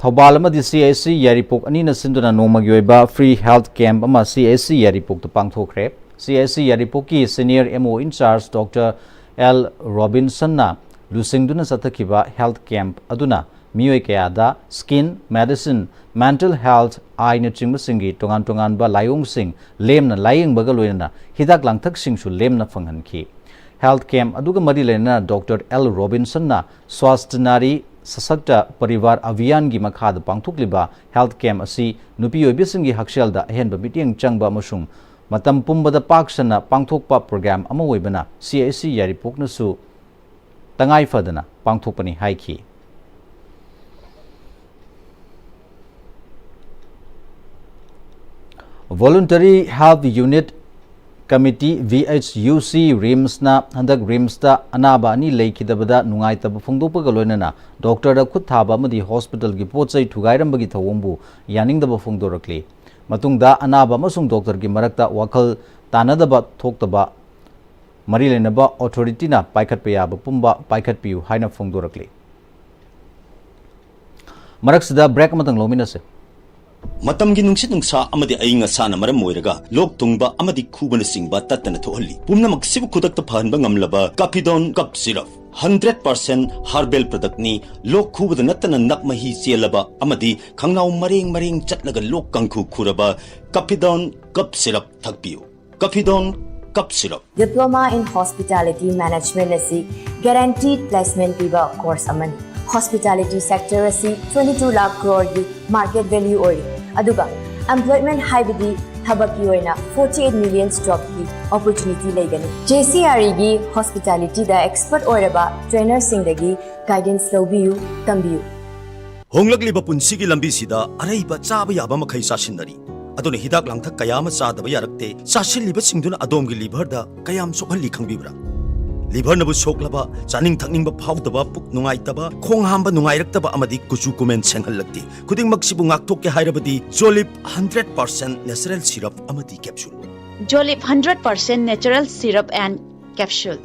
ꯊꯧꯕꯥꯜ ꯑꯃꯗꯤ ꯁꯤ ꯑꯩꯆ ꯁꯤ ꯌꯥꯏꯔꯤꯄꯣꯛ ꯑꯅꯤꯅ ꯁꯤꯟꯗꯨꯅ ꯅꯣꯡꯃꯒꯤ ꯑꯣꯏꯕ ꯐ꯭ꯔꯤ ꯍꯦꯜꯊ ꯀꯦꯝꯞ ꯑꯃ ꯁꯤ ꯑꯩꯆ ꯁꯤ ꯌꯥꯏꯔꯤꯄꯣꯛꯇ ꯄꯥꯡꯊꯣꯛꯈ꯭ꯔꯦ꯫ ꯁꯤ H C ꯌꯥꯏꯔꯤꯄꯣꯛꯀꯤ senior M O in-charge doctor L ꯔꯣꯕꯤꯟꯁꯟꯅ ꯂꯨꯆꯤꯡꯗꯨꯅ ꯆꯠꯊꯈꯤꯕ ꯍꯦꯜꯊ ꯀꯦꯝꯞ ꯑꯗꯨꯅ ꯃꯤꯑꯣꯏ ꯀꯌꯥꯗ ꯁ꯭ꯀꯤꯟ, ꯃꯦꯗꯤꯁꯤꯟ, ꯃꯦꯟꯇꯦꯜ ꯍꯦꯜꯊ, ꯑꯥꯏꯅꯆꯤꯡꯕꯁꯤꯡꯒꯤ ꯇꯣꯉꯥꯟ ꯇꯣꯉꯥꯟꯕ ꯂꯥꯏꯑꯣꯡꯁꯤꯡ ꯂꯦꯝꯅ ꯂꯥꯌꯦꯡꯕꯒ ꯂꯣꯏꯅꯅ ꯍꯤꯗꯥꯛ ꯂꯥꯡꯊꯛꯁꯤꯡꯁꯨ ꯂꯦꯝꯅ ꯐꯪꯍꯟꯈꯤ꯫ ꯍꯦꯜꯊ ꯀꯦꯝꯞ ꯑꯗꯨꯒ ꯃꯔꯤ ꯂꯩꯅꯅ ꯗꯣꯛꯇꯔ ꯑꯦꯜ ꯔꯣꯕꯤꯟꯁꯟꯅ ꯁ꯭ꯋꯥꯁꯊ ꯅꯥꯔꯤ ꯁꯁꯛꯇ ꯄꯔꯤꯕꯥꯔ ꯑꯚꯤꯌꯥꯟꯒꯤ ꯃꯈꯥꯗ ꯄꯥꯡꯊꯣꯛꯂꯤꯕ ꯍꯦꯜꯊ ꯀꯦꯝꯞ ꯑꯁꯤ ꯅꯨꯄꯤ ꯑꯣꯏꯕꯤꯁꯤꯡꯒꯤ ꯍꯛꯁꯦꯜꯗ ꯑꯍꯦꯟꯕ ꯃꯤꯠꯌꯦꯡ ꯆꯪꯕ ꯑꯃꯁꯨꯡ ꯃꯇꯝ ꯄꯨꯝꯕꯗ ꯄꯥꯛ ꯁꯟꯅ ꯄꯥꯡꯊꯣꯛꯄ ꯄ꯭ꯔꯣꯒ꯭ꯔꯥꯝ ꯑꯃ ꯑꯣꯏꯕꯅ ꯁꯤ ꯑꯩꯆ ꯁꯤ ꯌꯥꯏꯔꯤꯄꯣꯛꯅꯁꯨ ꯇꯉꯥꯏ ꯐꯗꯅ ꯄꯥꯡꯊꯣꯛꯄꯅꯤ ꯍꯥꯏꯈꯤ꯫ Voluntary health unit committee, V H U C, ꯔꯤꯝꯁꯅ ꯍꯟꯗꯛ ꯔꯤꯝꯁꯇ ꯑꯅꯥꯕ ꯑꯅꯤ ꯂꯩꯈꯤꯗꯕꯗ ꯅꯨꯡꯉꯥꯏꯇꯕ ꯐꯣꯡꯗꯣꯛꯄꯒ ꯂꯣꯏꯅꯅ ꯗꯣꯛꯇꯔꯗ ꯈꯨꯠ ꯊꯥꯕ ꯑꯃꯗꯤ ꯍꯣꯁꯄꯤꯇꯥꯜꯒꯤ ꯄꯣꯠ ꯆꯩ ꯊꯨꯒꯥꯏꯔꯝꯕꯒꯤ ꯊꯧꯑꯣꯡꯕꯨ ꯌꯥꯅꯤꯡꯗꯕ ꯐꯣꯡꯗꯣꯔꯛꯂꯤ꯫ ꯃꯇꯨꯡꯗ ꯑꯅꯥꯕ ꯑꯃꯁꯨꯡ ꯗꯣꯛꯇꯔꯒꯤ ꯃꯔꯛꯇ ꯋꯥꯈꯜ ꯇꯥꯅꯗꯕ ꯊꯣꯛꯇꯕ ꯃꯔꯤ ꯂꯩꯅꯕ ꯑꯣꯊꯣꯔꯤꯇꯤꯅ ꯄꯥꯏꯈꯠꯄ ꯌꯥꯕ ꯄꯨꯝꯕ ꯄꯥꯏꯈꯠꯄꯤꯌꯨ ꯍꯥꯏꯅ ꯐꯣꯡꯗꯣꯔꯛꯂꯤ꯫ ꯃꯔꯛꯁꯤꯗ ꯕ꯭ꯔꯦꯛ ꯑꯃꯇꯪ ꯂꯧꯃꯤꯟꯅꯁꯦ꯫ ꯃꯇꯝꯒꯤ ꯅꯨꯡꯁꯤꯠ ꯅꯨꯡꯁꯥ ꯑꯃꯗꯤ ꯑꯏꯪ ꯑꯁꯥꯅ ꯃꯔꯝ ꯑꯣꯏꯔꯒ ꯂꯣꯛ ꯊꯨꯡꯕ ꯑꯃꯗꯤ ꯈꯨꯕꯅꯆꯤꯡꯕ ꯇꯠꯇꯅ ꯊꯣꯛꯍꯜꯂꯤ꯫ ꯄꯨꯝꯅꯃꯛꯁꯤꯕꯨ ꯈꯨꯗꯛꯇ ꯐꯍꯟꯕ ꯉꯝꯂꯕ ꯀꯥꯐꯤꯗꯣꯟ cough syrup, hundred percent herbal ꯄ꯭ꯔꯗꯛꯅꯤ꯫ ꯂꯣꯛ ꯈꯨꯕꯗ ꯅꯠꯇꯅ ꯅꯞ ꯃꯍꯤ ꯆꯦꯜꯂꯕ ꯑꯃꯗꯤ ꯈꯪꯅꯥꯎ ꯃꯔꯦꯡ ꯃꯔꯦꯡ ꯆꯠꯂꯒ ꯂꯣꯛ ꯀꯥꯡꯈꯨ ꯈꯨꯔꯕ ꯀꯥꯐꯤꯗꯣꯟ ꯀꯞ ꯁꯤꯔꯞ ꯊꯛꯄꯤꯌꯨ꯫ ꯀꯥꯐꯤꯗꯣꯟ cough syrup. Diploma in Hospitality Management ꯑꯁꯤ guaranteed placement ꯄꯤꯕ course ꯑꯃꯅꯤ꯫ Hospitality sector ꯑꯁꯤ twenty two lakh crore ꯒꯤ market value ꯑꯣꯏꯔꯤ, ꯑꯗꯨꯒ employment ꯍꯥꯏꯕꯗꯤ ꯊꯕꯛꯀꯤ ꯑꯣꯏꯅ forty eight million job ꯀꯤ opportunity ꯂꯩꯒꯅꯤ꯫ J C R E ꯒꯤ hospitality ꯗ expert ꯑꯣꯏꯔꯕ trainer ꯁꯤꯡꯗꯒꯤ guidance ꯂꯧꯕꯤꯌꯨ, ꯇꯝꯕꯤꯌꯨ꯫ ꯍꯣꯡꯂꯛꯂꯤꯕ ꯄꯨꯟꯁꯤꯒꯤ ꯂꯝꯕꯤꯁꯤꯗ ꯑꯔꯩꯕ ꯆꯥꯕ ꯌꯥꯕ ꯃꯈꯩ ꯆꯥꯁꯤꯟꯅꯔꯤ꯫ ꯑꯗꯨꯅ ꯍꯤꯗꯥꯛ ꯂꯥꯡꯊꯛ ꯀꯌꯥ ꯑꯃ ꯆꯥꯗꯕ ꯌꯥꯔꯛꯇꯦ꯫ ꯆꯥꯁꯤꯜꯂꯤꯕꯁꯤꯡꯗꯨꯅ ꯑꯗꯣꯝꯒꯤ liver ꯗ ꯀꯌꯥꯝ ꯁꯣꯛꯍꯜꯂꯤ ꯈꯪꯕꯤꯕ꯭ꯔꯥ? Liver ꯅꯕꯨ ꯁꯣꯛꯂꯕ, ꯆꯥꯅꯤꯡ ꯊꯛꯅꯤꯡꯕ ꯐꯥꯎꯗꯕ, ꯄꯨꯛ ꯅꯨꯡꯉꯥꯏꯇꯕ, ꯈꯣꯡ ꯍꯥꯝꯕ ꯅꯨꯡꯉꯥꯏꯔꯛꯇꯕ ꯑꯃꯗꯤ ꯀꯨꯆꯨ ꯀꯨꯃꯦꯟ ꯁꯦꯡꯍꯜꯂꯛꯇꯦ꯫ ꯈꯨꯗꯤꯡꯃꯛꯁꯤꯕꯨ ꯉꯥꯛꯊꯣꯛꯀꯦ ꯍꯥꯏꯔꯕꯗꯤ Jolip hundred percent natural syrup ꯑꯃꯗꯤ capsule꯫ Jolip hundred percent natural syrup and capsule꯫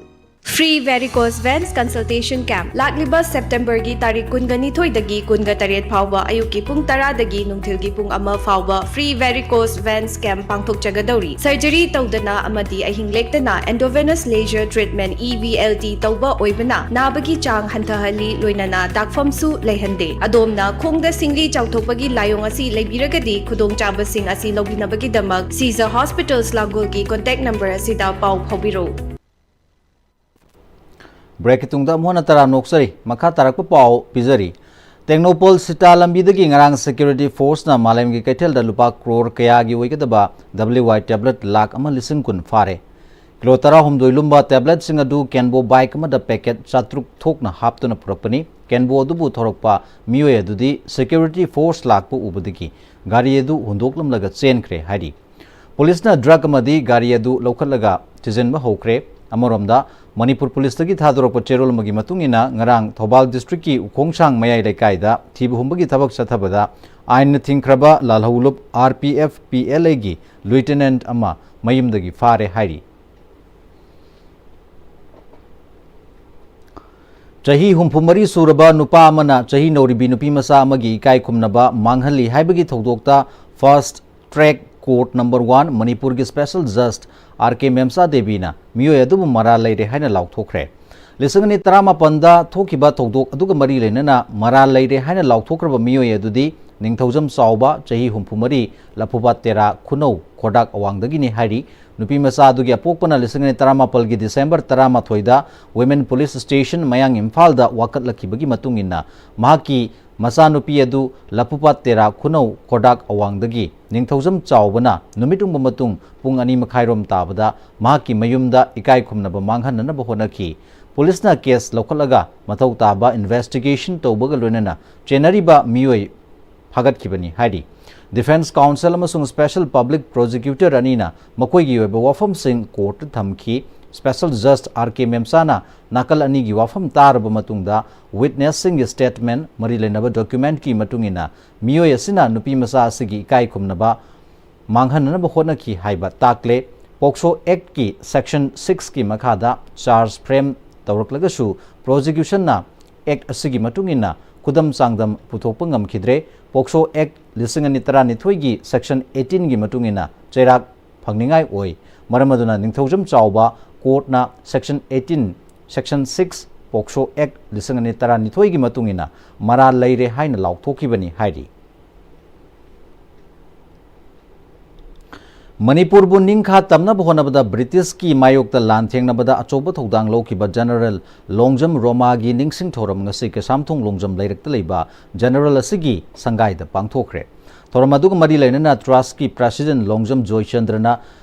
Free varicose veins consultation camp ꯂꯥꯛꯂꯤꯕ September ꯒꯤ ꯇꯥꯔꯤꯛ ꯀꯨꯟꯒ ꯅꯤꯊꯣꯏꯗꯒꯤ ꯀꯨꯟꯒ ꯇꯔꯦꯠ ꯐꯥꯎꯕ ꯑꯌꯨꯛꯀꯤ ꯄꯨꯡ ꯇꯔꯥꯗꯒꯤ ꯅꯨꯡꯊꯤꯜꯒꯤ ꯄꯨꯡ ꯑꯃ ꯐꯥꯎꯕ free varicose veins camp ꯄꯥꯡꯊꯣꯛꯆꯒꯗꯧꯔꯤ꯫ Surgery ꯇꯧꯗꯅ ꯑꯃꯗꯤ ꯑꯍꯤꯡ ꯂꯦꯛꯇꯅ endovenous laser treatment, E V L T, ꯇꯧꯕ ꯑꯣꯏꯕꯅ ꯅꯥꯕꯒꯤ ꯆꯥꯡ ꯍꯟꯊꯍꯜꯂꯤ, ꯂꯣꯏꯅꯅ ꯗꯥꯛꯐꯝꯁꯨ ꯂꯩꯍꯟꯗꯦ꯫ ꯑꯗꯣꯝꯅ ꯈꯣꯡꯗ ꯁꯤꯡꯂꯤ ꯆꯥꯎꯊꯣꯛꯄꯒꯤ ꯂꯥꯏꯑꯣꯡ ꯑꯁꯤ ꯂꯩꯕꯤꯔꯒꯗꯤ ꯈꯨꯗꯣꯡꯆꯥꯕꯁꯤꯡ ꯑꯁꯤ ꯂꯧꯕꯤꯅꯕꯒꯤꯗꯃꯛ Caesar Hospitals ꯂꯥꯡꯒꯣꯜꯒꯤ contact number ꯑꯁꯤꯗ ꯄꯥꯎ ꯐꯥꯎꯕꯤꯔꯧ꯫ Break ꯀꯤ ꯇꯨꯡꯗ ꯑꯃꯨꯛ ꯍꯟꯅ ꯇꯔꯥꯝꯅ ꯑꯣꯛꯆꯔꯤ꯫ ꯃꯈꯥ ꯇꯥꯔꯛꯄ ꯄꯥꯎ ꯄꯤꯖꯔꯤ꯫ ꯇꯦꯡꯅꯧꯄꯜ ꯁꯤꯇꯥ ꯂꯝꯕꯤꯗꯒꯤ ꯉꯔꯥꯡ security force ꯅ ꯃꯥꯂꯦꯝꯒꯤ ꯀꯩꯊꯦꯜꯗ ꯂꯨꯄꯥ ꯀ꯭ꯔꯣꯔ ꯀꯌꯥꯒꯤ ꯑꯣꯏꯒꯗꯕ W Y tablet ꯂꯥꯈ ꯑꯃ ꯂꯤꯁꯤꯡ ꯀꯨꯟ ꯐꯥꯔꯦ꯫ ꯀꯤꯂꯣ ꯇꯔꯥꯍꯨꯝꯗꯣꯏ ꯂꯨꯝꯕ tablet ꯁꯤꯡ ꯑꯗꯨ Kenvo bike ꯑꯃꯗ packet ꯆꯥꯇ꯭ꯔꯨꯛ ꯊꯣꯛꯅ ꯍꯥꯞꯇꯨꯅ ꯄꯨꯔꯛꯄꯅꯤ꯫ Kenvo ꯑꯗꯨꯕꯨ ꯊꯧꯔꯛꯄ ꯃꯤꯑꯣꯏ ꯑꯗꯨꯗꯤ security force ꯂꯥꯛꯄ ꯎꯕꯗꯒꯤ ꯒꯥꯔꯤ ꯑꯗꯨ ꯍꯨꯟꯗꯣꯛꯂꯝꯂꯒ ꯆꯦꯟꯈ꯭ꯔꯦ ꯍꯥꯏꯔꯤ꯫ ꯄꯨꯂꯤꯁꯅ drug ꯑꯃꯗꯤ ꯒꯥꯔꯤ ꯑꯗꯨ ꯂꯧꯈꯠꯂꯒ ꯊꯤꯖꯤꯟꯕ ꯍꯧꯈ꯭ꯔꯦ꯫ ꯑꯃꯔꯣꯝꯗ, ꯃꯅꯤꯄꯨꯔ ꯄꯨꯂꯤꯁꯇꯒꯤ ꯊꯥꯗꯣꯔꯛꯄ ꯆꯦꯔꯣꯜ ꯑꯃꯒꯤ ꯃꯇꯨꯡ ꯏꯟꯅ, ꯉꯔꯥꯡ ꯊꯧꯕꯥꯜ district ꯀꯤ ꯎꯈꯣꯡꯁꯥꯡ ꯃꯌꯥꯏ ꯂꯩꯀꯥꯏꯗ ꯊꯤꯕ ꯍꯨꯝꯕꯒꯤ ꯊꯕꯛ ꯆꯠꯊꯕꯗ ꯑꯥꯏꯟꯅ ꯊꯤꯡꯈ꯭ꯔꯕ ꯂꯥꯜꯍꯧꯂꯨꯞ R P F P L A ꯒꯤ lieutenant ꯑꯃ ꯃꯌꯨꯝꯗꯒꯤ ꯐꯥꯔꯦ ꯍꯥꯏꯔꯤ꯫ ꯆꯍꯤ ꯍꯨꯝꯐꯨ ꯃꯔꯤ ꯁꯨꯔꯕ ꯅꯨꯄꯥ ꯑꯃꯅ ꯆꯍꯤ ꯅꯧꯔꯤꯕꯤ ꯅꯨꯄꯤ ꯃꯆꯥ ꯑꯃꯒꯤ ꯏꯀꯥꯏ ꯈꯨꯝꯅꯕ ꯃꯥꯡꯍꯜꯂꯤ ꯍꯥꯏꯕꯒꯤ ꯊꯧꯗꯣꯛꯇ Fast Track Court Number One ꯃꯅꯤꯄꯨꯔꯒꯤ Special Judge R K ꯃꯦꯝꯁꯥ ꯗꯦꯕꯤꯅ ꯃꯤꯑꯣꯏ ꯑꯗꯨꯕꯨ ꯃꯔꯥꯜ ꯂꯩꯔꯦ ꯍꯥꯏꯅ ꯂꯥꯎꯊꯣꯛꯈ꯭ꯔꯦ꯫ ꯂꯤꯁꯤꯡ ꯑꯅꯤ ꯇꯔꯥꯃꯥꯄꯟꯗ ꯊꯣꯛꯈꯤꯕ ꯊꯧꯗꯣꯛ ꯑꯗꯨꯒ ꯃꯔꯤ ꯂꯩꯅꯅ ꯃꯔꯥꯜ ꯂꯩꯔꯦ ꯍꯥꯏꯅ ꯂꯥꯎꯊꯣꯛꯈ꯭ꯔꯕ ꯃꯤꯑꯣꯏ ꯑꯗꯨꯗꯤ ꯅꯤꯡꯊꯧꯖꯝ ꯆꯥꯎꯕ, ꯆꯍꯤ ꯍꯨꯝꯐꯨ ꯃꯔꯤ, ꯂꯐꯨꯄꯥꯠ ꯇꯦꯔꯥ, ꯈꯨꯅꯧ, ꯈꯣꯔꯗꯥꯛ ꯑꯋꯥꯡꯗꯒꯤꯅꯤ ꯍꯥꯏꯔꯤ꯫ ꯅꯨꯄꯤ ꯃꯆꯥ ꯑꯗꯨꯒꯤ ꯑꯄꯣꯛꯄꯅ ꯂꯤꯁꯤꯡ ꯑꯅꯤ ꯇꯔꯥꯃꯥꯄꯜꯒꯤ December ꯇꯔꯥꯃꯥꯊꯣꯏꯗ Women Police Station, ꯃꯌꯥꯡ ꯏꯝꯐꯥꯜꯗ ꯋꯥꯀꯠꯂꯛꯈꯤꯕꯒꯤ ꯃꯇꯨꯡ ꯏꯟꯅ ꯃꯍꯥꯛꯀꯤ ꯃꯆꯥꯅꯨꯄꯤ ꯑꯗꯨ ꯂꯐꯨꯄꯥꯠ ꯇꯦꯔꯥ ꯈꯨꯅꯧ ꯈꯣꯔꯗꯥꯛ ꯑꯋꯥꯡꯗꯒꯤ ꯅꯤꯡꯊꯧꯖꯝ ꯆꯥꯎꯕꯅ ꯅꯨꯃꯤꯠ ꯎꯪꯕ ꯃꯇꯨꯡ ꯄꯨꯡ ꯑꯅꯤ ꯃꯈꯥꯏꯔꯣꯝ ꯇꯥꯕꯗ ꯃꯍꯥꯛꯀꯤ ꯃꯌꯨꯝꯗ ꯏꯀꯥꯏ ꯈꯨꯝꯅꯕ ꯃꯥꯡꯍꯟꯅꯅꯕ ꯍꯣꯠꯅꯈꯤ꯫ ꯄꯨꯂꯤꯁꯅ ꯀꯦꯁ ꯂꯧꯈꯠꯂꯒ ꯃꯊꯧ ꯇꯥꯕ ꯏꯟꯚꯦꯁꯇꯤꯒꯦꯁꯟ ꯇꯧꯕꯒ ꯂꯣꯏꯅꯅ ꯆꯦꯟꯅꯔꯤꯕ ꯃꯤꯑꯣꯏ ꯐꯥꯒꯠꯈꯤꯕꯅꯤ ꯍꯥꯏꯔꯤ꯫ ꯗꯤꯐꯦꯟꯁ ꯀꯥꯎꯟꯁꯤꯜ ꯑꯃꯁꯨꯡ ꯁ꯭ꯄꯦꯁꯦꯜ ꯄꯕ꯭ꯂꯤꯛ ꯄ꯭ꯔꯣꯁꯤꯀ꯭ꯌꯨꯇꯔ ꯑꯅꯤꯅ ꯃꯈꯣꯏꯒꯤ ꯑꯣꯏꯕ ꯋꯥꯐꯝꯁꯤꯡ ꯀꯣꯔꯠꯇ ꯊꯝꯈꯤ꯫ ꯁ꯭ꯄꯦꯁꯦꯜ ꯖꯁ R K ꯃꯦꯝꯁꯥꯅ ꯅꯥꯀꯜ ꯑꯅꯤꯒꯤ ꯋꯥꯐꯝ ꯇꯥꯔꯕ ꯃꯇꯨꯡꯗ ꯋꯤꯠꯅꯦꯁꯁꯤꯡꯒꯤ ꯁ꯭ꯇꯦꯠꯃꯦꯟ, ꯃꯔꯤ ꯂꯩꯅꯕ ꯗꯣꯀ꯭ꯌꯨꯃꯦꯟꯠꯀꯤ ꯃꯇꯨꯡ ꯏꯟꯅ ꯃꯤꯑꯣꯏ ꯑꯁꯤꯅ ꯅꯨꯄꯤ ꯃꯆꯥ ꯑꯁꯤꯒꯤ ꯏꯀꯥꯏ ꯈꯨꯝꯅꯕ ꯃꯥꯡꯍꯟꯅꯅꯕ ꯍꯣꯠꯅꯈꯤ ꯍꯥꯏꯕ ꯇꯥꯛꯂꯦ꯫ ꯄꯣꯛꯁꯣ ꯑꯦꯛꯠꯀꯤ ꯁꯦꯛꯁꯟ ꯁꯤꯛꯁꯀꯤ ꯃꯈꯥꯗ ꯆꯥꯔꯖ ꯐ꯭ꯔꯦꯝ ꯇꯧꯔꯛꯂꯒꯁꯨ ꯄ꯭ꯔꯣꯁꯤꯀ꯭ꯌꯨꯁꯟꯅ ꯑꯦꯛꯠ ꯑꯁꯤꯒꯤ ꯃꯇꯨꯡ ꯏꯟꯅ ꯈꯨꯗꯝ ꯆꯥꯡꯗꯝ ꯄꯨꯊꯣꯛꯄ ꯉꯝꯈꯤꯗ꯭ꯔꯦ꯫ ꯄꯣꯛꯁꯣ ꯑꯦꯛꯠ ꯂꯤꯁꯤꯡ ꯑꯅꯤ ꯇꯔꯥꯅꯤꯊꯣꯏꯒꯤ ꯁꯦꯛꯁꯟ ꯑꯩꯠꯇꯤꯟꯒꯤ ꯃꯇꯨꯡ ꯏꯟꯅ ꯆꯩꯔꯥꯛ ꯐꯪꯅꯤꯡꯉꯥꯏ ꯑꯣꯏ꯫ ꯃꯔꯝ ꯑꯗꯨꯅ ꯅꯤꯡꯊꯧꯖꯝ ꯆꯥꯎꯕ ꯀꯣꯔꯠꯅ section eighteen, section six POCSO act ꯂꯤꯁꯤꯡ ꯑꯅꯤ ꯇꯔꯥꯅꯤꯊꯣꯏꯒꯤ ꯃꯇꯨꯡ ꯏꯟꯅ ꯃꯔꯥꯜ ꯂꯩꯔꯦ ꯍꯥꯏꯅ ꯂꯥꯎꯊꯣꯛꯈꯤꯕꯅꯤ ꯍꯥꯏꯔꯤ꯫ ꯃꯅꯤꯄꯨꯔꯕꯨ ꯅꯤꯡꯈꯥ ꯇꯝꯅꯕ ꯍꯣꯠꯅꯕꯗ ꯕ꯭ꯔꯤꯇꯤꯁꯀꯤ ꯃꯥꯌꯣꯛꯇ ꯂꯥꯟ ꯊꯦꯡꯅꯕꯗ ꯑꯆꯧꯕ ꯊꯧꯗꯥꯡ ꯂꯧꯈꯤꯕ ꯖꯦꯅꯔꯦꯜ ꯂꯣꯡꯖꯝ ꯔꯣꯃꯥꯒꯤ ꯅꯤꯡꯁꯤꯡ ꯊꯧꯔꯝ ꯉꯁꯤ ꯀꯩꯁꯥꯝꯊꯣꯡ ꯂꯣꯡꯖꯝ ꯂꯩꯔꯛꯇ ꯂꯩꯕ ꯖꯦꯅꯔꯦꯜ ꯑꯁꯤꯒꯤ ꯁꯪꯒꯥꯏꯗ ꯄꯥꯡꯊꯣꯛꯈ꯭ꯔꯦ꯫ ꯊꯧꯔꯝ ꯑꯗꯨꯒ ꯃꯔꯤ ꯂꯩꯅꯅ ꯇ꯭ꯔꯁꯀꯤ ꯄ꯭ꯔꯦꯁꯤꯗꯦꯟ ꯂꯣꯡꯖꯝ ꯖꯣꯏꯆꯟꯗ꯭ꯔꯅ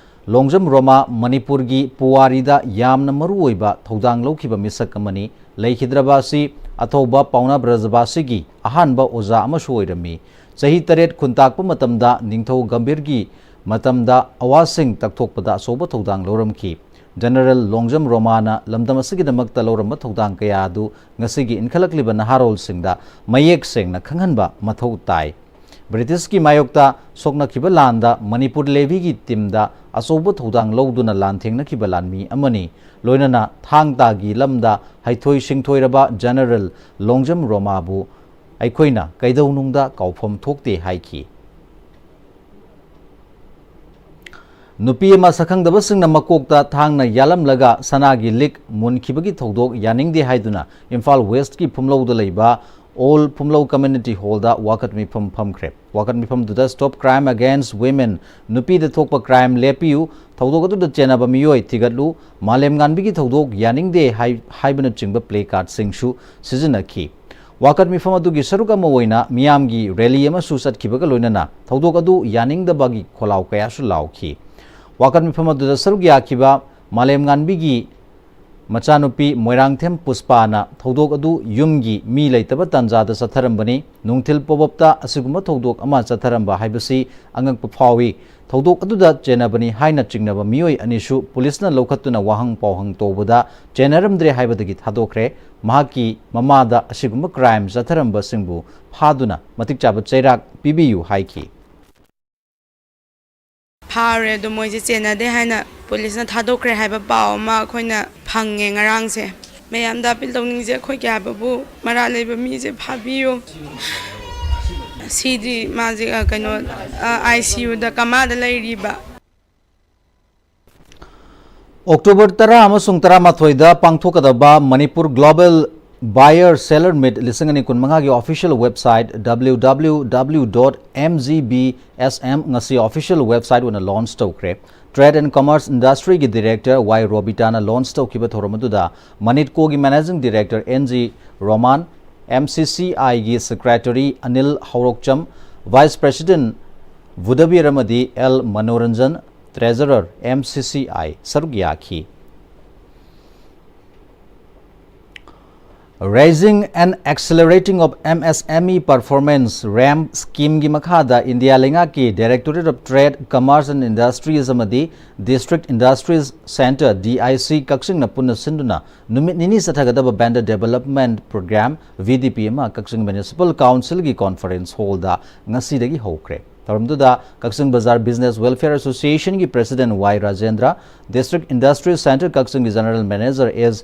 ꯂꯣꯡꯖꯝ ꯔꯣꯃꯥ ꯃꯅꯤꯄꯨꯔꯒꯤ ꯄꯨꯋꯥꯔꯤꯗ ꯌꯥꯝꯅ ꯃꯔꯨꯑꯣꯏꯕ ꯊꯧꯗꯥꯡ ꯂꯧꯈꯤꯕ ꯃꯤꯁꯛ ꯑꯃꯅꯤ꯫ ꯂꯩꯈꯤꯗ꯭ꯔꯕ ꯑꯁꯤ ꯑꯊꯧꯕ ꯄꯥꯎꯅꯥ ꯕ꯭ꯔꯖꯕꯥꯁꯤꯒꯤ ꯑꯍꯥꯟꯕ ꯑꯣꯖꯥ ꯑꯃꯁꯨ ꯑꯣꯏꯔꯝꯃꯤ꯫ ꯆꯍꯤ ꯇꯔꯦꯠ ꯈꯨꯟꯇꯥꯛꯄ ꯃꯇꯝꯗ ꯅꯤꯡꯊꯧ ꯒꯝꯚꯤꯔꯒꯤ ꯃꯇꯝꯗ ꯑꯋꯥꯁꯤꯡ ꯇꯛꯊꯣꯛꯄꯗ ꯑꯆꯧꯕ ꯊꯧꯗꯥꯡ ꯂꯧꯔꯝꯈꯤ꯫ ꯖꯦꯅꯔꯦꯜ ꯂꯣꯡꯖꯝ ꯔꯣꯃꯥꯅ ꯂꯝꯗꯝ ꯑꯁꯤꯒꯤꯗꯃꯛꯇ ꯂꯧꯔꯝꯕ ꯊꯧꯗꯥꯡ ꯀꯌꯥ ꯑꯗꯨ ꯉꯁꯤꯒꯤ ꯏꯟꯈꯠꯂꯛꯂꯤꯕ ꯅꯍꯥꯔꯣꯜꯁꯤꯡꯗ ꯃꯌꯦꯛ ꯁꯦꯡꯅ ꯈꯪꯍꯟꯕ ꯃꯊꯧ ꯇꯥꯏ꯫ ꯕ꯭ꯔꯤꯇꯤꯁꯀꯤ ꯃꯥꯌꯣꯛꯇ ꯁꯣꯛꯅꯈꯤꯕ ꯂꯥꯟꯗ ꯃꯅꯤꯄꯨꯔ ꯂꯦꯚꯤꯒꯤ ꯇꯤꯝꯗ ꯑꯆꯧꯕ ꯊꯧꯗꯥꯡ ꯂꯧꯗꯨꯅ ꯂꯥꯟꯊꯦꯡꯅꯈꯤꯕ ꯂꯥꯟꯃꯤ ꯑꯃꯅꯤ꯫ ꯂꯣꯏꯅꯅ ꯊꯥꯡ ꯇꯥꯒꯤ ꯂꯝꯗ ꯍꯩꯊꯣꯏ ꯁꯤꯡꯊꯣꯏꯔꯕ ꯖꯦꯅꯔꯦꯜ ꯂꯣꯡꯖꯝ ꯔꯣꯃꯥꯕꯨ ꯑꯩꯈꯣꯏꯅ ꯀꯩꯗꯧꯅꯨꯡꯗ ꯀꯥꯎꯐꯝ ꯊꯣꯛꯇꯦ ꯍꯥꯏꯈꯤ꯫ ꯅꯨꯄꯤ ꯑꯃ ꯁꯛꯈꯪꯗꯕꯁꯤꯡꯅ ꯃꯀꯣꯛꯇ ꯊꯥꯡꯅ ꯌꯥꯜꯂꯝꯂꯒ ꯁꯅꯥꯒꯤ ꯂꯤꯛ ꯃꯨꯟꯈꯤꯕꯒꯤ ꯊꯧꯗꯣꯛ ꯌꯥꯅꯤꯡꯗꯦ ꯍꯥꯏꯗꯨꯅ ꯏꯝꯐꯥꯜ ꯋꯦꯁ꯭ꯠꯀꯤ ꯐꯨꯝꯂꯧꯗ ꯂꯩꯕ ꯑꯣꯜ ꯐꯨꯝꯂꯧ ꯀꯝꯃ꯭ꯌꯨꯅꯤꯇꯤ ꯍꯣꯜꯗ ꯋꯥꯀꯠ ꯃꯤꯐꯝ ꯐꯝꯈ꯭ꯔꯦ꯫ ꯋꯥꯀꯠ ꯃꯤꯐꯝꯗꯨꯗ "Stop Crime Against Women", "ꯅꯨꯄꯤꯗ ꯊꯣꯛꯄ ꯀ꯭ꯔꯥꯏꯝ ꯂꯦꯞꯄꯤꯌꯨ", "ꯊꯧꯗꯣꯛ ꯑꯗꯨꯗ ꯆꯦꯟꯅꯕ ꯃꯤꯑꯣꯏ ꯊꯤꯒꯠꯂꯨ", "ꯃꯥꯂꯦꯝꯉꯥꯟꯕꯤꯒꯤ ꯊꯧꯗꯣꯛ ꯌꯥꯅꯤꯡꯗꯦ" ꯍꯥꯏ-, ꯍꯥꯏꯕꯅꯆꯤꯡꯕ ꯄ꯭ꯂꯦ ꯀꯥꯔꯗꯁꯤꯡꯁꯨ ꯁꯤꯖꯤꯟꯅꯈꯤ꯫ ꯋꯥꯀꯠ ꯃꯤꯐꯝ ꯑꯗꯨꯒꯤ ꯁꯔꯨꯛ ꯑꯃ ꯑꯣꯏꯅ ꯃꯤꯌꯥꯝꯒꯤ ꯔꯦꯂꯤ ꯑꯃꯁꯨ ꯆꯠꯈꯤꯕꯒ ꯂꯣꯏꯅꯅ ꯊꯧꯗꯣꯛ ꯑꯗꯨ ꯌꯥꯅꯤꯡꯗꯕꯒꯤ ꯈꯣꯜꯂꯥꯎ ꯀꯌꯥꯁꯨ ꯂꯥꯎꯈꯤ꯫ ꯋꯥꯀꯠ ꯃꯤꯐꯝ ꯑꯗꯨꯗ ꯁꯔꯨꯛ ꯌꯥꯈꯤꯕ ꯃꯥꯂꯦꯝꯉꯥꯟꯕꯤꯒꯤ ꯃꯆꯥꯅꯨꯄꯤ ꯃꯣꯏꯔꯥꯡꯊꯦꯝ ꯄꯨꯁꯄꯥꯅ ꯊꯧꯗꯣꯛ ꯑꯗꯨ ꯌꯨꯝꯒꯤ ꯃꯤ ꯂꯩꯇꯕ ꯇꯥꯟꯖꯥꯗ ꯆꯠꯊꯔꯝꯕꯅꯤ꯫ ꯅꯨꯡꯊꯤꯜ ꯄꯣꯕꯞꯇ ꯑꯁꯤꯒꯨꯝꯕ ꯊꯧꯗꯣꯛ ꯑꯃ ꯆꯠꯊꯔꯝꯕ ꯍꯥꯏꯕꯁꯤ ꯑꯉꯛꯄ ꯐꯥꯎꯏ꯫ ꯊꯧꯗꯣꯛ ꯑꯗꯨꯗ ꯆꯦꯟꯅꯕꯅꯤ ꯍꯥꯏꯅ ꯆꯤꯡꯅꯕ ꯃꯤꯑꯣꯏ ꯑꯅꯤꯁꯨ ꯄꯨꯂꯤꯁꯅ ꯂꯧꯈꯠꯇꯨꯅ ꯋꯥꯍꯪ ꯄꯥꯎꯍꯪ ꯇꯧꯕꯗ ꯆꯦꯟꯅꯔꯝꯗ꯭ꯔꯦ ꯍꯥꯏꯕꯗꯒꯤ ꯊꯥꯗꯣꯛꯈ꯭ꯔꯦ꯫ ꯃꯍꯥꯛꯀꯤ ꯃꯃꯥꯗ ꯑꯁꯤꯒꯨꯝꯕ ꯀ꯭ꯔꯥꯏꯝ ꯆꯠꯊꯔꯝꯕꯁꯤꯡꯕꯨ ꯐꯥꯗꯨꯅ ꯃꯇꯤꯛ ꯆꯥꯕ ꯆꯩꯔꯥꯛ ꯄꯤꯕꯤꯌꯨ ꯍꯥꯏꯈꯤ꯫ ꯐꯥꯔꯦ꯫ ꯑꯗꯣ ꯃꯣꯏꯁꯦ ꯆꯦꯟꯅꯗꯦ ꯍꯥꯏꯅ ꯄꯨꯂꯤꯁꯅ ꯊꯥꯗꯣꯛꯈ꯭ꯔꯦ ꯍꯥꯏꯕ ꯄꯥꯎ ꯑꯃ ꯑꯩꯈꯣꯏꯅ ꯐꯪꯉꯦ ꯉꯔꯥꯡꯁꯦ꯫ ꯃꯌꯥꯝꯗ ꯑꯄꯤꯜ ꯇꯧꯅꯤꯡꯉꯤꯁꯦ, ꯑꯩꯈꯣꯏꯒꯤ ꯍꯥꯏꯕꯕꯨ ꯃꯔꯥꯜ ꯂꯩꯕ ꯃꯤꯁꯦ ꯐꯥꯕꯤꯌꯨ꯫ ꯁꯤꯗꯤ ꯃꯥꯁꯦ, ꯑ, ꯀꯩꯅꯣ, ꯑ, ICUꯗ ꯀꯃꯥꯗ ꯂꯩꯔꯤꯕ꯫ ꯑꯣꯛꯇꯣꯕꯔ ꯇꯔꯥ ꯑꯃꯁꯨꯡ ꯇꯔꯥꯃꯥꯊꯣꯏꯗ ꯄꯥꯡꯊꯣꯛꯀꯗꯕ ꯃꯅꯤꯄꯨꯔ ꯒ꯭ꯂꯣꯕꯦꯜ ꯕꯥꯌꯔ ꯁꯦꯂꯔ ꯃꯤꯠ ꯂꯤꯁꯤꯡ ꯑꯅꯤ ꯀꯨꯟꯃꯉꯥꯒꯤ official website W W W dot M G B S M ꯉꯁꯤ official website ꯑꯣꯏꯅ launch ꯇꯧꯈ꯭ꯔꯦ꯫ Trade and Commerce Industryꯒꯤ director Y ꯔꯣꯕꯤꯇꯥꯅ launch ꯇꯧꯈꯤꯕ ꯊꯧꯔꯝ ꯑꯗꯨꯗ ꯃꯅꯤꯠꯀꯣꯒꯤ managing director N G Roman, MCCIꯒꯤ secretary Anil Haorokcham, vice president Bhudabir ꯑꯃꯗꯤ L ꯃꯅꯣꯔꯟꯖꯟ, treasurer MCCI ꯁꯔꯨꯛ ꯌꯥꯈꯤ꯫ Raising and Accelerating of M S M E Performance, ram scheme ꯒꯤ ꯃꯈꯥꯗ ꯏꯟꯗꯤꯌꯥ ꯂꯩꯉꯥꯛꯀꯤ Directorate of Trade, Commerce and Industries ꯑꯃꯗꯤ District Industries Centre, D I C, ꯀꯛꯆꯤꯡꯅ ꯄꯨꯟꯅ ꯁꯤꯟꯗꯨꯅ ꯅꯨꯃꯤꯠ ꯅꯤꯅꯤ ꯆꯠꯊꯒꯗꯕ Vendor Development Programme, V D P, ꯑꯃ ꯀꯛꯆꯤꯡ Municipal Council ꯒꯤ Conference Hall ꯗ ꯉꯁꯤꯗꯒꯤ ꯍꯧꯈ꯭ꯔꯦ꯫ ꯊꯧꯔꯝꯗꯨꯗ ꯀꯛꯆꯤꯡ ꯕꯖꯥꯔ Business Welfare Association ꯒꯤ President Y Rajendra, District Industries Centre ꯀꯛꯆꯤꯡꯒꯤ General Manager S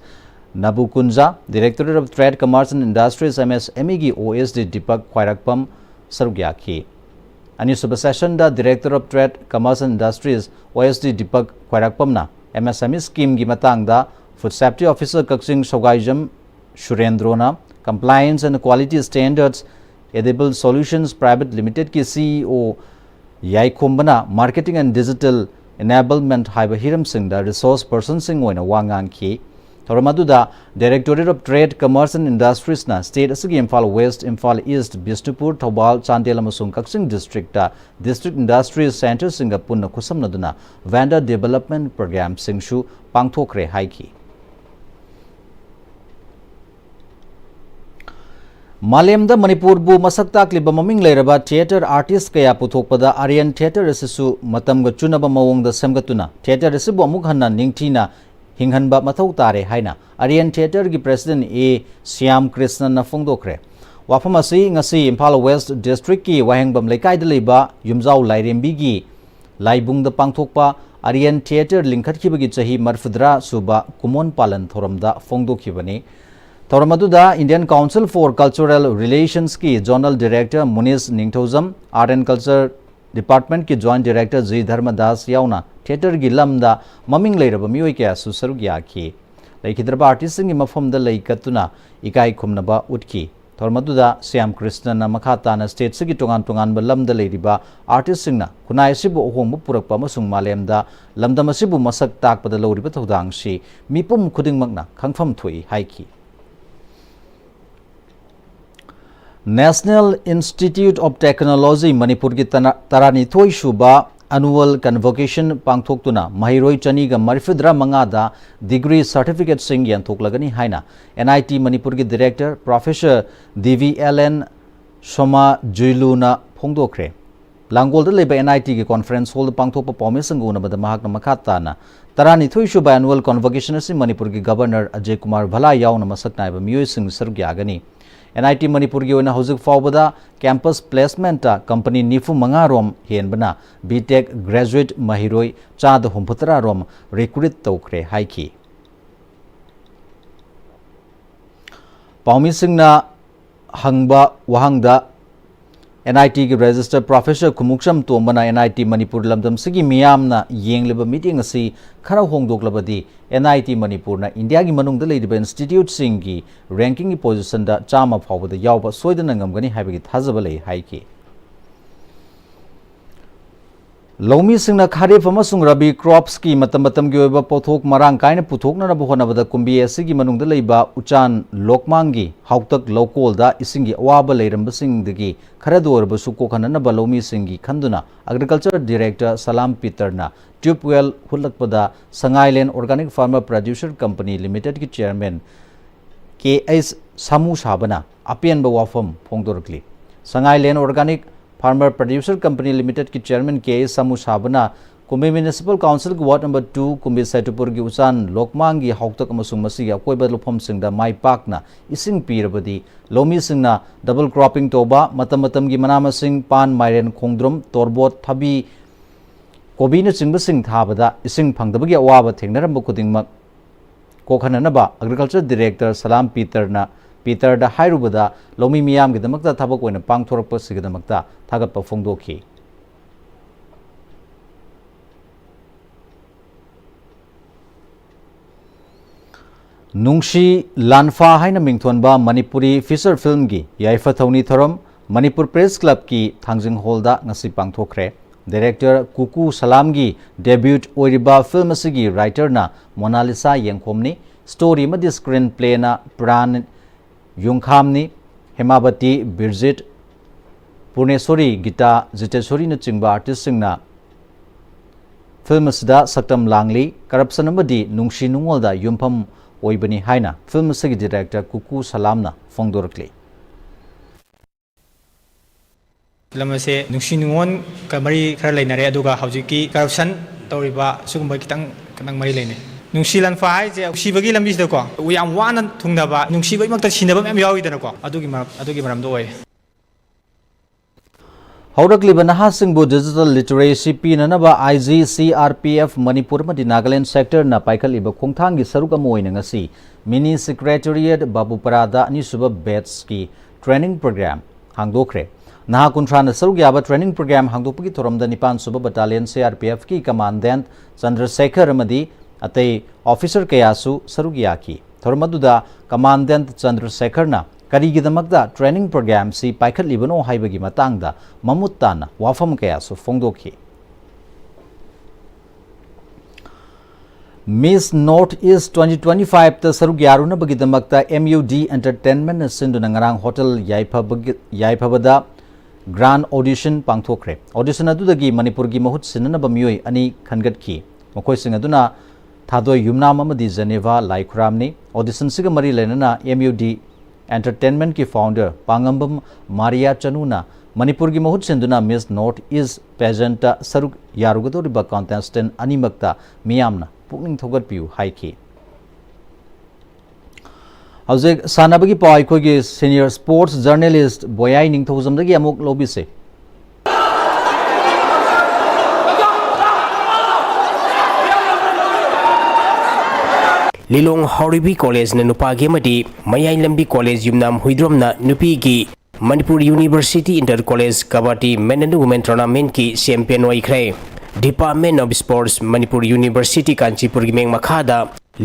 ꯅꯕꯨꯀꯨꯟꯖ, Directorate of Trade, Commerce and Industries, M S M E ꯒꯤ O S D Deepak ꯈ꯭ꯋꯥꯏꯔꯥꯛꯄꯝ ꯁꯔꯨꯛ ꯌꯥꯈꯤ꯫ ꯑꯅꯤꯁꯨꯕ session the Director of Trade, Commerce and Industries, O S D Deepak ꯈ꯭ꯋꯥꯏꯔꯥꯛꯄꯝꯅ M S M E scheme ꯒꯤ ꯃꯇꯥꯡꯗ Food Safety Officer Kakching ꯁꯧꯒꯥꯏꯖꯝ ꯁꯨꯔꯦꯟꯗ꯭ꯔꯣꯅ, Compliance and Quality Standards Edible Solutions Private Limited ꯀꯤ C E O ꯌꯥꯏꯈꯣꯝꯕꯅ Marketing and Digital Enablement ꯍꯥꯏꯕ ꯍꯤꯔꯝꯁꯤꯡꯗ resource person ꯁꯤꯡ ꯑꯣꯏꯅ ꯋꯥ ꯉꯥꯡꯈꯤ꯫ ꯊꯧꯔꯝ ꯑꯗꯨꯗ Directorate of Trade, Commerce and Industries ꯅ state ꯑꯁꯤꯒꯤ ꯏꯝꯐꯥꯜ West, ꯏꯝꯐꯥꯜ East, ꯕꯤꯁꯅꯨꯄꯨꯔ, ꯊꯧꯕꯥꯜ, ꯆꯥꯟꯗꯦꯜ ꯑꯃꯁꯨꯡ ꯀꯛꯆꯤꯡ district ꯇ District Industries Centre ꯁꯤꯡꯒ ꯄꯨꯟꯅ ꯈꯨꯠꯁꯝꯅꯗꯨꯅ Vendor Development Programme ꯁꯤꯡꯁꯨ ꯄꯥꯡꯊꯣꯛꯈ꯭ꯔꯦ ꯍꯥꯏꯈꯤ꯫ ꯃꯥꯂꯦꯝꯗ ꯃꯅꯤꯄꯨꯔꯕꯨ ꯃꯁꯛ ꯇꯥꯛꯂꯤꯕ ꯃꯃꯤꯡ ꯂꯩꯔꯕ theatre artist ꯀꯌꯥ ꯄꯨꯊꯣꯛꯄꯗ Aryan Theatre ꯑꯁꯤꯁꯨ ꯃꯇꯝꯒ ꯆꯨꯅꯕ ꯃꯑꯣꯡꯗ ꯁꯦꯝꯒꯠꯇꯨꯅ theatre ꯑꯁꯤꯕꯨ ꯑꯃꯨꯛ ꯍꯟꯅ ꯅꯤꯡꯊꯤꯅ ꯍꯤꯡꯍꯟꯕ ꯃꯊꯧ ꯇꯥꯔꯦ ꯍꯥꯏꯅ Aryan Theatre ꯒꯤ President A ꯁ꯭ꯌꯥꯝ ꯀ꯭ꯔꯤꯁꯅꯟꯅ ꯐꯣꯡꯗꯣꯛꯈ꯭ꯔꯦ꯫ ꯋꯥꯐꯝ ꯑꯁꯤ ꯉꯁꯤ ꯏꯝꯐꯥꯜ West district ꯀꯤ ꯋꯥꯍꯦꯡꯕꯝ ꯂꯩꯀꯥꯏꯗ ꯂꯩꯕ ꯌꯨꯝꯖꯥꯎ ꯂꯥꯏꯔꯦꯝꯕꯤꯒꯤ ꯂꯥꯏꯕꯨꯡꯗ ꯄꯥꯡꯊꯣꯛꯄ Aryan Theatre ꯂꯤꯡꯈꯠꯈꯤꯕꯒꯤ ꯆꯍꯤ ꯃꯔꯤꯐꯨꯇꯔꯥ ꯁꯨꯕ ꯀꯨꯃꯣꯟ ꯄꯥꯂꯟ ꯊꯧꯔꯝꯗ ꯐꯣꯡꯗꯣꯛꯈꯤꯕꯅꯤ꯫ ꯊꯧꯔꯝ ꯑꯗꯨꯗ Indian Council for Cultural Relations ꯀꯤ Zonal Director Munish Ningthoujam, Art and Culture Department ꯀꯤ Joint Director ꯖꯤ ꯙꯔꯃꯗꯥꯁ ꯌꯥꯎꯅ theatre ꯒꯤ ꯂꯝꯗ ꯃꯃꯤꯡ ꯂꯩꯔꯕ ꯃꯤꯑꯣꯏ ꯀꯌꯥꯁꯨ ꯁꯔꯨꯛ ꯌꯥꯈꯤ꯫ ꯂꯩꯈꯤꯗ꯭ꯔꯕ artist ꯁꯤꯡꯒꯤ ꯃꯐꯝꯗ ꯂꯩ ꯀꯠꯇꯨꯅ ꯏꯀꯥꯏ ꯈꯨꯝꯅꯕ ꯎꯠꯈꯤ꯫ ꯊꯧꯔꯝ ꯑꯗꯨꯗ ꯁ꯭ꯌꯥꯝ ꯀ꯭ꯔꯤꯁꯅꯅ ꯃꯈꯥ ꯇꯥꯅ state ꯁꯤꯒꯤ ꯇꯣꯉꯥꯟ ꯇꯣꯉꯥꯟꯕ ꯂꯝꯗ ꯂꯩꯔꯤꯕ artist ꯁꯤꯡꯅ ꯈꯨꯟꯅꯥꯏ ꯑꯁꯤꯕꯨ ꯑꯍꯣꯡꯕ ꯄꯨꯔꯛꯄ ꯑꯃꯁꯨꯡ ꯃꯥꯂꯦꯝꯗ ꯂꯝꯗꯝ ꯑꯁꯤꯕꯨ ꯃꯁꯛ ꯇꯥꯛꯄꯗ ꯂꯧꯔꯤꯕ ꯊꯧꯗꯥꯡꯁꯤ ꯃꯤꯄꯨꯝ ꯈꯨꯗꯤꯡꯃꯛꯅ ꯈꯪꯐꯝ ꯊꯣꯛꯏ ꯍꯥꯏꯈꯤ꯫ National Institute of Technology ꯃꯅꯤꯄꯨꯔꯒꯤ ꯇꯅ-, ꯇꯔꯥꯅꯤꯊꯣꯏ ꯁꯨꯕ annual convocation ꯄꯥꯡꯊꯣꯛꯇꯨꯅ ꯃꯍꯩꯔꯣꯏ ꯆꯅꯤꯒ ꯃꯔꯤꯐꯨꯇꯔꯥ ꯃꯉꯥꯗ degree certificateꯁꯤꯡ ꯌꯦꯟꯊꯣꯛꯂꯒꯅꯤ ꯍꯥꯏꯅ N I T ꯃꯅꯤꯄꯨꯔꯒꯤ director professor D V L N ꯁꯣꯃꯥ ꯖꯨꯏꯂꯨꯅ ꯐꯣꯡꯗꯣꯛꯈ꯭ꯔꯦ꯫ ꯂꯥꯡꯒꯣꯜꯗ ꯂꯩꯕ N I Tꯒꯤ conference hallꯗ ꯄꯥꯡꯊꯣꯛꯄ ꯄꯥꯎꯃꯤꯁꯤꯡꯒ ꯎꯅꯕꯗ ꯃꯍꯥꯛꯅ ꯃꯈꯥ ꯇꯥꯅ ꯇꯔꯥꯅꯤꯊꯣꯏ ꯁꯨꯕ annual convocation ꯑꯁꯤ ꯃꯅꯤꯄꯨꯔꯒꯤ governor ꯑꯖꯌ ꯀꯨꯃꯥꯔ ꯚꯂꯥ ꯌꯥꯎꯅ ꯃꯁꯛ ꯅꯥꯏꯕ ꯃꯤꯑꯣꯏꯁꯤꯡ ꯁꯔꯨꯛ ꯌꯥꯒꯅꯤ꯫ N I T ꯃꯅꯤꯄꯨꯔꯒꯤ ꯑꯣꯏꯅ ꯍꯧꯖꯤꯛ ꯐꯥꯎꯕꯗ campus placementꯇ company ꯅꯤꯐꯨ ꯃꯉꯥ ꯔꯣꯝ ꯍꯦꯟꯕꯅ B Tech graduate ꯃꯍꯩꯔꯣꯏ ꯆꯥꯗ ꯍꯨꯝꯐꯨꯇꯔꯥ ꯔꯣꯝ recruit ꯇꯧꯈ꯭ꯔꯦ ꯍꯥꯏꯈꯤ꯫ ꯄꯥꯎꯃꯤꯁꯤꯡꯅ ꯍꯪꯕ ꯋꯥꯍꯪꯗ N I Tꯒꯤ registrar professor Khumukcham ꯇꯣꯝꯕꯅ N I T Manipur ꯂꯝꯗꯝꯁꯤꯒꯤ ꯃꯤꯌꯥꯝꯅ ꯌꯦꯡꯂꯤꯕ ꯃꯤꯠꯌꯦꯡ ꯑꯁꯤ ꯈꯔ ꯍꯣꯡꯗꯣꯛꯂꯕꯗꯤ N I T ꯃꯅꯤꯄꯨꯔꯅ ꯏꯟꯗꯤꯌꯥꯒꯤ ꯃꯅꯨꯡꯗ ꯂꯩꯔꯤꯕ instituteꯁꯤꯡꯒꯤ rankingꯒꯤ positionꯗ ꯆꯥꯝꯃ ꯐꯥꯎꯕꯗ ꯌꯥꯎꯕ ꯁꯣꯏꯗꯅ ꯉꯝꯒꯅꯤ ꯍꯥꯏꯕꯒꯤ ꯊꯥꯖꯕ ꯂꯩ ꯍꯥꯏꯈꯤ꯫ ꯂꯧꯃꯤꯁꯤꯡꯅ ꯈꯥꯔꯤꯐ ꯑꯃꯁꯨꯡ ꯔꯕꯤ cropsꯀꯤ ꯃꯇꯝ ꯃꯇꯝꯒꯤ ꯑꯣꯏꯕ ꯄꯣꯠꯊꯣꯛ ꯃꯔꯥꯡ ꯀꯥꯏꯅ ꯄꯨꯊꯣꯛꯅꯅꯕ ꯍꯣꯠꯅꯕꯗ ꯀꯨꯝꯕꯤ ꯑꯁꯤꯒꯤ ꯃꯅꯨꯡꯗ ꯂꯩꯕ ꯎꯆꯥꯟ ꯂꯣꯛꯃꯥꯡꯒꯤ ꯍꯥꯎꯇꯛ ꯂꯧꯀꯣꯜꯗ ꯏꯁꯤꯡꯒꯤ ꯑꯋꯥꯕ ꯂꯩꯔꯝꯕꯁꯤꯡꯗꯒꯤ ꯈꯔꯗ ꯑꯣꯏꯔꯕꯁꯨ ꯀꯣꯛꯍꯟꯅꯅꯕ ꯂꯧꯃꯤꯁꯤꯡꯒꯤ ꯈꯟꯗꯨꯅ agriculture director ꯁꯂꯥꯝ ꯄꯤꯇꯔꯅ tube well ꯍꯨꯠꯂꯛꯄꯗ ꯁꯉꯥꯏꯂꯦꯟ organic farmer producer company limitedꯀꯤ chairman K H ꯁꯥꯃꯨ ꯁꯥꯕꯅ ꯑꯄꯦꯟꯕ ꯋꯥꯐꯝ ꯐꯣꯡꯗꯣꯔꯛꯂꯤ꯫ ꯁꯉꯥꯏꯂꯦꯟ organic farmer producer company limitedꯀꯤ chairman K H ꯁꯥꯃꯨ ꯁꯥꯕꯅ ꯀꯨꯝꯕꯤ municipal councilꯒꯤ ward number two ꯀꯨꯝꯕꯤ ꯁꯦꯇꯨꯄꯨꯔꯒꯤ ꯎꯆꯥꯟ ꯂꯣꯛꯃꯥꯡꯒꯤ ꯍꯥꯎꯇꯛ ꯑꯃꯁꯨꯡ ꯃꯁꯤꯒꯤ ꯑꯀꯣꯏꯕ ꯂꯨꯞꯐꯝꯁꯤꯡꯗ ꯃꯥꯏ ꯄꯥꯛꯅ ꯏꯁꯤꯡ ꯄꯤꯔꯕꯗꯤ ꯂꯧꯃꯤꯁꯤꯡꯅ double cropping ꯇꯧꯕ, ꯃꯇꯝ ꯃꯇꯝꯒꯤ ꯃꯅꯥ ꯃꯁꯤꯡ, ꯄꯥꯟ, ꯃꯥꯏꯔꯦꯟ, ꯈꯣꯡꯗ꯭ꯔꯨꯝ, ꯇꯣꯔꯕꯣꯠ, ꯊꯕꯤ, ꯀꯣꯕꯤꯅꯆꯤꯡꯕꯁꯤꯡ ꯊꯥꯕꯗ ꯏꯁꯤꯡ ꯐꯪꯗꯕꯒꯤ ꯑꯋꯥꯕ ꯊꯦꯡꯅꯔꯝꯕ ꯈꯨꯗꯤꯡꯃꯛ ꯀꯣꯛꯍꯟꯅꯅꯕ agriculture director ꯁꯂꯥꯝ ꯄꯤꯇꯔꯅ, ꯄꯤꯇꯔꯗ ꯍꯥꯏꯔꯨꯕꯗ ꯂꯧꯃꯤ ꯃꯤꯌꯥꯝꯒꯤꯗꯃꯛꯇ ꯊꯕꯛ ꯑꯣꯏꯅ ꯄꯥꯡꯊꯣꯔꯛꯄꯁꯤꯒꯤꯗꯃꯛꯇ ꯊꯥꯒꯠꯄ ꯐꯣꯡꯗꯣꯛꯈꯤ꯫ ꯅꯨꯡꯁꯤ ꯂꯥꯟꯐꯥ ꯍꯥꯏꯅ ꯃꯤꯡꯊꯣꯟꯕ ꯃꯅꯤꯄꯨꯔꯤ feature filmꯒꯤ ꯌꯥꯏꯐ ꯊꯧꯅꯤ ꯊꯧꯔꯝ ꯃꯅꯤꯄꯨꯔ Press Clubꯀꯤ ꯊꯥꯡꯖꯤꯡ hallꯗ ꯉꯁꯤ ꯄꯥꯡꯊꯣꯛꯈ꯭ꯔꯦ꯫ Director ꯀꯨꯀꯨ ꯁꯂꯥꯝꯒꯤ debut ꯑꯣꯏꯔꯤꯕ film ꯑꯁꯤꯒꯤ writerꯅ ꯃꯣꯅꯥꯂꯤꯁꯥ ꯌꯦꯡꯈꯣꯝꯅꯤ꯫ Story ꯑꯃꯗꯤ screenplayꯅ ꯄ꯭ꯔꯥꯟ ꯌꯨꯡꯈꯥꯝꯅꯤ꯫ ꯍꯦꯃꯥꯕꯇꯤ, ꯕꯤꯔꯖꯤꯠ, ꯄꯨꯔꯅꯦꯁꯣꯔꯤ, ꯒꯤꯇꯥ ꯖꯤꯇꯦꯁꯣꯔꯤꯅꯆꯤꯡꯕ artistꯁꯤꯡꯅ ꯐꯤꯜꯝ ꯑꯁꯤꯗ ꯁꯛꯇꯝ ꯂꯥꯡꯂꯤ꯫ ꯀꯔꯞꯁꯟ ꯑꯃꯗꯤ ꯅꯨꯡꯁꯤ ꯅꯨꯡꯉꯣꯜꯗ ꯌꯨꯝꯐꯝ ꯑꯣꯏꯕꯅꯤ ꯍꯥꯏꯅ ꯐꯤꯜꯝ ꯑꯁꯤꯒꯤ ꯗꯤꯔꯦꯛꯇꯔ ꯀꯨꯀꯨ ꯁꯂꯥꯝꯅ ꯐꯣꯡꯗꯣꯔꯛꯂꯤ꯫ ꯐꯤꯂꯝ ꯑꯁꯦ ꯅꯨꯡꯁꯤ ꯅꯨꯡꯉꯣꯟꯒ ꯃꯔꯤ ꯈꯔ ꯂꯩꯅꯔꯦ, ꯑꯗꯨꯒ ꯍꯧꯖꯤꯛꯀꯤ ꯀꯔꯞꯁꯟ ꯇꯧꯔꯤꯕ ꯁꯤꯒꯨꯝꯕ ꯈꯤꯇꯪ, ꯈꯤꯇꯪ ꯃꯔꯤ ꯂꯩꯅꯩ꯫ ꯅꯨꯡꯁꯤ ꯂꯥꯟꯐꯥ ꯍꯥꯏꯁꯦ ꯅꯨꯡꯁꯤꯕꯒꯤ ꯂꯝꯕꯤꯁꯤꯗꯀꯣ ꯌꯥꯝ ꯋꯥꯅ ꯊꯨꯡꯅꯕ, ꯅꯨꯡꯁꯤꯕꯒꯤꯃꯛꯇ ꯁꯤꯅꯕ ꯃꯌꯥꯝ ꯌꯥꯎꯔꯤꯗꯅꯀꯣ, ꯑꯗꯨꯒꯤ ꯃꯔꯝ, ꯑꯗꯨꯒꯤ ꯃꯔꯝꯗꯣ ꯑꯣꯏ꯫ ꯍꯧꯔꯛꯂꯤꯕ ꯅꯍꯥꯁꯤꯡꯕꯨ digital literacy ꯄꯤꯅꯅꯕ I G C R P F Manipur ꯑꯃꯗꯤ ꯅꯥꯒꯥꯂꯦꯟ sectorꯅ ꯄꯥꯏꯈꯠꯂꯤꯕ ꯈꯣꯡꯊꯥꯡꯒꯤ ꯁꯔꯨꯛ ꯑꯃ ꯑꯣꯏꯅ ꯉꯁꯤ mini secretariat ꯕꯥꯕꯨꯄꯔꯥꯗ ꯑꯅꯤꯁꯨꯕ batchꯀꯤ training program ꯍꯥꯡꯗꯣꯛꯈ꯭ꯔꯦ꯫ ꯅꯍꯥ ꯀꯨꯟꯊ꯭ꯔꯥꯅ ꯁꯔꯨꯛ ꯌꯥꯕ training program ꯍꯥꯡꯗꯣꯛꯄꯒꯤ ꯊꯧꯔꯝꯗ ꯅꯤꯄꯥꯟ ꯁꯨꯕ battalion C R P Fꯀꯤ commandant ꯆꯟꯗ꯭ꯔꯁꯦꯈꯔ ꯑꯃꯗꯤ ꯑꯇꯩ officer ꯀꯌꯥꯁꯨ ꯁꯔꯨꯛ ꯌꯥꯈꯤ꯫ ꯊꯧꯔꯝ ꯑꯗꯨꯗ commandant ꯆꯟꯗ꯭ꯔꯁꯦꯈꯔꯅ ꯀꯔꯤꯒꯤꯗꯃꯛꯇ training programꯁꯤ ꯄꯥꯏꯈꯠꯂꯤꯕꯅꯣ ꯍꯥꯏꯕꯒꯤ ꯃꯇꯥꯡꯗ ꯃꯃꯨꯠ ꯇꯥꯅ ꯋꯥꯐꯝ ꯀꯌꯥꯁꯨ ꯐꯣꯡꯗꯣꯛꯈꯤ꯫ Miss North East twenty twenty fiveꯇ ꯁꯔꯨꯛ ꯌꯥꯔꯨꯅꯕꯒꯤꯗꯃꯛꯇ M U D Entertainmentꯅ ꯁꯤꯟꯗꯨꯅ ꯉꯔꯥꯡ ꯍꯣꯇꯦꯜ ꯌꯥꯏꯐꯕꯒꯤ, ꯌꯥꯏꯐꯕꯗ grand audition ꯄꯥꯡꯊꯣꯛꯈ꯭ꯔꯦ꯫ Audition ꯑꯗꯨꯗꯒꯤ ꯃꯅꯤꯄꯨꯔꯒꯤ ꯃꯍꯨꯠ ꯁꯤꯟꯅꯅꯕ ꯃꯤꯑꯣꯏ ꯑꯅꯤ ꯈꯟꯒꯠꯈꯤ꯫ ꯃꯈꯣꯏꯁꯤꯡ ꯑꯗꯨꯅ ꯊꯥꯗꯣꯏ ꯌꯨꯝꯅꯥꯝ ꯑꯃꯗꯤ ꯖꯦꯅꯦꯚꯥ ꯂꯥꯏꯈꯨꯔꯥꯝꯅꯤ꯫ Auditionꯁꯤꯒ ꯃꯔꯤ ꯂꯩꯅꯅ M U D Entertainmentꯀꯤ founder ꯄꯥꯉꯝꯕꯝ ꯃꯥꯔꯤꯌꯥ ꯆꯅꯨꯅ ꯃꯅꯤꯄꯨꯔꯒꯤ ꯃꯍꯨꯠ ꯁꯤꯟꯗꯨꯅ Miss North East pageantꯇ ꯁꯔꯨꯛ ꯌꯥꯔꯨꯒꯗꯧꯔꯤꯕ contestant ꯑꯅꯤꯃꯛꯇ ꯃꯤꯌꯥꯝꯅ ꯄꯨꯛꯅꯤꯡ ꯊꯧꯒꯠꯄꯤꯌꯨ ꯍꯥꯏꯈꯤ꯫ ꯍꯧꯖꯤꯛ ꯁꯥꯟꯅꯕꯒꯤ ꯄꯥꯎ ꯑꯩꯈꯣꯏꯒꯤ senior sports journalist ꯕꯣꯌꯥꯏ ꯅꯤꯡꯊꯧꯖꯝꯗꯒꯤ ꯑꯃꯨꯛ ꯂꯧꯕꯤꯁꯤ꯫ ꯂꯤꯂꯣꯡ ꯍꯥꯎꯔꯩꯕꯤ ꯀꯣꯂꯦꯖꯅ ꯅꯨꯄꯥꯒꯤ ꯑꯃꯗꯤ ꯃꯌꯥꯏ ꯂꯝꯕꯤ ꯀꯣꯂꯦꯖ ꯌꯨꯝꯅꯥꯝ ꯍꯨꯏꯗ꯭ꯔꯣꯝꯅ ꯅꯨꯄꯤꯒꯤ Manipur university inter college kabaddi men and women tournamentꯀꯤ champion ꯑꯣꯏꯈ꯭ꯔꯦ꯫ Department of Sports Manipur university ꯀꯥꯟꯆꯤꯄꯨꯔꯒꯤ ꯃꯤꯠꯌꯦꯡ ꯃꯈꯥꯗ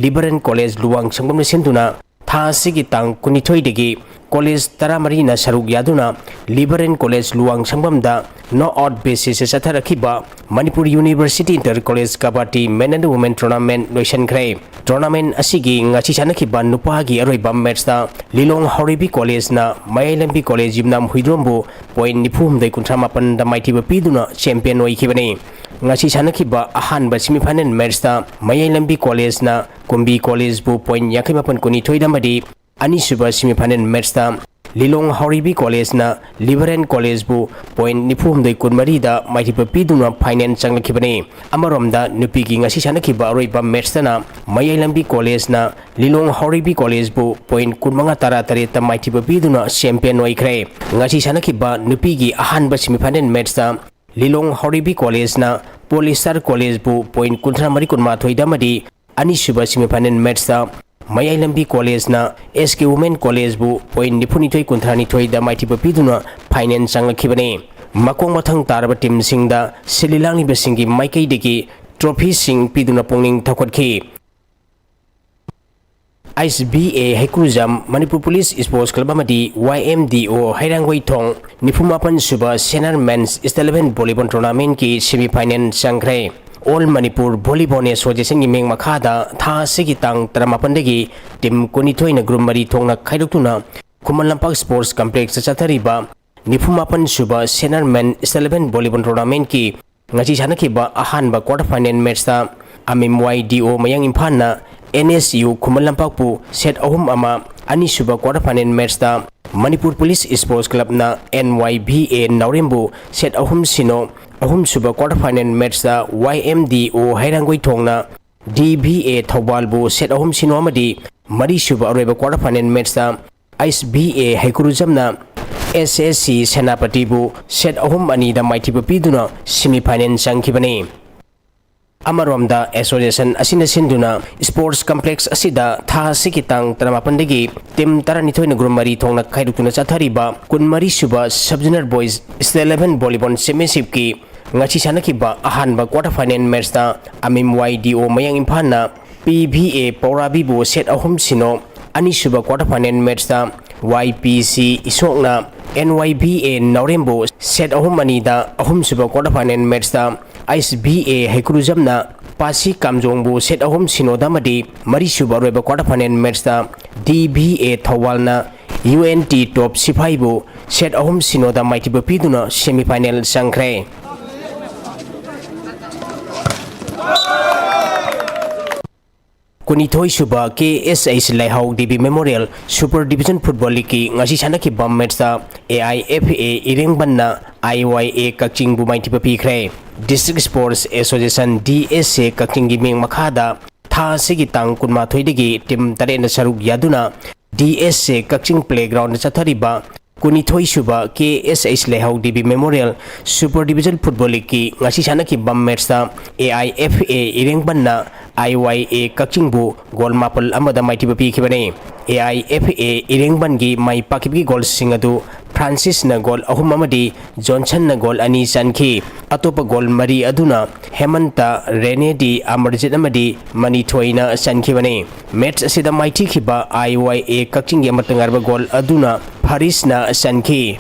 ꯂꯤꯕꯔꯦꯟ ꯀꯣꯂꯦꯖ ꯂꯨꯋꯥꯡ ꯁꯪꯕꯝꯅ ꯁꯤꯟꯗꯨꯅ ꯊꯥ ꯑꯁꯤꯒꯤ ꯇꯥꯡ ꯀꯨꯟꯅꯤꯊꯣꯏꯗꯒꯤ ꯀꯣꯂꯦꯖ ꯇꯔꯥꯃꯔꯤꯅ ꯁꯔꯨꯛ ꯌꯥꯗꯨꯅ ꯂꯤꯕꯔꯦꯟ ꯀꯣꯂꯦꯖ ꯂꯨꯋꯥꯡꯁꯪꯕꯝꯗ ꯅꯣꯛ ꯑꯥꯎꯠ ꯕꯦꯁꯤꯁꯇ ꯆꯠꯊꯔꯛꯈꯤꯕ Manipur university inter college kabaddi men and women tournament ꯂꯣꯏꯁꯤꯟꯈ꯭ꯔꯦ꯫ ꯇꯣꯔꯅꯥꯃꯦꯟ ꯑꯁꯤꯒꯤ ꯉꯁꯤ ꯁꯥꯟꯅꯈꯤꯕ ꯅꯨꯄꯥꯒꯤ ꯑꯔꯣꯏꯕ ꯃꯦꯠꯁꯇ ꯂꯤꯂꯣꯡ ꯍꯥꯎꯔꯩꯕꯤ ꯀꯣꯂꯦꯖꯅ ꯃꯌꯥꯏ ꯂꯝꯕꯤ ꯀꯣꯂꯦꯖ ꯌꯨꯝꯅꯥꯝ ꯍꯨꯏꯗ꯭ꯔꯣꯝꯕꯨ ꯄꯣꯏꯟ ꯅꯤꯐꯨ ꯍꯨꯝꯗꯣꯏ ꯀꯨꯟꯊ꯭ꯔꯥ ꯃꯥꯄꯟꯗ ꯃꯥꯏꯊꯤꯕ ꯄꯤꯗꯨꯅ ꯆꯦꯝꯄꯤꯌꯟ ꯑꯣꯏꯈꯤꯕꯅꯤ꯫ ꯉꯁꯤ ꯁꯥꯟꯅꯈꯤꯕ ꯑꯍꯥꯟꯕ ꯁꯦꯃꯤꯐꯥꯏꯅꯦꯜ ꯃꯦꯠꯁꯇ ꯃꯌꯥꯏ ꯂꯝꯕꯤ ꯀꯣꯂꯦꯖꯅ ꯀꯨꯝꯕꯤ ꯀꯣꯂꯦꯖꯕꯨ ꯄꯣꯏꯟ ꯌꯥꯡꯈꯩ ꯃꯥꯄꯟ ꯀꯨꯟꯅꯤꯊꯣꯏꯗ ꯑꯃꯗꯤ ꯑꯅꯤꯁꯨꯕ ꯁꯦꯃꯤꯐꯥꯏꯅꯦꯜ ꯃꯦꯠꯁꯇ ꯂꯤꯂꯣꯡ ꯍꯥꯎꯔꯩꯕꯤ ꯀꯣꯂꯦꯖꯅ ꯂꯤꯕꯔꯦꯟ ꯀꯣꯂꯦꯖꯕꯨ ꯄꯣꯏꯟ ꯅꯤꯐꯨ ꯍꯨꯝꯗꯣꯏ ꯀꯨꯟꯃꯔꯤꯗ ꯃꯥꯏꯊꯤꯕ ꯄꯤꯗꯨꯅ ꯐꯥꯏꯅꯦꯜ ꯆꯪꯂꯛꯈꯤꯕꯅꯤ꯫ ꯑꯃꯔꯣꯝꯗ ꯅꯨꯄꯤꯒꯤ ꯉꯁꯤ ꯁꯥꯟꯅꯈꯤꯕ ꯑꯔꯣꯏꯕ ꯃꯦꯠꯁꯇꯅ ꯃꯌꯥꯏ ꯂꯝꯕꯤ ꯀꯣꯂꯦꯖꯅ ꯂꯤꯂꯣꯡ ꯍꯥꯎꯔꯩꯕꯤ ꯀꯣꯂꯦꯖꯕꯨ ꯄꯣꯏꯟ ꯀꯨꯟꯃꯉꯥ ꯇꯔꯥ ꯇꯔꯦꯠꯇ ꯃꯥꯏꯊꯤꯕ ꯄꯤꯗꯨꯅ ꯆꯦꯝꯄꯤꯌꯟ ꯑꯣꯏꯈ꯭ꯔꯦ꯫ ꯉꯁꯤ ꯁꯥꯟꯅꯈꯤꯕ ꯅꯨꯄꯤꯒꯤ ꯑꯍꯥꯟꯕ ꯁꯦꯃꯤꯐꯥꯏꯅꯦꯜ ꯃꯦꯠꯁꯇ ꯂꯤꯂꯣꯡ ꯍꯥꯎꯔꯩꯕꯤ ꯀꯣꯂꯦꯖꯅ ꯄꯣꯂꯤꯁꯇꯔ ꯀꯣꯂꯦꯖꯕꯨ ꯄꯣꯏꯟ ꯀꯨꯟꯊ꯭ꯔꯥ ꯃꯔꯤ ꯀꯨꯟꯃꯥꯊꯣꯏꯗ ꯑꯃꯗꯤ ꯑꯅꯤꯁꯨꯕ ꯁꯦꯃꯤꯐꯥꯏꯅꯦꯜ ꯃꯦꯠꯁꯇ ꯃꯌꯥꯏ ꯂꯝꯕꯤ ꯀꯣꯂꯦꯖꯅ ꯑꯦꯁ ꯀꯦ ꯋꯨꯃꯦꯟ ꯀꯣꯂꯦꯖꯕꯨ ꯄꯣꯏꯟ ꯅꯤꯐꯨꯅꯤꯊꯣꯏ ꯀꯨꯟꯊ꯭ꯔꯥꯅꯤꯊꯣꯏꯗ ꯃꯥꯏꯊꯤꯕ ꯄꯤꯗꯨꯅ ꯐꯥꯏꯅꯦꯜ ꯆꯪꯂꯛꯈꯤꯕꯅꯤ꯫ ꯃꯈꯣꯡ ꯃꯊꯪ ꯇꯥꯔꯕ ꯇꯤꯝꯁꯤꯡꯗ ꯁꯤꯜꯂꯤ ꯂꯥꯡꯂꯤꯕꯁꯤꯡꯒꯤ ꯃꯥꯏꯀꯩꯗꯒꯤ ꯇ꯭ꯔꯣꯐꯤꯁꯤꯡ ꯄꯤꯗꯨꯅ ꯄꯨꯛꯅꯤꯡ ꯊꯧꯒꯠꯈꯤ꯫ S B A Heikrujam, Manipur police sports club ꯑꯃꯗꯤ Y M D O Heirangoithong ꯅꯤꯐꯨ ꯃꯥꯄꯟ ꯁꯨꯕ senior men's state level volleyball ꯇꯣꯔꯅꯥꯃꯦꯟꯠꯀꯤ ꯁꯦꯃꯤꯐꯥꯏꯅꯦꯜ ꯆꯪꯈ꯭ꯔꯦ꯫ ꯑꯣꯜ ꯃꯅꯤꯄꯨꯔ ꯚꯣꯂꯤꯕꯣꯜ ꯑꯦꯁꯣꯁꯤꯌꯦꯁꯟꯒꯤ ꯃꯤꯡ ꯃꯈꯥꯗ ꯊꯥ ꯑꯁꯤꯒꯤ ꯇꯥꯡ ꯇꯔꯥꯃꯥꯄꯟꯗꯒꯤ ꯇꯤꯝ ꯀꯨꯟꯅꯤꯊꯣꯏꯅ ꯒ꯭ꯔꯨꯞ ꯃꯔꯤ ꯊꯣꯛꯅ ꯈꯥꯏꯗꯣꯛꯇꯨꯅ ꯈꯨꯃꯟ ꯂꯝꯄꯥꯛ ꯁ꯭ꯄꯣꯔꯠꯁ ꯀꯝꯄ꯭ꯂꯦꯛꯁꯇ ꯆꯠꯊꯔꯤꯕ ꯅꯤꯐꯨ ꯃꯥꯄꯟ ꯁꯨꯕ ꯁꯦꯅꯤꯌꯔ ꯃꯦꯟ ꯏꯁꯇꯦꯠ ꯂꯦꯚꯦꯜ ꯚꯣꯂꯤꯕꯣꯜ ꯇꯣꯔꯅꯥꯃꯦꯟꯠꯀꯤ ꯉꯁꯤ ꯁꯥꯟꯅꯈꯤꯕ ꯑꯍꯥꯟꯕ ꯀ꯭ꯋꯥꯇꯔ ꯐꯥꯏꯅꯦꯜ ꯃꯦꯠꯁꯇ ꯑꯃꯤꯝ ꯋꯥꯏ ꯗꯤ ꯑꯣ ꯃꯌꯥꯡ ꯏꯝꯐꯥꯜꯅ ꯑꯦꯟ ꯑꯦꯁ ꯌꯨ ꯈꯨꯃꯟ ꯂꯝꯄꯥꯛꯄꯨ ꯁꯦꯠ ꯑꯍꯨꯝ ꯑꯃ, ꯑꯅꯤꯁꯨꯕ ꯀ꯭ꯋꯥꯇꯔ ꯐꯥꯏꯅꯦꯜ ꯃꯦꯠꯁꯇ ꯃꯅꯤꯄꯨꯔ ꯄꯨꯂꯤꯁ ꯁ꯭ꯄꯣꯔꯠꯁ ꯀ꯭ꯂꯕꯅ ꯑꯦꯟ ꯋꯥꯏ ꯚꯤ ꯑꯦ ꯅꯥꯎꯔꯦꯝꯕꯨ ꯁꯦꯠ ꯑꯍꯨꯝ ꯁꯤꯅꯣ, ꯑꯍꯨꯝꯁꯨꯕ ꯀ꯭ꯋꯥꯇꯔ ꯐꯥꯏꯅꯦꯜ ꯃꯦꯠꯁꯇ ꯋꯥꯏ ꯑꯦꯝ ꯗꯤ ꯑꯣ ꯍꯩꯔꯥꯡꯒꯣꯏꯊꯣꯡꯅ ꯗꯤ ꯚꯤ ꯑꯦ ꯊꯧꯕꯥꯜꯕꯨ ꯁꯦꯠ ꯑꯍꯨꯝ ꯁꯤꯅꯣ ꯑꯃꯗꯤ ꯃꯔꯤꯁꯨꯕ ꯑꯔꯣꯏꯕ ꯀ꯭ꯋꯥꯇꯔ ꯐꯥꯏꯅꯦꯜ ꯃꯦꯠꯁꯇ ꯑꯩꯁ B A ꯍꯩꯀ꯭ꯔꯨꯖꯝꯅ S S C ꯁꯦꯅꯥꯄꯇꯤꯕꯨ set ꯑꯍꯨꯝ ꯑꯅꯤꯗ ꯃꯥꯏꯊꯤꯕ ꯄꯤꯗꯨꯅ ꯁꯦꯃꯤꯐꯥꯏꯅꯦꯜ ꯆꯪꯈꯤꯕꯅꯤ꯫ ꯑꯃꯔꯣꯝꯗ, ꯑꯦꯁꯣꯁꯤꯌꯦꯁꯟ ꯑꯁꯤꯅ ꯁꯤꯟꯗꯨꯅ ꯁ꯭ꯄꯣꯔꯠꯁ ꯀꯝꯄ꯭ꯂꯦꯛꯁ ꯑꯁꯤꯗ ꯊꯥ ꯑꯁꯤꯒꯤ ꯇꯥꯡ ꯇꯔꯥꯃꯥꯄꯟꯗꯒꯤ ꯇꯤꯝ ꯇꯔꯥꯅꯤꯊꯣꯏꯅ ꯒ꯭ꯔꯨꯞ ꯃꯔꯤ ꯊꯣꯛꯅ ꯈꯥꯏꯗꯣꯛꯇꯨꯅ ꯆꯠꯊꯔꯤꯕ ꯀꯨꯟꯃꯔꯤ ꯁꯨꯕ sub zonal boys state level volleyball ꯆꯦꯝꯄꯤꯌꯟꯁꯤꯞꯀꯤ ꯉꯁꯤ ꯁꯥꯟꯅꯈꯤꯕ ꯑꯍꯥꯟꯕ ꯀ꯭ꯋꯥꯇꯔ ꯐꯥꯏꯅꯦꯜ ꯃꯦꯠꯁꯇ ꯑꯃꯤꯝ ꯋꯥꯏ D O Mayang ꯏꯝꯐꯥꯜꯅ P V A ꯄꯧꯔꯥꯕꯤꯕꯨ set ꯑꯍꯨꯝ ꯁꯤꯅꯣ, ꯑꯅꯤꯁꯨꯕ ꯀ꯭ꯋꯥꯇꯔ ꯐꯥꯏꯅꯦꯜ ꯃꯦꯠꯁꯇ ꯋꯥꯏ ꯄꯤ ꯁꯤ ꯏꯁꯣꯛꯅ ꯑꯦꯟ ꯋꯥꯏ ꯕꯤ ꯑꯦ ꯅꯥꯎꯔꯦꯝꯕꯨ ꯁꯦꯠ ꯑꯍꯨꯝ ꯑꯅꯤꯗ ꯑꯍꯨꯝꯁꯨꯕ quarter final matchꯇ ꯑꯥꯏ ꯑꯦꯁ ꯕꯤ ꯑꯦ ꯍꯩꯀ꯭ꯔꯨꯖꯝꯅ ꯄꯥꯁꯤ ꯀꯥꯝꯖꯣꯡꯕꯨ ꯁꯦꯠ ꯑꯍꯨꯝ ꯁꯤꯅꯣꯗ ꯑꯃꯗꯤ ꯃꯔꯤꯁꯨꯕ ꯑꯔꯣꯏꯕ quarter final matchꯇ ꯗꯤ ꯚꯤ ꯑꯦ ꯊꯧꯕꯥꯜꯅ ꯌꯨ ꯑꯦꯟ ꯇꯤ ꯇꯣꯞ ꯁꯤꯐꯥꯏꯕꯨ ꯁꯦꯠ ꯑꯍꯨꯝ ꯁꯤꯅꯣꯗ ꯃꯥꯏꯊꯤꯕ ꯄꯤꯗꯨꯅ semi final ꯆꯪꯈ꯭ꯔꯦ꯫ ꯀꯨꯟꯅꯤꯊꯣꯏ ꯁꯨꯕ ꯀꯦ ꯑꯦꯁ ꯑꯩꯆ ꯂꯩꯍꯥꯎ Devi Memorial Super Division Football Leagueꯀꯤ ꯉꯁꯤ ꯁꯥꯟꯅꯈꯤꯕ matchꯇ ꯑꯦ ꯑꯥꯏ ꯑꯦꯐ ꯑꯦ ꯏꯔꯦꯡꯕꯟꯅ ꯑꯥꯏ ꯋꯥꯏ ꯑꯦ ꯀꯛꯆꯤꯡꯕꯨ ꯃꯥꯏꯊꯤꯕ ꯄꯤꯈ꯭ꯔꯦ꯫ District Sports Association, D S ꯑꯦ, ꯀꯛꯆꯤꯡꯒꯤ ꯃꯤꯡ ꯃꯈꯥꯗ ꯊꯥ ꯑꯁꯤꯒꯤ ꯇꯥꯡ ꯀꯨꯟꯃꯥꯊꯣꯏꯗꯒꯤ team ꯇꯔꯦꯠꯅ ꯁꯔꯨꯛ ꯌꯥꯗꯨꯅ ꯗꯤ ꯑꯦꯁ ꯑꯦ ꯀꯛꯆꯤꯡ playgroundꯗ ꯆꯠꯊꯔꯤꯕ ꯀꯨꯟꯅꯤꯊꯣꯏ ꯁꯨꯕ ꯀꯦ ꯑꯦꯁ ꯑꯩꯆ ꯂꯩꯍꯥꯎ Devi Memorial Super Division Football Leagueꯀꯤ ꯉꯁꯤ ꯁꯥꯟꯅꯈꯤꯕ matchꯇ A I F A ꯏꯔꯦꯡꯕꯟꯅ I Y A ꯀꯛꯆꯤꯡꯕꯨ goal ꯃꯥꯄꯜ ꯑꯃꯗ ꯃꯥꯏꯊꯤꯕ ꯄꯤꯈꯤꯕꯅꯤ꯫ ꯑꯦ ꯑꯥꯏ ꯑꯦꯐ ꯑꯦ ꯏꯔꯦꯡꯕꯟꯒꯤ ꯃꯥꯏ ꯄꯥꯛꯈꯤꯕꯒꯤ ꯒꯣꯜꯁꯤꯡ ꯑꯗꯨ ꯐ꯭ꯔꯥꯟꯁꯤꯁꯅ ꯒꯣꯜ ꯑꯍꯨꯝ ꯑꯃꯗꯤ ꯖꯣꯟꯁꯟꯅ ꯒꯣꯜ ꯑꯅꯤ ꯆꯟꯈꯤ꯫ ꯑꯇꯣꯞꯄ ꯒꯣꯜ ꯃꯔꯤ ꯑꯗꯨꯅ ꯍꯦꯃꯟꯇ, ꯔꯦꯅꯦꯗꯤ, ꯑꯃꯔꯖꯤꯠ ꯑꯃꯗꯤ ꯃꯅꯤꯊꯣꯏꯅ ꯆꯟꯈꯤꯕꯅꯤ꯫ Match ꯑꯁꯤꯗ ꯃꯥꯏꯊꯤꯈꯤꯕ ꯑꯥꯏ ꯋꯥꯏ ꯑꯦ ꯀꯛꯆꯤꯡꯒꯤ ꯑꯃꯠꯇ ꯉꯥꯏꯔꯕ ꯒꯣꯜ ꯑꯗꯨꯅ ꯐꯥꯔꯤꯁꯅ ꯆꯟꯈꯤ꯫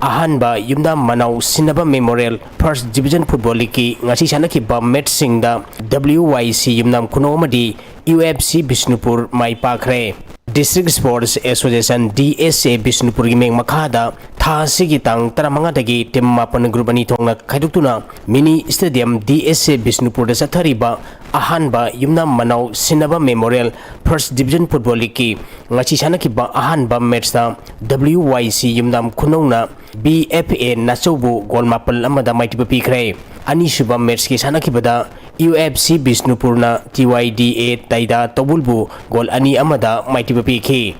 ꯑꯍꯥꯟꯕ ꯌꯨꯝꯅꯥꯝ ꯃꯅꯥꯎ ꯁꯤꯟꯅꯕ Memorial First Division Football Leagueꯀꯤ ꯉꯁꯤ ꯁꯥꯟꯅꯈꯤꯕ matchꯁꯤꯡꯗ ꯗꯕ꯭ꯂꯤꯌꯨ ꯋꯥꯏ ꯁꯤ ꯌꯨꯝꯅꯥꯝ ꯈꯨꯅꯧ ꯑꯃꯗꯤ ꯌꯨ ꯑꯦꯐ ꯁꯤ ꯕꯤꯁꯅꯨꯄꯨꯔ ꯃꯥꯏ ꯄꯥꯛꯈ꯭ꯔꯦ꯫ District Sports Association, D S ꯑꯦ, ꯕꯤꯁꯅꯨꯄꯨꯔꯒꯤ ꯃꯤꯡ ꯃꯈꯥꯗ ꯊꯥ ꯑꯁꯤꯒꯤ ꯇꯥꯡ ꯇꯔꯥꯃꯉꯥꯗꯒꯤ team ꯃꯥꯄꯟ group ꯑꯅꯤ ꯊꯣꯛꯅ ꯈꯥꯏꯗꯣꯛꯇꯨꯅ mini stadium, ꯗꯤ ꯑꯦꯁ ꯑꯦ ꯕꯤꯁꯅꯨꯄꯨꯔꯗ ꯆꯠꯊꯔꯤꯕ ꯑꯍꯥꯟꯕ ꯌꯨꯝꯅꯥꯝ ꯃꯅꯥꯎ ꯁꯤꯟꯅꯕ Memorial First Division Football Leagueꯀꯤ ꯉꯁꯤ ꯁꯥꯟꯅꯈꯤꯕ ꯑꯍꯥꯟꯕ matchꯇ ꯗꯕ꯭ꯂꯤꯌꯨ ꯋꯥꯏ ꯁꯤ ꯌꯨꯝꯅꯥꯝ ꯈꯨꯅꯧꯅ ꯕꯤ ꯑꯦꯐ ꯑꯦ ꯅꯥꯆꯧꯕꯨ ꯒꯣꯜ ꯃꯥꯄꯜ ꯑꯃꯗ ꯃꯥꯏꯊꯤꯕ ꯄꯤꯈ꯭ꯔꯦ꯫ ꯑꯅꯤꯁꯨꯕ matchꯀꯤ ꯁꯥꯟꯅꯈꯤꯕꯗ ꯌꯨ ꯑꯦꯐ ꯁꯤ ꯕꯤꯁꯅꯨꯄꯨꯔꯅ ꯇꯤ ꯋꯥꯏ ꯗꯤ ꯑꯦ ꯇꯩꯗ ꯇꯧꯕꯨꯜꯕꯨ ꯒꯣꯜ ꯑꯅꯤ ꯑꯃꯗ ꯃꯥꯏꯊꯤꯕ ꯄꯤꯈꯤ꯫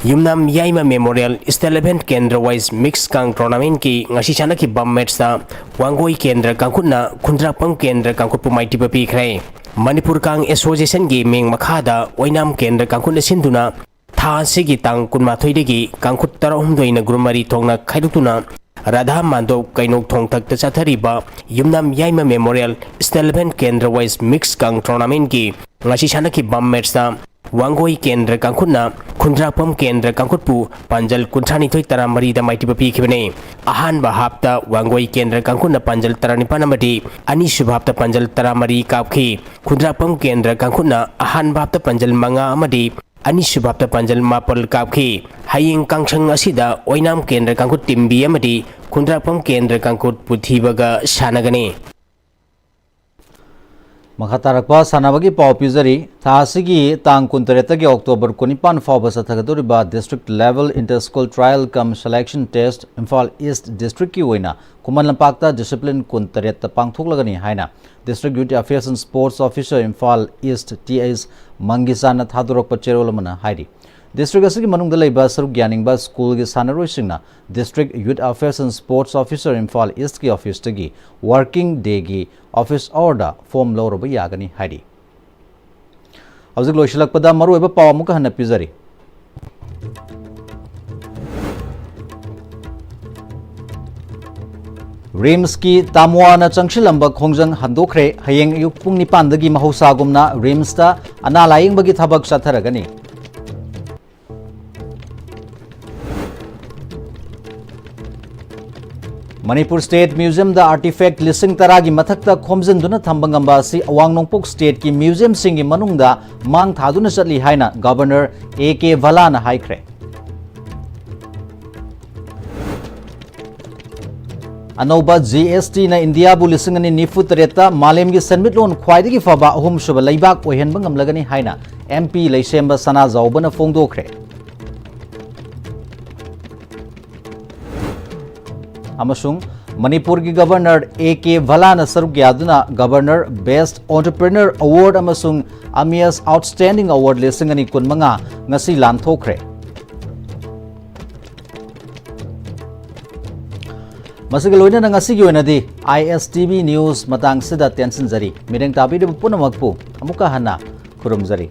ꯌꯨꯝꯅꯥꯝ ꯌꯥꯏꯃ Memorial State Level Kendra Wise Mix Kang Tournamentꯀꯤ ꯉꯁꯤ ꯁꯥꯟꯅꯈꯤꯕ matchꯇ ꯋꯥꯡꯒꯣꯏ ꯀꯦꯟꯗ꯭ꯔ ꯀꯥꯡꯈꯨꯠꯅ ꯈꯨꯟꯗ꯭ꯔꯥꯛꯄꯝ ꯀꯦꯟꯗ꯭ꯔ ꯀꯥꯡꯈꯨꯠꯄꯨ ꯃꯥꯏꯊꯤꯕ ꯄꯤꯈ꯭ꯔꯦ꯫ ꯃꯅꯤꯄꯨꯔ ꯀꯥꯡ Associationꯒꯤ ꯃꯤꯡ ꯃꯈꯥꯗ ꯑꯣꯏꯅꯥꯝ ꯀꯦꯟꯗ꯭ꯔ ꯀꯥꯡꯈꯨꯠꯅ ꯁꯤꯟꯗꯨꯅ ꯊꯥ ꯑꯁꯤꯒꯤ ꯇꯥꯡ ꯀꯨꯟꯃꯥꯊꯣꯏꯗꯒꯤ ꯀꯥꯡꯈꯨꯠ ꯇꯔꯥꯍꯨꯝꯗꯣꯏꯅ group ꯃꯔꯤ ꯊꯣꯛꯅ ꯈꯥꯏꯗꯣꯛꯇꯨꯅ ꯔꯥꯙꯥ ꯃꯥꯙꯣꯞ ꯀꯩꯅꯧ ꯊꯣꯡꯊꯛꯇ ꯆꯠꯊꯔꯤꯕ ꯌꯨꯝꯅꯥꯝ ꯌꯥꯏꯃ ꯃꯦꯃꯣꯔꯤꯌꯦꯜ ꯁ꯭ꯇꯦꯠ ꯂꯦꯚꯦꯜ ꯀꯦꯟꯗ꯭ꯔ ꯋꯥꯏꯁ ꯃꯤꯛꯁ ꯀꯪ ꯇꯣꯔꯅꯥꯃꯦꯟꯒꯤ ꯉꯁꯤ ꯁꯥꯟꯅꯈꯤꯕ ꯃꯦꯠꯁꯇ ꯋꯥꯡꯒꯣꯏ ꯀꯦꯟꯗ꯭ꯔ ꯀꯥꯡꯈꯨꯠꯅ ꯈꯨꯟꯗ꯭ꯔꯥꯛꯄꯝ ꯀꯦꯟꯗ꯭ꯔ ꯀꯥꯡꯈꯨꯠꯄꯨ ꯄꯥꯟꯖꯜ ꯀꯨꯟꯊ꯭ꯔꯥꯅꯤꯊꯣꯏ ꯇꯔꯥꯃꯔꯤꯗ ꯃꯥꯏꯊꯤꯕ ꯄꯤꯈꯤꯕꯅꯤ꯫ ꯑꯍꯥꯟꯕ ꯍꯥꯞꯇ ꯋꯥꯡꯒꯣꯏ ꯀꯦꯟꯗ꯭ꯔ ꯀꯥꯡꯈꯨꯠꯅ ꯄꯥꯟꯖꯜ ꯇꯔꯥꯅꯤꯄꯥꯟ ꯑꯃꯗꯤ ꯑꯅꯤꯁꯨꯕ ꯍꯥꯞꯇ ꯄꯥꯟꯖꯜ ꯇꯔꯥꯃꯔꯤ ꯀꯥꯞꯈꯤ꯫ ꯈꯨꯟꯗ꯭ꯔꯥꯛꯄꯝ ꯀꯦꯟꯗ꯭ꯔ ꯀꯥꯡꯈꯨꯠꯅ ꯑꯍꯥꯟꯕ ꯍꯥꯞꯇ ꯄꯥꯟꯖꯜ ꯃꯉꯥ ꯑꯃꯗꯤ ꯑꯅꯤꯁꯨꯕ ꯍꯥꯞꯇ ꯄꯥꯟꯖꯜ ꯃꯥꯄꯜ ꯀꯥꯞꯈꯤ꯫ ꯍꯌꯦꯡ ꯀꯥꯡꯁꯪ ꯑꯁꯤꯗ ꯑꯣꯏꯅꯥꯝ ꯀꯦꯟꯗ꯭ꯔ ꯀꯥꯡꯈꯨꯠ ꯇꯤꯝ ꯕꯤ ꯑꯃꯗꯤ ꯈꯨꯟꯗ꯭ꯔꯥꯛꯄꯝ ꯀꯦꯟꯗ꯭ꯔ ꯀꯥꯡꯈꯨꯠ ꯄꯨꯊꯤꯕꯒ ꯁꯥꯟꯅꯒꯅꯤ꯫ ꯃꯈꯥ ꯇꯥꯔꯛꯄ ꯁꯥꯟꯅꯕꯒꯤ ꯄꯥꯎ ꯄꯤꯖꯔꯤ꯫ ꯊꯥ ꯑꯁꯤꯒꯤ ꯇꯥꯡ ꯀꯨꯟꯇꯔꯦꯠꯇꯒꯤ ꯑꯣꯛꯇꯣꯕꯔ ꯀꯨꯟꯅꯤꯄꯥꯟ ꯐꯥꯎꯕ ꯆꯠꯊꯒꯗꯧꯔꯤꯕ District Level Inter School Trial cum Selection Test Imphal east ꯗꯤꯁꯇ꯭ꯔꯤꯛꯀꯤ ꯑꯣꯏꯅ ꯈꯨꯃꯟ ꯂꯝꯄꯥꯛꯇ ꯗꯤꯁꯤꯄ꯭ꯂꯤꯟ ꯀꯨꯟꯇꯔꯦꯠꯇ ꯄꯥꯡꯊꯣꯛꯂꯒꯅꯤ ꯍꯥꯏꯅ District Youth Affairs and Sports Officer Imphal east T H ꯃꯪꯒꯤꯁꯥꯟꯅ ꯊꯥꯗꯣꯔꯛꯄ ꯆꯦꯔꯣꯜ ꯑꯃꯅ ꯍꯥꯏꯔꯤ꯫ ꯗꯤꯁꯇ꯭ꯔꯤꯛ ꯑꯁꯤꯒꯤ ꯃꯅꯨꯡꯗ ꯂꯩꯕ ꯁꯔꯨꯛ ꯌꯥꯅꯤꯡꯕ ꯁ꯭ꯀꯨꯜꯒꯤ ꯁꯥꯟꯅꯔꯣꯏꯁꯤꯡꯅ District Youth Affairs and Sports Officer Imphal ꯏꯁ꯭ꯠꯀꯤ ꯑꯣꯐꯤꯁꯇꯒꯤ ꯋꯥꯔꯀꯤꯡ ꯗꯦꯒꯤ ꯑꯣꯐꯤꯁ ꯑꯋꯥꯔꯗ ꯐꯣꯔꯝ ꯂꯧꯔꯕ ꯌꯥꯒꯅꯤ ꯍꯥꯏꯔꯤ꯫ ꯍꯧꯖꯤꯛ ꯂꯣꯏꯁꯤꯜꯂꯛꯄꯗ ꯃꯔꯨꯑꯣꯏꯕ ꯄꯥꯎ ꯑꯃꯨꯛꯀ ꯍꯟꯅ ꯄꯤꯖꯔꯤ꯫ ꯔꯤꯝꯁꯀꯤ ꯇꯥꯃꯨꯋꯥꯅ ꯆꯪꯁꯤꯜꯂꯝꯕ ꯈꯣꯡꯖꯪ ꯍꯟꯗꯣꯛꯈ꯭ꯔꯦ꯫ ꯍꯌꯦꯡ ꯑꯌꯨꯛ ꯄꯨꯡ ꯅꯤꯄꯥꯟꯗꯒꯤ ꯃꯍꯧꯁꯥꯒꯨꯝꯅ ꯔꯤꯝꯁꯇ ꯑꯅꯥ ꯂꯥꯌꯦꯡꯕꯒꯤ ꯊꯕꯛ ꯆꯠꯊꯔꯒꯅꯤ꯫ ꯃꯅꯤꯄꯨꯔ ꯁ꯭ꯇꯦꯠ ꯃ꯭ꯌꯨꯖꯤꯌꯝꯗ ꯑꯥꯔꯇꯤꯐꯦꯛ ꯂꯤꯁꯤꯡ ꯇꯔꯥꯒꯤ ꯃꯊꯛꯇ ꯈꯣꯝꯖꯤꯟꯗꯨꯅ ꯊꯝꯕ ꯉꯝꯕ ꯑꯁꯤ ꯑꯋꯥꯡ ꯅꯣꯡꯄꯣꯛ ꯁ꯭ꯇꯦꯠꯀꯤ ꯃ꯭ꯌꯨꯖꯤꯌꯝꯁꯤꯡꯒꯤ ꯃꯅꯨꯡꯗ ꯃꯥꯡ ꯊꯥꯗꯨꯅ ꯆꯠꯂꯤ ꯍꯥꯏꯅ ꯒꯚꯔꯅꯔ ꯑꯦ ꯀꯦ ꯚꯂꯥꯅ ꯍꯥꯏꯈ꯭ꯔꯦ꯫ ꯑꯅꯧꯕ ꯖꯤ ꯑꯦꯁ ꯇꯤꯅ ꯏꯟꯗꯤꯌꯥꯕꯨ ꯂꯤꯁꯤꯡ ꯑꯅꯤ ꯅꯤꯐꯨ ꯇꯔꯦꯠꯇ ꯃꯥꯂꯦꯝꯒꯤ ꯁꯦꯟꯃꯤꯠꯂꯣꯟ ꯈ꯭ꯋꯥꯏꯗꯒꯤ ꯐꯕ ꯑꯍꯨꯝꯁꯨꯕ ꯂꯩꯕꯥꯛ ꯑꯣꯏꯍꯟꯕ ꯉꯝꯂꯒꯅꯤ ꯍꯥꯏꯅ ꯑꯦꯝ ꯄꯤ ꯂꯩꯁꯦꯝꯕ ꯁꯅꯥꯖꯥꯎꯕꯅ ꯐꯣꯡꯗꯣꯛꯈ꯭ꯔꯦ꯫ ꯑꯃꯁꯨꯡ ꯃꯅꯤꯄꯨꯔꯒꯤ ꯒꯚꯔꯅꯔ ꯑꯦ ꯀꯦ ꯚꯂꯥꯅ ꯁꯔꯨꯛ ꯌꯥꯗꯨꯅ ꯒꯚꯔꯅꯔ ꯕꯦꯁ꯭ꯠ ꯑꯣꯟꯇꯔꯄ꯭ꯔꯤꯅꯔ ꯑꯦꯋꯥꯔꯗ ꯑꯃꯁꯨꯡ ꯑꯃꯤꯌꯁ ꯑꯥꯎꯠꯁ꯭ꯇꯦꯟꯗꯤꯡ ꯑꯦꯋꯥꯔꯗ ꯂꯤꯁꯤꯡ ꯑꯅꯤ ꯀꯨꯟꯃꯉꯥ ꯉꯁꯤ ꯂꯥꯟꯊꯣꯛꯈ꯭ꯔꯦ꯫ ꯃꯁꯤꯒ ꯂꯣꯏꯅꯅ ꯉꯁꯤꯒꯤ ꯑꯣꯏꯅꯗꯤ ꯑꯥꯏ ꯑꯦꯁ ꯇꯤ ꯚꯤ ꯅ꯭ꯌꯨꯁ ꯃꯇꯥꯡꯁꯤꯗ ꯇꯦꯟꯁꯤꯟꯖꯔꯤ꯫ ꯃꯤꯠꯌꯦꯡ ꯇꯥꯕꯤꯔꯤꯕ ꯄꯨꯝꯅꯃꯛꯄꯨ ꯑꯃꯨꯛꯀ ꯍꯟꯅ ꯈꯨꯔꯨꯝꯖꯔꯤ꯫